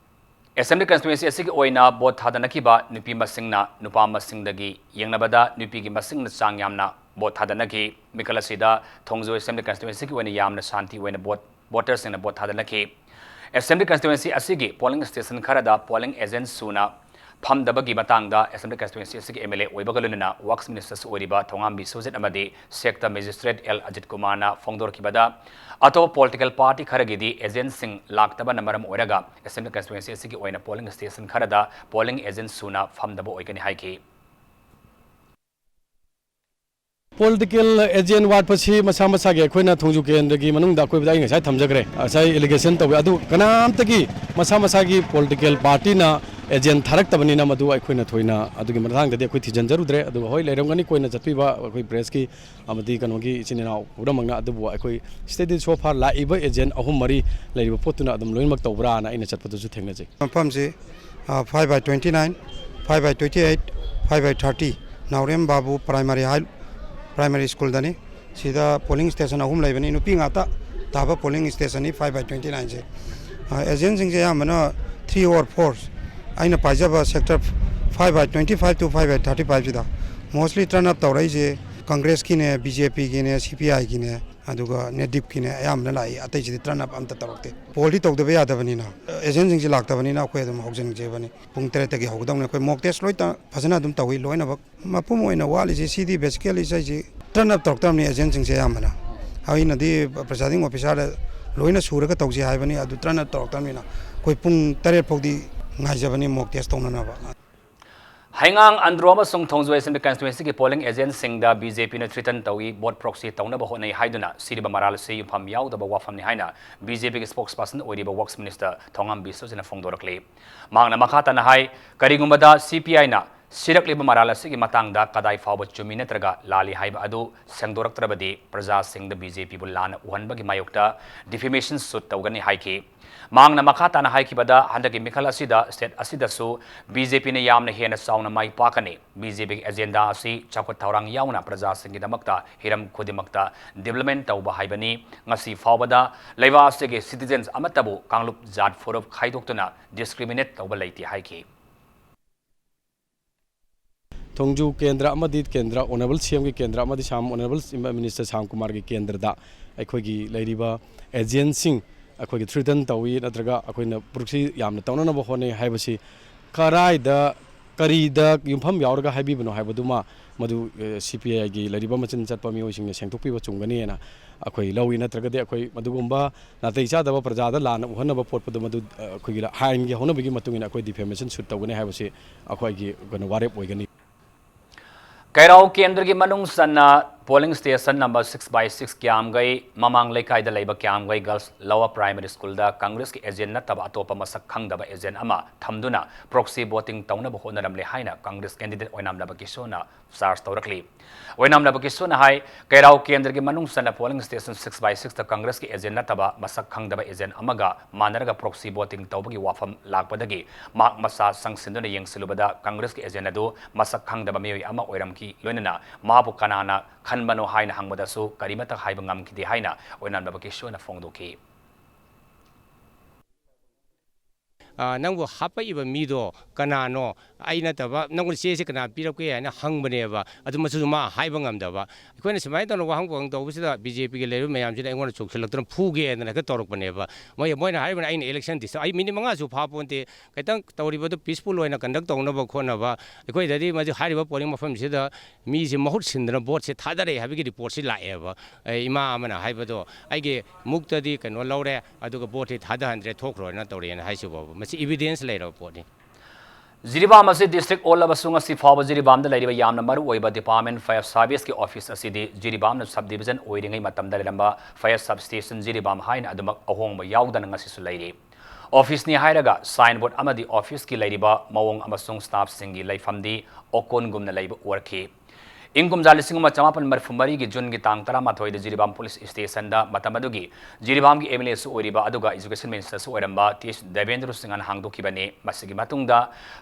Assembly Constituency ꯑꯁꯤꯒꯤ ꯑꯣꯏꯅ vote ꯊꯥꯗꯅꯈꯤꯕ ꯅꯨꯄꯤ ꯃꯁꯤꯡꯅ ꯅꯨꯄꯥ ꯃꯁꯤꯡꯗꯒꯤ ꯌꯦꯡꯅꯕꯗ ꯅꯨꯄꯤꯒꯤ ꯃꯁꯤꯡꯅ ꯆꯥꯡ ꯌꯥꯝꯅ vote ꯊꯥꯗꯅꯈꯤ꯫ ꯃꯤꯈꯜ ꯑꯁꯤꯗ ꯊꯣꯡꯖꯨ Assembly Constituencyꯒꯤ ꯑꯣꯏꯅ ꯌꯥꯝꯅ ꯁꯥꯟꯇꯤ ꯑꯣꯏꯅ vote, voterꯁꯤꯡꯅ vote ꯊꯥꯗꯅꯈꯤ꯫ Assembly Constituency ꯑꯁꯤꯒꯤ polling station ꯈꯔꯗ polling agent ꯁꯨꯅ ꯐꯝꯗꯕꯒꯤ ꯃꯇꯥꯡꯗ Assembly Constituency ꯑꯁꯤꯒꯤ M L A ꯑꯣꯏꯕꯒ ꯂꯣꯏꯅꯅ Works Ministerꯁꯨ ꯑꯣꯏꯔꯤꯕ ꯊꯣꯉꯥꯝꯕꯤ ꯁꯨꯖꯤꯠ ꯑꯃꯗꯤ Sector Magistrate L ꯑꯖꯤꯠ ꯀꯨꯃꯥꯔꯅ ꯐꯣꯡꯗꯣꯔꯛꯈꯤꯕꯗ, ꯑꯇꯣꯞꯄ political party ꯈꯔꯒꯤꯗꯤ agentꯁꯤꯡ ꯂꯥꯛꯇꯕꯅ ꯃꯔꯝ ꯑꯣꯏꯔꯒ Assembly Constituency ꯑꯁꯤꯒꯤ ꯑꯣꯏꯅ polling station ꯈꯔꯗ polling agent ꯁꯨꯅ ꯐꯝꯗꯕ ꯑꯣꯏꯒꯅꯤ ꯍꯥꯏꯈꯤ꯫ ꯄꯣꯂꯤꯇꯤꯀꯦꯜ ꯑꯦꯖꯦꯟ ꯋꯥꯠꯄꯁꯤ ꯃꯁꯥ ꯃꯁꯥꯒꯤ ꯑꯩꯈꯣꯏꯅ ꯊꯣꯡꯖꯨ ꯀꯦꯟꯗ꯭ꯔꯒꯤ ꯃꯅꯨꯡꯗ ꯑꯀꯣꯏꯕꯗ ꯑꯩ ꯉꯁꯥꯏ ꯊꯝꯖꯈ꯭ꯔꯦ, ꯉꯁꯥꯏ ꯑꯦꯂꯤꯒꯦꯁꯟ ꯇꯧꯋꯤ꯫ ꯑꯗꯨ ꯀꯅꯥꯝꯇꯒꯤ ꯃꯁꯥ ꯃꯁꯥꯒꯤ ꯄꯣꯂꯤꯇꯤꯀꯦꯜ ꯄꯥꯔꯇꯤꯅ ꯑꯦꯖꯦꯟ ꯊꯥꯔꯛꯇꯕꯅꯤꯅ ꯃꯗꯨ ꯑꯩꯈꯣꯏꯅ ꯊꯣꯏꯅ ꯑꯗꯨꯒꯤ ꯃꯇꯥꯡꯗꯗꯤ ꯑꯩꯈꯣꯏ ꯊꯤꯖꯤꯟꯖꯔꯨꯗ꯭ꯔꯦ꯫ ꯑꯗꯨꯒ ꯍꯣꯏ, ꯂꯩꯔꯝꯒꯅꯤ ꯀꯣꯟꯅ ꯆꯠꯄꯤꯕ ꯑꯩꯈꯣꯏ ꯄ꯭ꯔꯦꯁꯀꯤ ꯑꯃꯗꯤ ꯀꯩꯅꯣꯒꯤ ꯏꯆꯤꯟ ꯏꯅꯥꯎ ꯄꯨꯝꯅꯃꯛꯅ꯫ ꯑꯗꯨꯕꯨ ꯑꯩꯈꯣꯏ ꯁꯤꯗꯩꯗꯤ so far ꯂꯥꯛꯏꯕ ꯑꯦꯖꯦꯟ ꯑꯍꯨꯝ ꯃꯔꯤ ꯂꯩꯔꯤꯕ ꯄꯣꯠꯇꯨꯅ ꯑꯗꯨꯝ ꯂꯣꯏꯅꯃꯛ ꯇꯧꯕ꯭ꯔꯥꯅ ꯑꯩꯅ ꯆꯠꯄꯗꯁꯨ ꯊꯦꯡꯅꯖꯩ꯫ ꯃꯐꯝꯁꯤ, ꯑ, five by twenty nine, five by twenty eight, five by thirty, Naorem Babu primary high, primary schoolꯗꯅꯤ꯫ ꯁꯤꯗ polling station ꯑꯍꯨꯝ ꯂꯩꯕꯅꯤ, ꯅꯨꯄꯤ ꯉꯥꯛꯇ ꯇꯥꯕ polling stationꯅꯤ five by twenty nineꯁꯦ꯫ ꯑ, ꯑꯦꯖꯦꯟꯁꯤꯡꯁꯦ ꯑꯌꯥꯝꯕꯅ three or four, ꯑꯩꯅ ꯄꯥꯏꯖꯕ sector five by twenty five to five by thirty fiveꯁꯤꯗ mostly turn up ꯇꯧꯔꯛꯏꯁꯦ ꯀꯪꯒ꯭ꯔꯦꯁꯀꯤꯅꯦ, ꯕꯤ ꯖꯦ ꯄꯤꯒꯤꯅꯦ, ꯁꯤ ꯄꯤ ꯑꯥꯏꯒꯤꯅꯦ, ꯑꯗꯨꯒ ꯅꯦꯗꯤꯞꯀꯤꯅꯦ ꯑꯌꯥꯝꯕꯅ ꯂꯥꯛꯏ, ꯑꯇꯩꯁꯤꯗꯤ turn up ꯑꯝꯇ ꯇꯧꯔꯛꯇꯦ꯫ Pollꯗꯤ ꯇꯧꯗꯕ ꯌꯥꯗꯕꯅꯤꯅ, ꯑꯦꯖꯦꯟꯁꯤꯡꯁꯦ ꯂꯥꯛꯇꯕꯅꯤꯅ ꯑꯩꯈꯣꯏ ꯑꯗꯨꯝ ꯍꯧꯖꯤꯟꯖꯕꯅꯤ꯫ ꯄꯨꯡ ꯇꯔꯦꯠꯇꯒꯤ ꯍꯧꯒꯗꯧꯅꯤ꯫ ꯑꯩꯈꯣꯏ mock test ꯂꯣꯏ ꯇ-, ꯐꯖꯅ ꯑꯗꯨꯝ ꯇꯧꯏ ꯂꯣꯏꯅꯃꯛ꯫ ꯃꯄꯨꯝ ꯑꯣꯏꯅ ꯋꯥꯠꯂꯤꯁꯦ ꯁꯤꯗꯤ basically ꯑꯩꯁꯤ turn up ꯇꯧꯔꯛꯇꯕꯅꯤ ꯑꯦꯖꯦꯟꯁꯤꯡꯁꯦ ꯑꯌꯥꯝꯕꯅ꯫ ꯑꯩꯅꯗꯤ presiding officerꯗ ꯂꯣꯏꯅ ꯁꯨꯔꯒ ꯇꯧꯁꯤ ꯍꯥꯏꯕꯅꯤ, ꯑꯗꯨ turn up ꯇꯧꯔꯛꯇꯕꯅꯤꯅ ꯑꯩꯈꯣꯏ ꯄꯨꯡ ꯇꯔꯦꯠ ꯐꯥꯎꯗꯤ ꯉꯥꯏꯖꯕꯅꯤ mock test ꯇꯧꯅꯅꯕ꯫ ꯍꯩꯉꯥꯡ, ꯑꯟꯗ꯭ꯔꯣ ꯑꯃꯁꯨꯡ ꯊꯣꯡꯖꯨ Assembly Constituencyꯒꯤ polling agentꯁꯤꯡꯗ ꯕꯤ ꯖꯦ ꯄꯤꯅ threaten ꯇꯧꯏ, vote proxy ꯇꯧꯅꯕ ꯍꯣꯠꯅꯩ ꯍꯥꯏꯗꯨꯅ ꯁꯤꯔꯤꯕ ꯃꯔꯥꯜ ꯑꯁꯤ ꯌꯨꯝꯐꯝ ꯌꯥꯎꯗꯕ ꯋꯥꯐꯝꯅꯤ ꯍꯥꯏꯅ ꯕꯤ ꯖꯦ ꯄꯤꯒꯤ spokesperson ꯑꯣꯏꯔꯤꯕ Works Minister ꯊꯣꯉꯥꯝ ꯕꯤꯁ꯭ꯋꯖꯤꯠꯅ ꯐꯣꯡꯗꯣꯔꯛꯂꯤ꯫ ꯃꯍꯥꯛꯅ ꯃꯈꯥ ꯇꯥꯅ ꯍꯥꯏ, ꯀꯔꯤꯒꯨꯝꯕꯗ ꯁꯤ ꯄꯤ ꯑꯥꯏꯅ ꯁꯤꯔꯛꯂꯤꯕ ꯃꯔꯥꯜ ꯑꯁꯤꯒꯤ ꯃꯇꯥꯡꯗ ꯀꯗꯥꯏ ꯐꯥꯎꯕ ꯆꯨꯝꯃꯤ ꯅꯠꯇ꯭ꯔꯒ ꯂꯥꯜꯂꯤ ꯍꯥꯏꯕ ꯑꯗꯨ ꯁꯦꯡꯗꯣꯔꯛꯇ꯭ꯔꯕꯗꯤ ꯄ꯭ꯔꯖꯥꯁꯤꯡꯗ ꯕꯤ ꯖꯦ ꯄꯤꯕꯨ ꯂꯥꯟꯅ ꯎꯍꯟꯕꯒꯤ ꯃꯥꯌꯣꯛꯇ defamation suit ꯇꯧꯒꯅꯤ ꯍꯥꯏꯈꯤ꯫ ꯃꯍꯥꯛꯅ ꯃꯈꯥ ꯇꯥꯅ ꯍꯥꯏꯈꯤꯕꯗ, ꯍꯟꯗꯛꯀꯤ ꯃꯤꯈꯜ ꯑꯁꯤꯗ state ꯑꯁꯤꯗꯁꯨ ꯕꯤ ꯖꯦ ꯄꯤꯅ ꯌꯥꯝꯅ ꯍꯦꯟꯅ ꯆꯥꯎꯅ ꯃꯥꯏ ꯄꯥꯛꯀꯅꯤ꯫ ꯕꯤ ꯖꯦ ꯄꯤꯒꯤ agenda ꯑꯁꯤ ꯆꯥꯎꯈꯠ ꯊꯧꯔꯥꯡ ꯌꯥꯎꯅ ꯄ꯭ꯔꯖꯥꯁꯤꯡꯒꯤꯗꯃꯛꯇ ꯍꯤꯔꯝ ꯈꯨꯗꯤꯡꯃꯛꯇ development ꯇꯧꯕ ꯍꯥꯏꯕꯅꯤ꯫ ꯉꯁꯤ ꯐꯥꯎꯕꯗ ꯂꯩꯕꯥꯛ ꯑꯁꯤꯒꯤ citizens ꯑꯃꯠꯇꯕꯨ ꯀꯥꯡꯂꯨꯞ ꯖꯥꯠ ꯐꯨꯔꯨꯞ ꯈꯥꯏꯗꯣꯛꯇꯨꯅ discriminate ꯇꯧꯕ ꯂꯩꯇꯦ ꯍꯥꯏꯈꯤ꯫ ꯊꯣꯡꯖꯨ ꯀꯦꯟꯗ꯭ꯔ ꯑꯃꯗꯤ ꯀꯦꯟꯗ꯭ꯔ, Honourable ꯁꯤ ꯑꯦꯝꯒꯤ ꯀꯦꯟꯗ꯭ꯔ ꯑꯃꯗꯤ ꯁꯥꯝ, Honourable Minister ꯁꯥꯝ ꯀꯨꯃꯥꯔꯒꯤ ꯀꯦꯟꯗ꯭ꯔꯗ ꯑꯩꯈꯣꯏꯒꯤ ꯂꯩꯔꯤꯕ agentꯁꯤꯡ ꯑꯩꯈꯣꯏꯒꯤ threaten ꯇꯧꯏ ꯅꯠꯇ꯭ꯔꯒ ꯑꯩꯈꯣꯏꯅ proxy ꯌꯥꯝꯅ ꯇꯧꯅꯅꯕ ꯍꯣꯠꯅꯩ ꯍꯥꯏꯕꯁꯤ ꯀꯔꯥꯏꯗ, ꯀꯔꯤꯗ ꯌꯨꯝꯐꯝ ꯌꯥꯎꯔꯒ ꯍꯥꯏꯕꯤꯕꯅꯣ ꯍꯥꯏꯕꯗꯨꯃ ꯃꯗꯨ, ꯑꯦ, ꯁꯤ ꯄꯤ ꯑꯥꯏꯒꯤ ꯂꯩꯔꯤꯕ ꯃꯆꯤꯟ ꯆꯠꯄ ꯃꯤꯑꯣꯏꯁꯤꯡꯅ ꯁꯦꯡꯗꯣꯛꯄꯤꯕ ꯆꯨꯝꯒꯅꯤꯅ ꯑꯩꯈꯣꯏ ꯂꯧꯏ꯫ ꯅꯠꯇ꯭ꯔꯒꯗꯤ ꯑꯩꯈꯣꯏ ꯃꯗꯨꯒꯨꯝꯕ ꯅꯥꯇꯩ ꯆꯥꯗꯕ ꯄ꯭ꯔꯖꯥꯗ ꯂꯥꯟꯅ ꯎꯍꯟꯅꯕ ꯄꯣꯠꯄꯗꯨ ꯃꯗꯨ, ꯑ, ꯑꯩꯈꯣꯏꯒꯤ ꯑꯥꯏꯟꯒꯤ ꯍꯧꯅꯕꯤꯒꯤ ꯃꯇꯨꯡ ꯏꯟꯅ ꯑꯩꯈꯣꯏ defamation suit ꯇꯧꯒꯅꯤ ꯍꯥꯏꯕꯁꯤ ꯑꯩꯈꯣꯏꯒꯤ ꯀꯩꯅꯣ ꯋꯥꯔꯦꯞ ꯑꯣꯏꯒꯅꯤ꯫ ꯀꯩꯔꯥꯎ ꯀꯦꯟꯗ꯭ꯔꯒꯤ ꯃꯅꯨꯡ ꯆꯟꯅ polling station number six by six ꯀ꯭ꯌꯥꯝꯒꯩ ꯃꯃꯥꯡ ꯂꯩꯀꯥꯏꯗ ꯂꯩꯕ ꯀ꯭ꯌꯥꯝꯒꯩ Girls Lower Primary Schoolꯗ Congressꯀꯤ agent ꯅꯠꯇꯕ ꯑꯇꯣꯞꯄ ꯃꯁꯛ ꯈꯪꯗꯕ agent ꯑꯃ ꯊꯝꯗꯨꯅ proxy voting ꯇꯧꯅꯕ ꯍꯣꯠꯅꯔꯝꯂꯦ ꯍꯥꯏꯅ Congress candidate ꯑꯣꯏꯅꯥꯝ ꯂꯕꯀꯤꯁꯣꯔꯅ charge ꯇꯧꯔꯛꯂꯤ꯫ ꯑꯣꯏꯅꯥꯝ ꯂꯕꯀꯤꯁꯣꯔꯅ ꯍꯥꯏ, ꯀꯩꯔꯥꯎ ꯀꯦꯟꯗ꯭ꯔꯒꯤ ꯃꯅꯨꯡ ꯆꯟꯅ polling station six by sixꯇ Congressꯀꯤ agent ꯅꯠꯇꯕ ꯃꯁꯛ ꯈꯪꯗꯕ agent ꯑꯃꯒ ꯃꯥꯟꯅꯔꯒ proxy voting ꯇꯧꯕꯒꯤ ꯋꯥꯐꯝ ꯂꯥꯛꯄꯗꯒꯤ ꯃꯍꯥꯛ ꯃꯁꯥ ꯆꯪꯁꯤꯟꯗꯨꯅ ꯌꯦꯡꯁꯤꯜꯂꯨꯕꯗ Congressꯀꯤ agent ꯑꯗꯨ ꯃꯁꯛ ꯈꯪꯗꯕ ꯃꯤꯑꯣꯏ ꯑꯃ ꯑꯣꯏꯔꯝꯈꯤ꯫ ꯂꯣꯏꯅꯅ ꯃꯍꯥꯛꯄꯨ ꯀꯅꯥꯅ ꯈꯟꯕꯅꯣ ꯍꯥꯏꯅ ꯍꯪꯕꯗꯁꯨ ꯀꯔꯤꯃꯠꯇ ꯍꯥꯏꯕ ꯉꯝꯈꯤꯗꯦ ꯍꯥꯏꯅ ꯑꯣꯏꯅꯥꯝ ꯂꯕꯀꯤꯁꯣꯔꯅ ꯐꯣꯡꯗꯣꯛꯈꯤ꯫ ꯑ, ꯅꯪꯕꯨ ꯍꯥꯞꯄꯛꯏꯕ ꯃꯤꯗꯣ ꯀꯅꯥꯅꯣ? ꯑꯩ ꯅꯠꯇꯕ ꯅꯪꯉꯣꯟꯗ ꯆꯦꯁꯦ ꯀꯅꯥ ꯄꯤꯔꯛꯀꯦ ꯍꯥꯏꯅ ꯍꯪꯕꯅꯦꯕ꯫ ꯑꯗꯨ ꯃꯆꯨꯁꯨ ꯃꯥ ꯍꯥꯏꯕ ꯉꯝꯗꯕ꯫ ꯑꯩꯈꯣꯏꯅ ꯁꯨꯃꯥꯏꯅ ꯇꯧꯅ ꯋꯥꯍꯪ ꯄꯥꯎꯍꯪ ꯇꯧꯕꯁꯤꯗ BJPꯒꯤ ꯂꯩꯔꯤꯕ ꯃꯌꯥꯝꯁꯤꯅ ꯑꯩꯉꯣꯟꯗ ꯆꯣꯡꯁꯤꯜꯂꯛꯇꯅ ꯐꯨꯒꯦ ꯍꯥꯏꯗꯅ ꯍꯦꯛꯇ ꯇꯧꯔꯛꯄꯅꯦꯕ꯫ ꯃꯣꯏ, ꯃꯣꯏꯅ ꯍꯥꯏꯔꯤꯕꯅ ꯑꯩꯅ election dis-, ꯑꯩ minute ꯃꯉꯥꯁꯨ ꯐꯥꯄꯣꯟꯇꯦ꯫ ꯈꯤꯇꯪ ꯇꯧꯔꯤꯕꯗꯨ peaceful ꯑꯣꯏꯅ conduct ꯇꯧꯅꯕ ꯈꯣꯠꯅꯕ꯫ ꯑꯩꯈꯣꯏꯗꯗꯤ ꯃꯁꯤ ꯍꯥꯏꯔꯤꯕ polling ꯃꯐꯝꯁꯤꯗ ꯃꯤꯁꯦ ꯃꯍꯨꯠ ꯁꯤꯟꯗꯅ voteꯁꯦ ꯊꯥꯗꯔꯛꯑꯦ ꯍꯥꯏꯕꯒꯤ reportꯁꯤ ꯂꯥꯛꯑꯦꯕ꯫ ꯑꯦ, ꯏꯃꯥ ꯑꯃꯅ ꯍꯥꯏꯕꯗꯣ ꯑꯩꯒꯤ ꯃꯨꯛꯇꯗꯤ ꯀꯩꯅꯣ ꯂꯧꯔꯦ, ꯑꯗꯨꯒ voteꯇꯤ ꯊꯥꯗꯍꯟꯗ꯭ꯔꯦ, ꯊꯣꯛꯈ꯭ꯔꯣꯅ ꯇꯧꯔꯛꯑꯦꯅ ꯍꯥꯏꯁꯤꯕꯣꯕ꯫ ꯃꯁꯤ evidence ꯂꯩꯔꯕ ꯄꯣꯠꯅꯤ꯫ ꯖꯤꯔꯤꯕꯥꯝ ꯑꯁꯤ district ꯑꯣꯜꯂꯕꯁꯨ ꯉꯁꯤ ꯐꯥꯎꯕ ꯖꯤꯔꯤꯕꯥꯝꯗ ꯂꯩꯔꯤꯕ ꯌꯥꯝꯅ ꯃꯔꯨ ꯑꯣꯏꯕ department fire serviceꯀꯤ office ꯑꯁꯤꯗꯤ ꯖꯤꯔꯤꯕꯥꯝꯅ subdivision ꯑꯣꯏꯔꯤꯉꯩ ꯃꯇꯝꯗ ꯂꯩꯔꯝꯕ fire substation ꯖꯤꯔꯤꯕꯥꯝ ꯍꯥꯏꯅ ꯑꯗꯨꯃꯛ ꯑꯍꯣꯡꯕ ꯌꯥꯎꯗꯅ ꯉꯁꯤꯁꯨ ꯂꯩꯔꯤ꯫ Officeꯅꯤ ꯍꯥꯏꯔꯒ signboard ꯑꯃꯗꯤ officeꯀꯤ ꯂꯩꯔꯤꯕ ꯃꯑꯣꯡ ꯑꯃꯁꯨꯡ staffꯁꯤꯡꯒꯤ ꯂꯩꯐꯝꯗꯤ ꯑꯣꯀꯣꯟꯒꯨꯝꯅ ꯂꯩꯕ ꯎꯔꯛꯈꯤ꯫ ꯏꯪ ꯀꯨꯝꯖꯥ ꯂꯤꯁꯤꯡ ꯑꯃ ꯆꯃꯥꯄꯟ ꯃꯔꯤꯐꯨ ꯃꯔꯤꯒꯤ Juneꯒꯤ ꯇꯥꯡ ꯇꯔꯥꯃꯥꯊꯣꯏꯗ ꯖꯤꯔꯤꯕꯥꯝ police stationꯗ ꯃꯇꯝ ꯑꯗꯨꯒꯤ ꯖꯤꯔꯤꯕꯥꯝꯒꯤ MLAꯁꯨ ꯑꯣꯏꯔꯤꯕ ꯑꯗꯨꯒ education ministerꯁꯨ ꯑꯣꯏꯔꯝꯕ ꯇꯤ ꯑꯦꯁ ꯗꯦꯕꯦꯟꯗ꯭ꯔ ꯁꯤꯡꯍꯅ ꯍꯥꯡꯗꯣꯛꯈꯤꯕꯅꯤ꯫ ꯃꯁꯤꯒꯤ ꯃꯇꯨꯡꯗ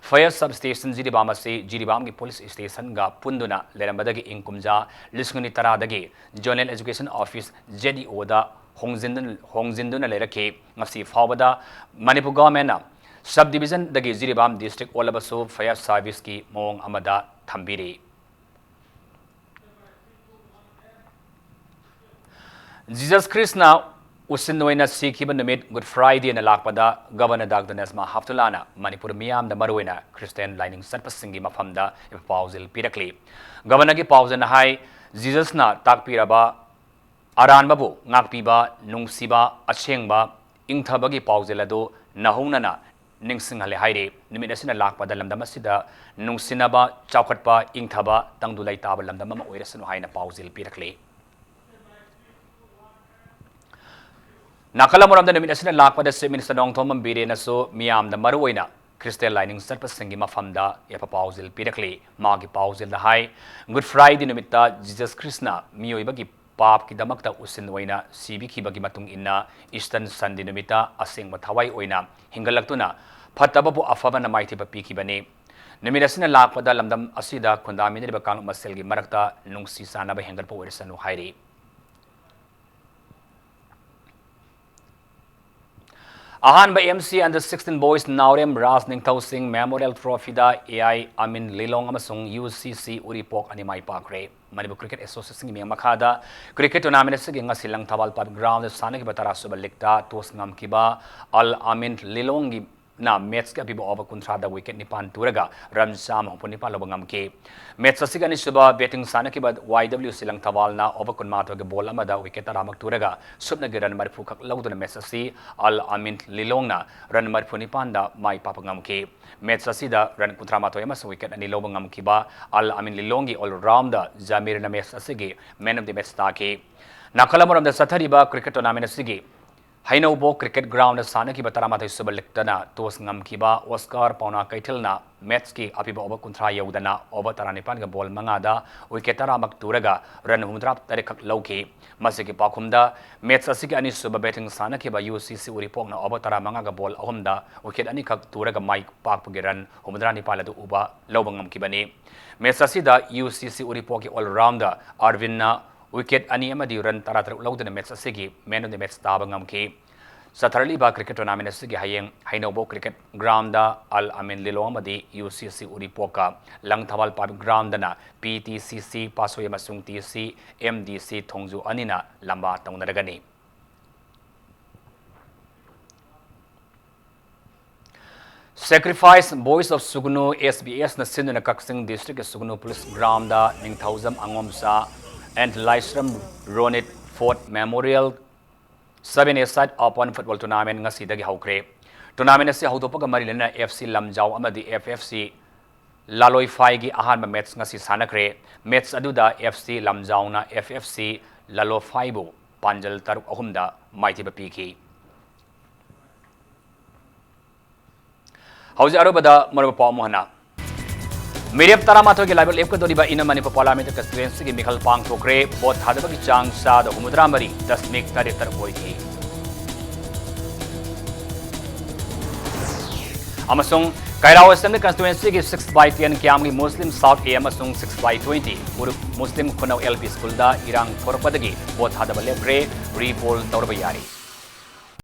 fire substation ꯖꯤꯔꯤꯕꯥꯝ ꯑꯁꯤ ꯖꯤꯔꯤꯕꯥꯝꯒꯤ police stationꯒ ꯄꯨꯟꯗꯨꯅ ꯂꯩꯔꯝꯕꯗꯒꯤ ꯏꯪ ꯀꯨꯝꯖꯥ ꯂꯤꯁꯤꯡ ꯑꯅꯤ ꯇꯔꯥꯗꯒꯤ Zonal Education Office, ZEOꯗ ꯍꯣꯡꯖꯤꯟꯗꯨꯅ, ꯍꯣꯡꯖꯤꯟꯗꯨꯅ ꯂꯩꯔꯛꯈꯤ꯫ ꯉꯁꯤ ꯐꯥꯎꯕꯗ ꯃꯅꯤꯄꯨꯔ governmentꯅ subdivisionꯗꯒꯤ ꯖꯤꯔꯤꯕꯥꯝ district ꯑꯣꯜꯂꯕꯁꯨ fire serviceꯀꯤ ꯃꯑꯣꯡ ꯑꯃꯗ ꯊꯝꯕꯤꯔꯤ꯫ Jesus Christꯅ ꯎꯁꯤꯟ ꯑꯣꯏꯅ ꯁꯤꯈꯤꯕ ꯅꯨꯃꯤꯠ Good Fridayꯅ ꯂꯥꯛꯄꯗ Governor Doctor Najma Heptullaꯅ ꯃꯅꯤꯄꯨꯔ ꯃꯤꯌꯥꯝꯗ, ꯃꯔꯨꯑꯣꯏꯅ Christian ꯂꯥꯏꯅꯤꯡ ꯆꯠꯄꯁꯤꯡꯒꯤ ꯃꯐꯝꯗ ꯄꯥꯎꯖꯦꯜ ꯄꯤꯔꯛꯂꯤ꯫ Governorꯒꯤ ꯄꯥꯎꯖꯦꯜꯅ ꯍꯥꯏ, Jesusꯅ ꯇꯥꯛꯄꯤꯔꯕ ꯑꯔꯥꯟꯕꯕꯨ ꯉꯥꯛꯄꯤꯕ, ꯅꯨꯡꯁꯤꯕ, ꯑꯁꯦꯡꯕ, ꯏꯪꯊꯕꯒꯤ ꯄꯥꯎꯖꯦꯜ ꯑꯗꯨ ꯅꯧꯍꯧꯅꯅ ꯅꯤꯡꯁꯤꯡꯍꯜꯂꯦ ꯍꯥꯏꯔꯤ꯫ ꯅꯨꯃꯤꯠ ꯑꯁꯤꯅ ꯂꯥꯛꯄꯗ ꯂꯝꯗꯝ ꯑꯁꯤꯗ ꯅꯨꯡꯁꯤꯅꯕ, ꯆꯥꯎꯈꯠꯄ, ꯏꯪꯊꯕ, ꯇꯪꯗꯨ ꯂꯩꯇꯥꯕ ꯂꯝꯗꯝ ꯑꯃ ꯑꯣꯏꯔꯁꯅꯨ ꯍꯥꯏꯅ ꯄꯥꯎꯖꯦꯜ ꯄꯤꯔꯛꯂꯤ꯫ ꯅꯥꯀꯜ ꯑꯃꯔꯣꯝꯗ ꯅꯨꯃꯤꯠ ꯑꯁꯤꯅ ꯂꯥꯛꯄꯗ Chief Minister ꯅꯣꯡꯊꯣꯝꯕꯝ ꯕꯤꯔꯦꯟꯅꯁꯨ ꯃꯤꯌꯥꯝꯗ, ꯃꯔꯨꯑꯣꯏꯅ ꯈ꯭ꯔꯤꯁꯇꯤꯌꯥꯟ ꯂꯥꯏꯅꯤꯡ ꯆꯠꯄꯁꯤꯡꯒꯤ ꯃꯐꯝꯗ ꯌꯥꯏꯐ ꯄꯥꯎꯖꯦꯜ ꯄꯤꯔꯛꯂꯤ꯫ ꯃꯥꯒꯤ ꯄꯥꯎꯖꯦꯜꯗ ꯍꯥꯏ, Good Friday ꯅꯨꯃꯤꯠꯇ ꯖꯤꯖꯁ ꯈ꯭ꯔꯤꯁꯅ ꯃꯤꯑꯣꯏꯕꯒꯤ ꯄꯥꯞꯀꯤꯗꯃꯛꯇ ꯎꯁꯤꯟ ꯑꯣꯏꯅ ꯁꯤꯕꯤꯈꯤꯕꯒꯤ ꯃꯇꯨꯡ ꯏꯟꯅ Easter Sunday ꯅꯨꯃꯤꯠꯇ ꯑꯁꯦꯡꯕ ꯊꯋꯥꯏ ꯑꯣꯏꯅ ꯍꯤꯡꯒꯠꯂꯛꯇꯨꯅ ꯐꯠꯇꯕꯕꯨ ꯑꯐꯕꯅ ꯃꯥꯏꯊꯤꯕ ꯄꯤꯈꯤꯕꯅꯤ꯫ ꯅꯨꯃꯤꯠ ꯑꯁꯤꯅ ꯂꯥꯛꯄꯗ ꯂꯝꯗꯝ ꯑꯁꯤꯗ ꯈꯨꯟꯗꯥꯃꯤꯟꯅꯔꯤꯕ ꯀꯥꯡꯂꯨꯞ ꯃꯁꯦꯜꯒꯤ ꯃꯔꯛꯇ ꯅꯨꯡꯁꯤ ꯆꯥꯟꯅꯕ ꯍꯦꯟꯒꯠꯄ ꯑꯣꯏꯔꯁꯅꯨ ꯍꯥꯏꯔꯤ꯫ ꯑꯍꯥꯟꯕ M C under sixteen boys ꯅꯥꯎꯔꯦꯝ ꯔꯥꯖ ꯅꯤꯡꯊꯧ ꯁꯤꯡ Memorial Trophy the A I ꯑꯃꯤꯟ ꯂꯤꯂꯣꯡ ꯑꯃꯁꯨꯡ U C C ꯎꯔꯤꯄꯣꯛ ꯑꯅꯤ ꯃꯥꯏ ꯄꯥꯛꯈ꯭ꯔꯦ꯫ ꯃꯅꯤꯄꯨꯔ Cricket Association ꯒꯤ ꯃꯤꯠꯌꯦꯡ ꯃꯈꯥꯗ cricket tournament ꯑꯁꯤꯒꯤ ꯉꯁꯤ ꯂꯪꯊꯕꯥꯜ Public Ground ꯗ ꯁꯥꯟꯅꯈꯤꯕ ꯇꯔꯥꯁꯨꯕ league ꯇ toss ꯉꯝꯈꯤꯕ ꯑꯜ ꯑꯃꯤꯟ ꯂꯤꯂꯣꯡꯒꯤ ꯅ match ꯀꯤ ꯑꯄꯤꯕ over ꯀꯨꯟꯊ꯭ꯔꯥꯗ wicket ꯅꯤꯄꯥꯟ ꯇꯨꯔꯒ run ꯆꯥꯝꯃ ꯍꯨꯝꯐꯨ ꯅꯤꯄꯥꯟ ꯂꯧꯕ ꯉꯝꯈꯤ꯫ Match ꯑꯁꯤꯒꯤ ꯑꯅꯤꯁꯨꯕ batting ꯁꯥꯟꯅꯈꯤꯕ Y W C ꯂꯪꯊꯕꯥꯜꯅ over ꯀꯨꯟꯃꯥꯊꯣꯏꯒꯤ ball ꯑꯃꯗ wicket ꯇꯔꯥꯃꯨꯛ ꯇꯨꯔꯒ ꯁꯨꯞꯅꯒꯤ run ꯃꯔꯤꯐꯨ ꯈꯛ ꯂꯧꯗꯨꯅ match ꯑꯁꯤ ꯑꯜ ꯑꯃꯤꯟ ꯂꯤꯂꯣꯡꯅ run ꯃꯔꯤꯐꯨ ꯅꯤꯄꯥꯟꯗ ꯃꯥꯏ ꯄꯥꯛꯄ ꯉꯝꯈꯤ꯫ Match ꯑꯁꯤꯗ run ꯀꯨꯟꯊ꯭ꯔꯥ ꯃꯥꯊꯣꯏ ꯑꯃꯁꯨꯡ wicket ꯑꯅꯤ ꯂꯧꯕ ꯉꯝꯈꯤꯕ ꯑꯜ ꯑꯃꯤꯟ ꯂꯤꯂꯣꯡꯒꯤ all rounder ꯖꯃꯤꯔꯅ match ꯑꯁꯤꯒꯤ man of the match ꯇꯥꯈꯤ꯫ ꯅꯥꯀꯜ ꯑꯃꯔꯣꯝꯗ ꯆꯠꯊꯔꯤꯕ cricket tournament ꯑꯁꯤꯒꯤ ꯍꯩꯅꯧꯕꯣꯛ cricket ground ꯗ ꯁꯥꯟꯅꯈꯤꯕ ꯇꯔꯥꯃꯥꯊꯣꯏ ꯁꯨꯕ league ꯇꯅ toss ꯉꯝꯈꯤꯕ Oscar ꯄꯥꯎꯅꯥ ꯀꯩꯊꯦꯜꯅ match ꯀꯤ ꯑꯄꯤꯕ over ꯀꯨꯟꯊ꯭ꯔꯥ ꯌꯧꯗꯅ over ꯇꯔꯥꯅꯤꯄꯥꯟꯒ ball ꯃꯉꯥꯗ wicket ꯇꯔꯥꯃꯛ ꯇꯨꯔꯒ run ꯍꯨꯝꯐꯨꯇꯔꯥ ꯇꯔꯦꯠ ꯈꯛ ꯂꯧꯈꯤ꯫ ꯃꯁꯤꯒꯤ ꯄꯥꯎꯈꯨꯝꯗ match ꯑꯁꯤꯒꯤ ꯑꯅꯤꯁꯨꯕ batting ꯁꯥꯟꯅꯈꯤꯕ U C C ꯎꯔꯤꯄꯣꯛꯅ over ꯇꯔꯥꯃꯉꯥꯒ ball ꯑꯍꯨꯝꯗ wicket ꯑꯅꯤꯈꯛ ꯇꯨꯔꯒ ꯃꯥꯏ ꯄꯥꯛꯄꯒꯤ run ꯍꯨꯝꯐꯨꯇꯔꯥ ꯅꯤꯄꯥꯟ ꯑꯗꯨ ꯎꯕ ꯂꯧꯕ ꯉꯝꯈꯤꯕꯅꯤ꯫ Match ꯑꯁꯤꯗ U C C ꯎꯔꯤꯄꯣꯛꯀꯤ all rounder ꯑꯔꯕꯤꯟꯅ wicket ꯑꯅꯤ ꯑꯃꯗꯤ run ꯇꯔꯥꯇꯔꯨꯛ ꯂꯧꯗꯨꯅ match ꯑꯁꯤꯒꯤ man of the match ꯇꯥꯕ ꯉꯝꯈꯤ꯫ ꯆꯠꯊꯔꯛꯂꯤꯕ cricket tournament ꯑꯁꯤꯒꯤ ꯍꯌꯦꯡ ꯍꯩꯅꯧꯕꯣꯛ cricket ground ꯗ ꯑꯜ ꯑꯃꯤꯟ ꯂꯤꯂꯣꯡ ꯑꯃꯗꯤ U C C ꯎꯔꯤꯄꯣꯛꯀ Langthabal Public Ground ꯗꯅ P T C C ꯄꯥꯠꯁꯣꯏ ꯑꯃꯁꯨꯡ T C M D C ꯊꯣꯡꯖꯨ ꯑꯅꯤꯅ ꯂꯝꯕꯥ ꯇꯧꯅꯔꯒꯅꯤ꯫ Sacrifice Voice of Sugnu, S B S ꯅ ꯁꯤꯟꯗꯨꯅ ꯀꯛꯆꯤꯡ district ꯀꯤ ꯁꯨꯒꯅꯨ police ground the Ningthoujam ꯑꯉꯣꯝꯆꯥ and Laishram Ronit fourth Memorial seven-a-side open football tournament ꯉꯁꯤꯗꯒꯤ ꯍꯧꯈ꯭ꯔꯦ꯫ Tournament ꯑꯁꯤ ꯍꯧꯗꯣꯛꯄꯒ ꯃꯔꯤ ꯂꯩꯅꯅ F C ꯂꯝꯖꯥꯎ ꯑꯃꯗꯤ F F C ꯂꯥꯂꯣꯏꯐꯥꯏꯒꯤ ꯑꯍꯥꯟꯕ match ꯉꯁꯤ ꯁꯥꯟꯅꯈ꯭ꯔꯦ꯫ Match ꯑꯗꯨꯗ F C ꯂꯝꯖꯥꯎꯅ F F C ꯂꯥꯂꯣꯐꯥꯏꯕꯨ ꯄꯥꯟꯖꯜ ꯇꯔꯨꯛ ꯑꯍꯨꯝꯗ ꯃꯥꯏꯊꯤꯕ ꯄꯤꯈꯤ꯫ ꯍꯧꯖꯤꯛ ꯑꯔꯣꯏꯕꯗ ꯃꯔꯨꯞ ꯄꯥꯎ ꯑꯃꯨꯛ ꯍꯟꯅ꯫ ꯃꯤꯔꯦꯞ ꯇꯔꯥꯃꯥꯊꯣꯏꯒꯤ ꯂꯥꯏꯕꯛ ꯂꯦꯞꯀꯗꯧꯔꯤꯕ ꯏꯅꯝ ꯃꯅꯤꯄꯨꯔ Parliamentary Constituencyꯒꯤ ꯃꯤꯈꯜ ꯄꯥꯡꯊꯣꯛꯈ꯭ꯔꯦ꯫ Vote ꯊꯥꯗꯕꯒꯤ ꯆꯥꯡ ꯆꯥꯗ ꯍꯨꯝꯐꯨꯇꯔꯥ ꯃꯔꯤ ꯗꯁꯃꯤꯛ ꯇꯔꯦꯠ ꯇꯔꯨꯛ ꯑꯣꯏꯈꯤ꯫ ꯑꯃꯁꯨꯡ ꯀꯩꯔꯥꯎ Assembly Constituencyꯒꯤ six by ten ꯀ꯭ꯌꯥꯝꯒꯤ Muslim South A ꯑꯃꯁꯨꯡ six by twenty ꯎꯔꯨꯛ Muslim ꯈꯨꯅꯧ L P Schoolꯗ ꯏꯔꯥꯡ ꯊꯣꯔꯛꯄꯗꯒꯤ vote ꯊꯥꯗꯕ ꯂꯦꯞꯈ꯭ꯔꯦ꯫ Repoll ꯇꯧꯔꯕ ꯌꯥꯔꯦ꯫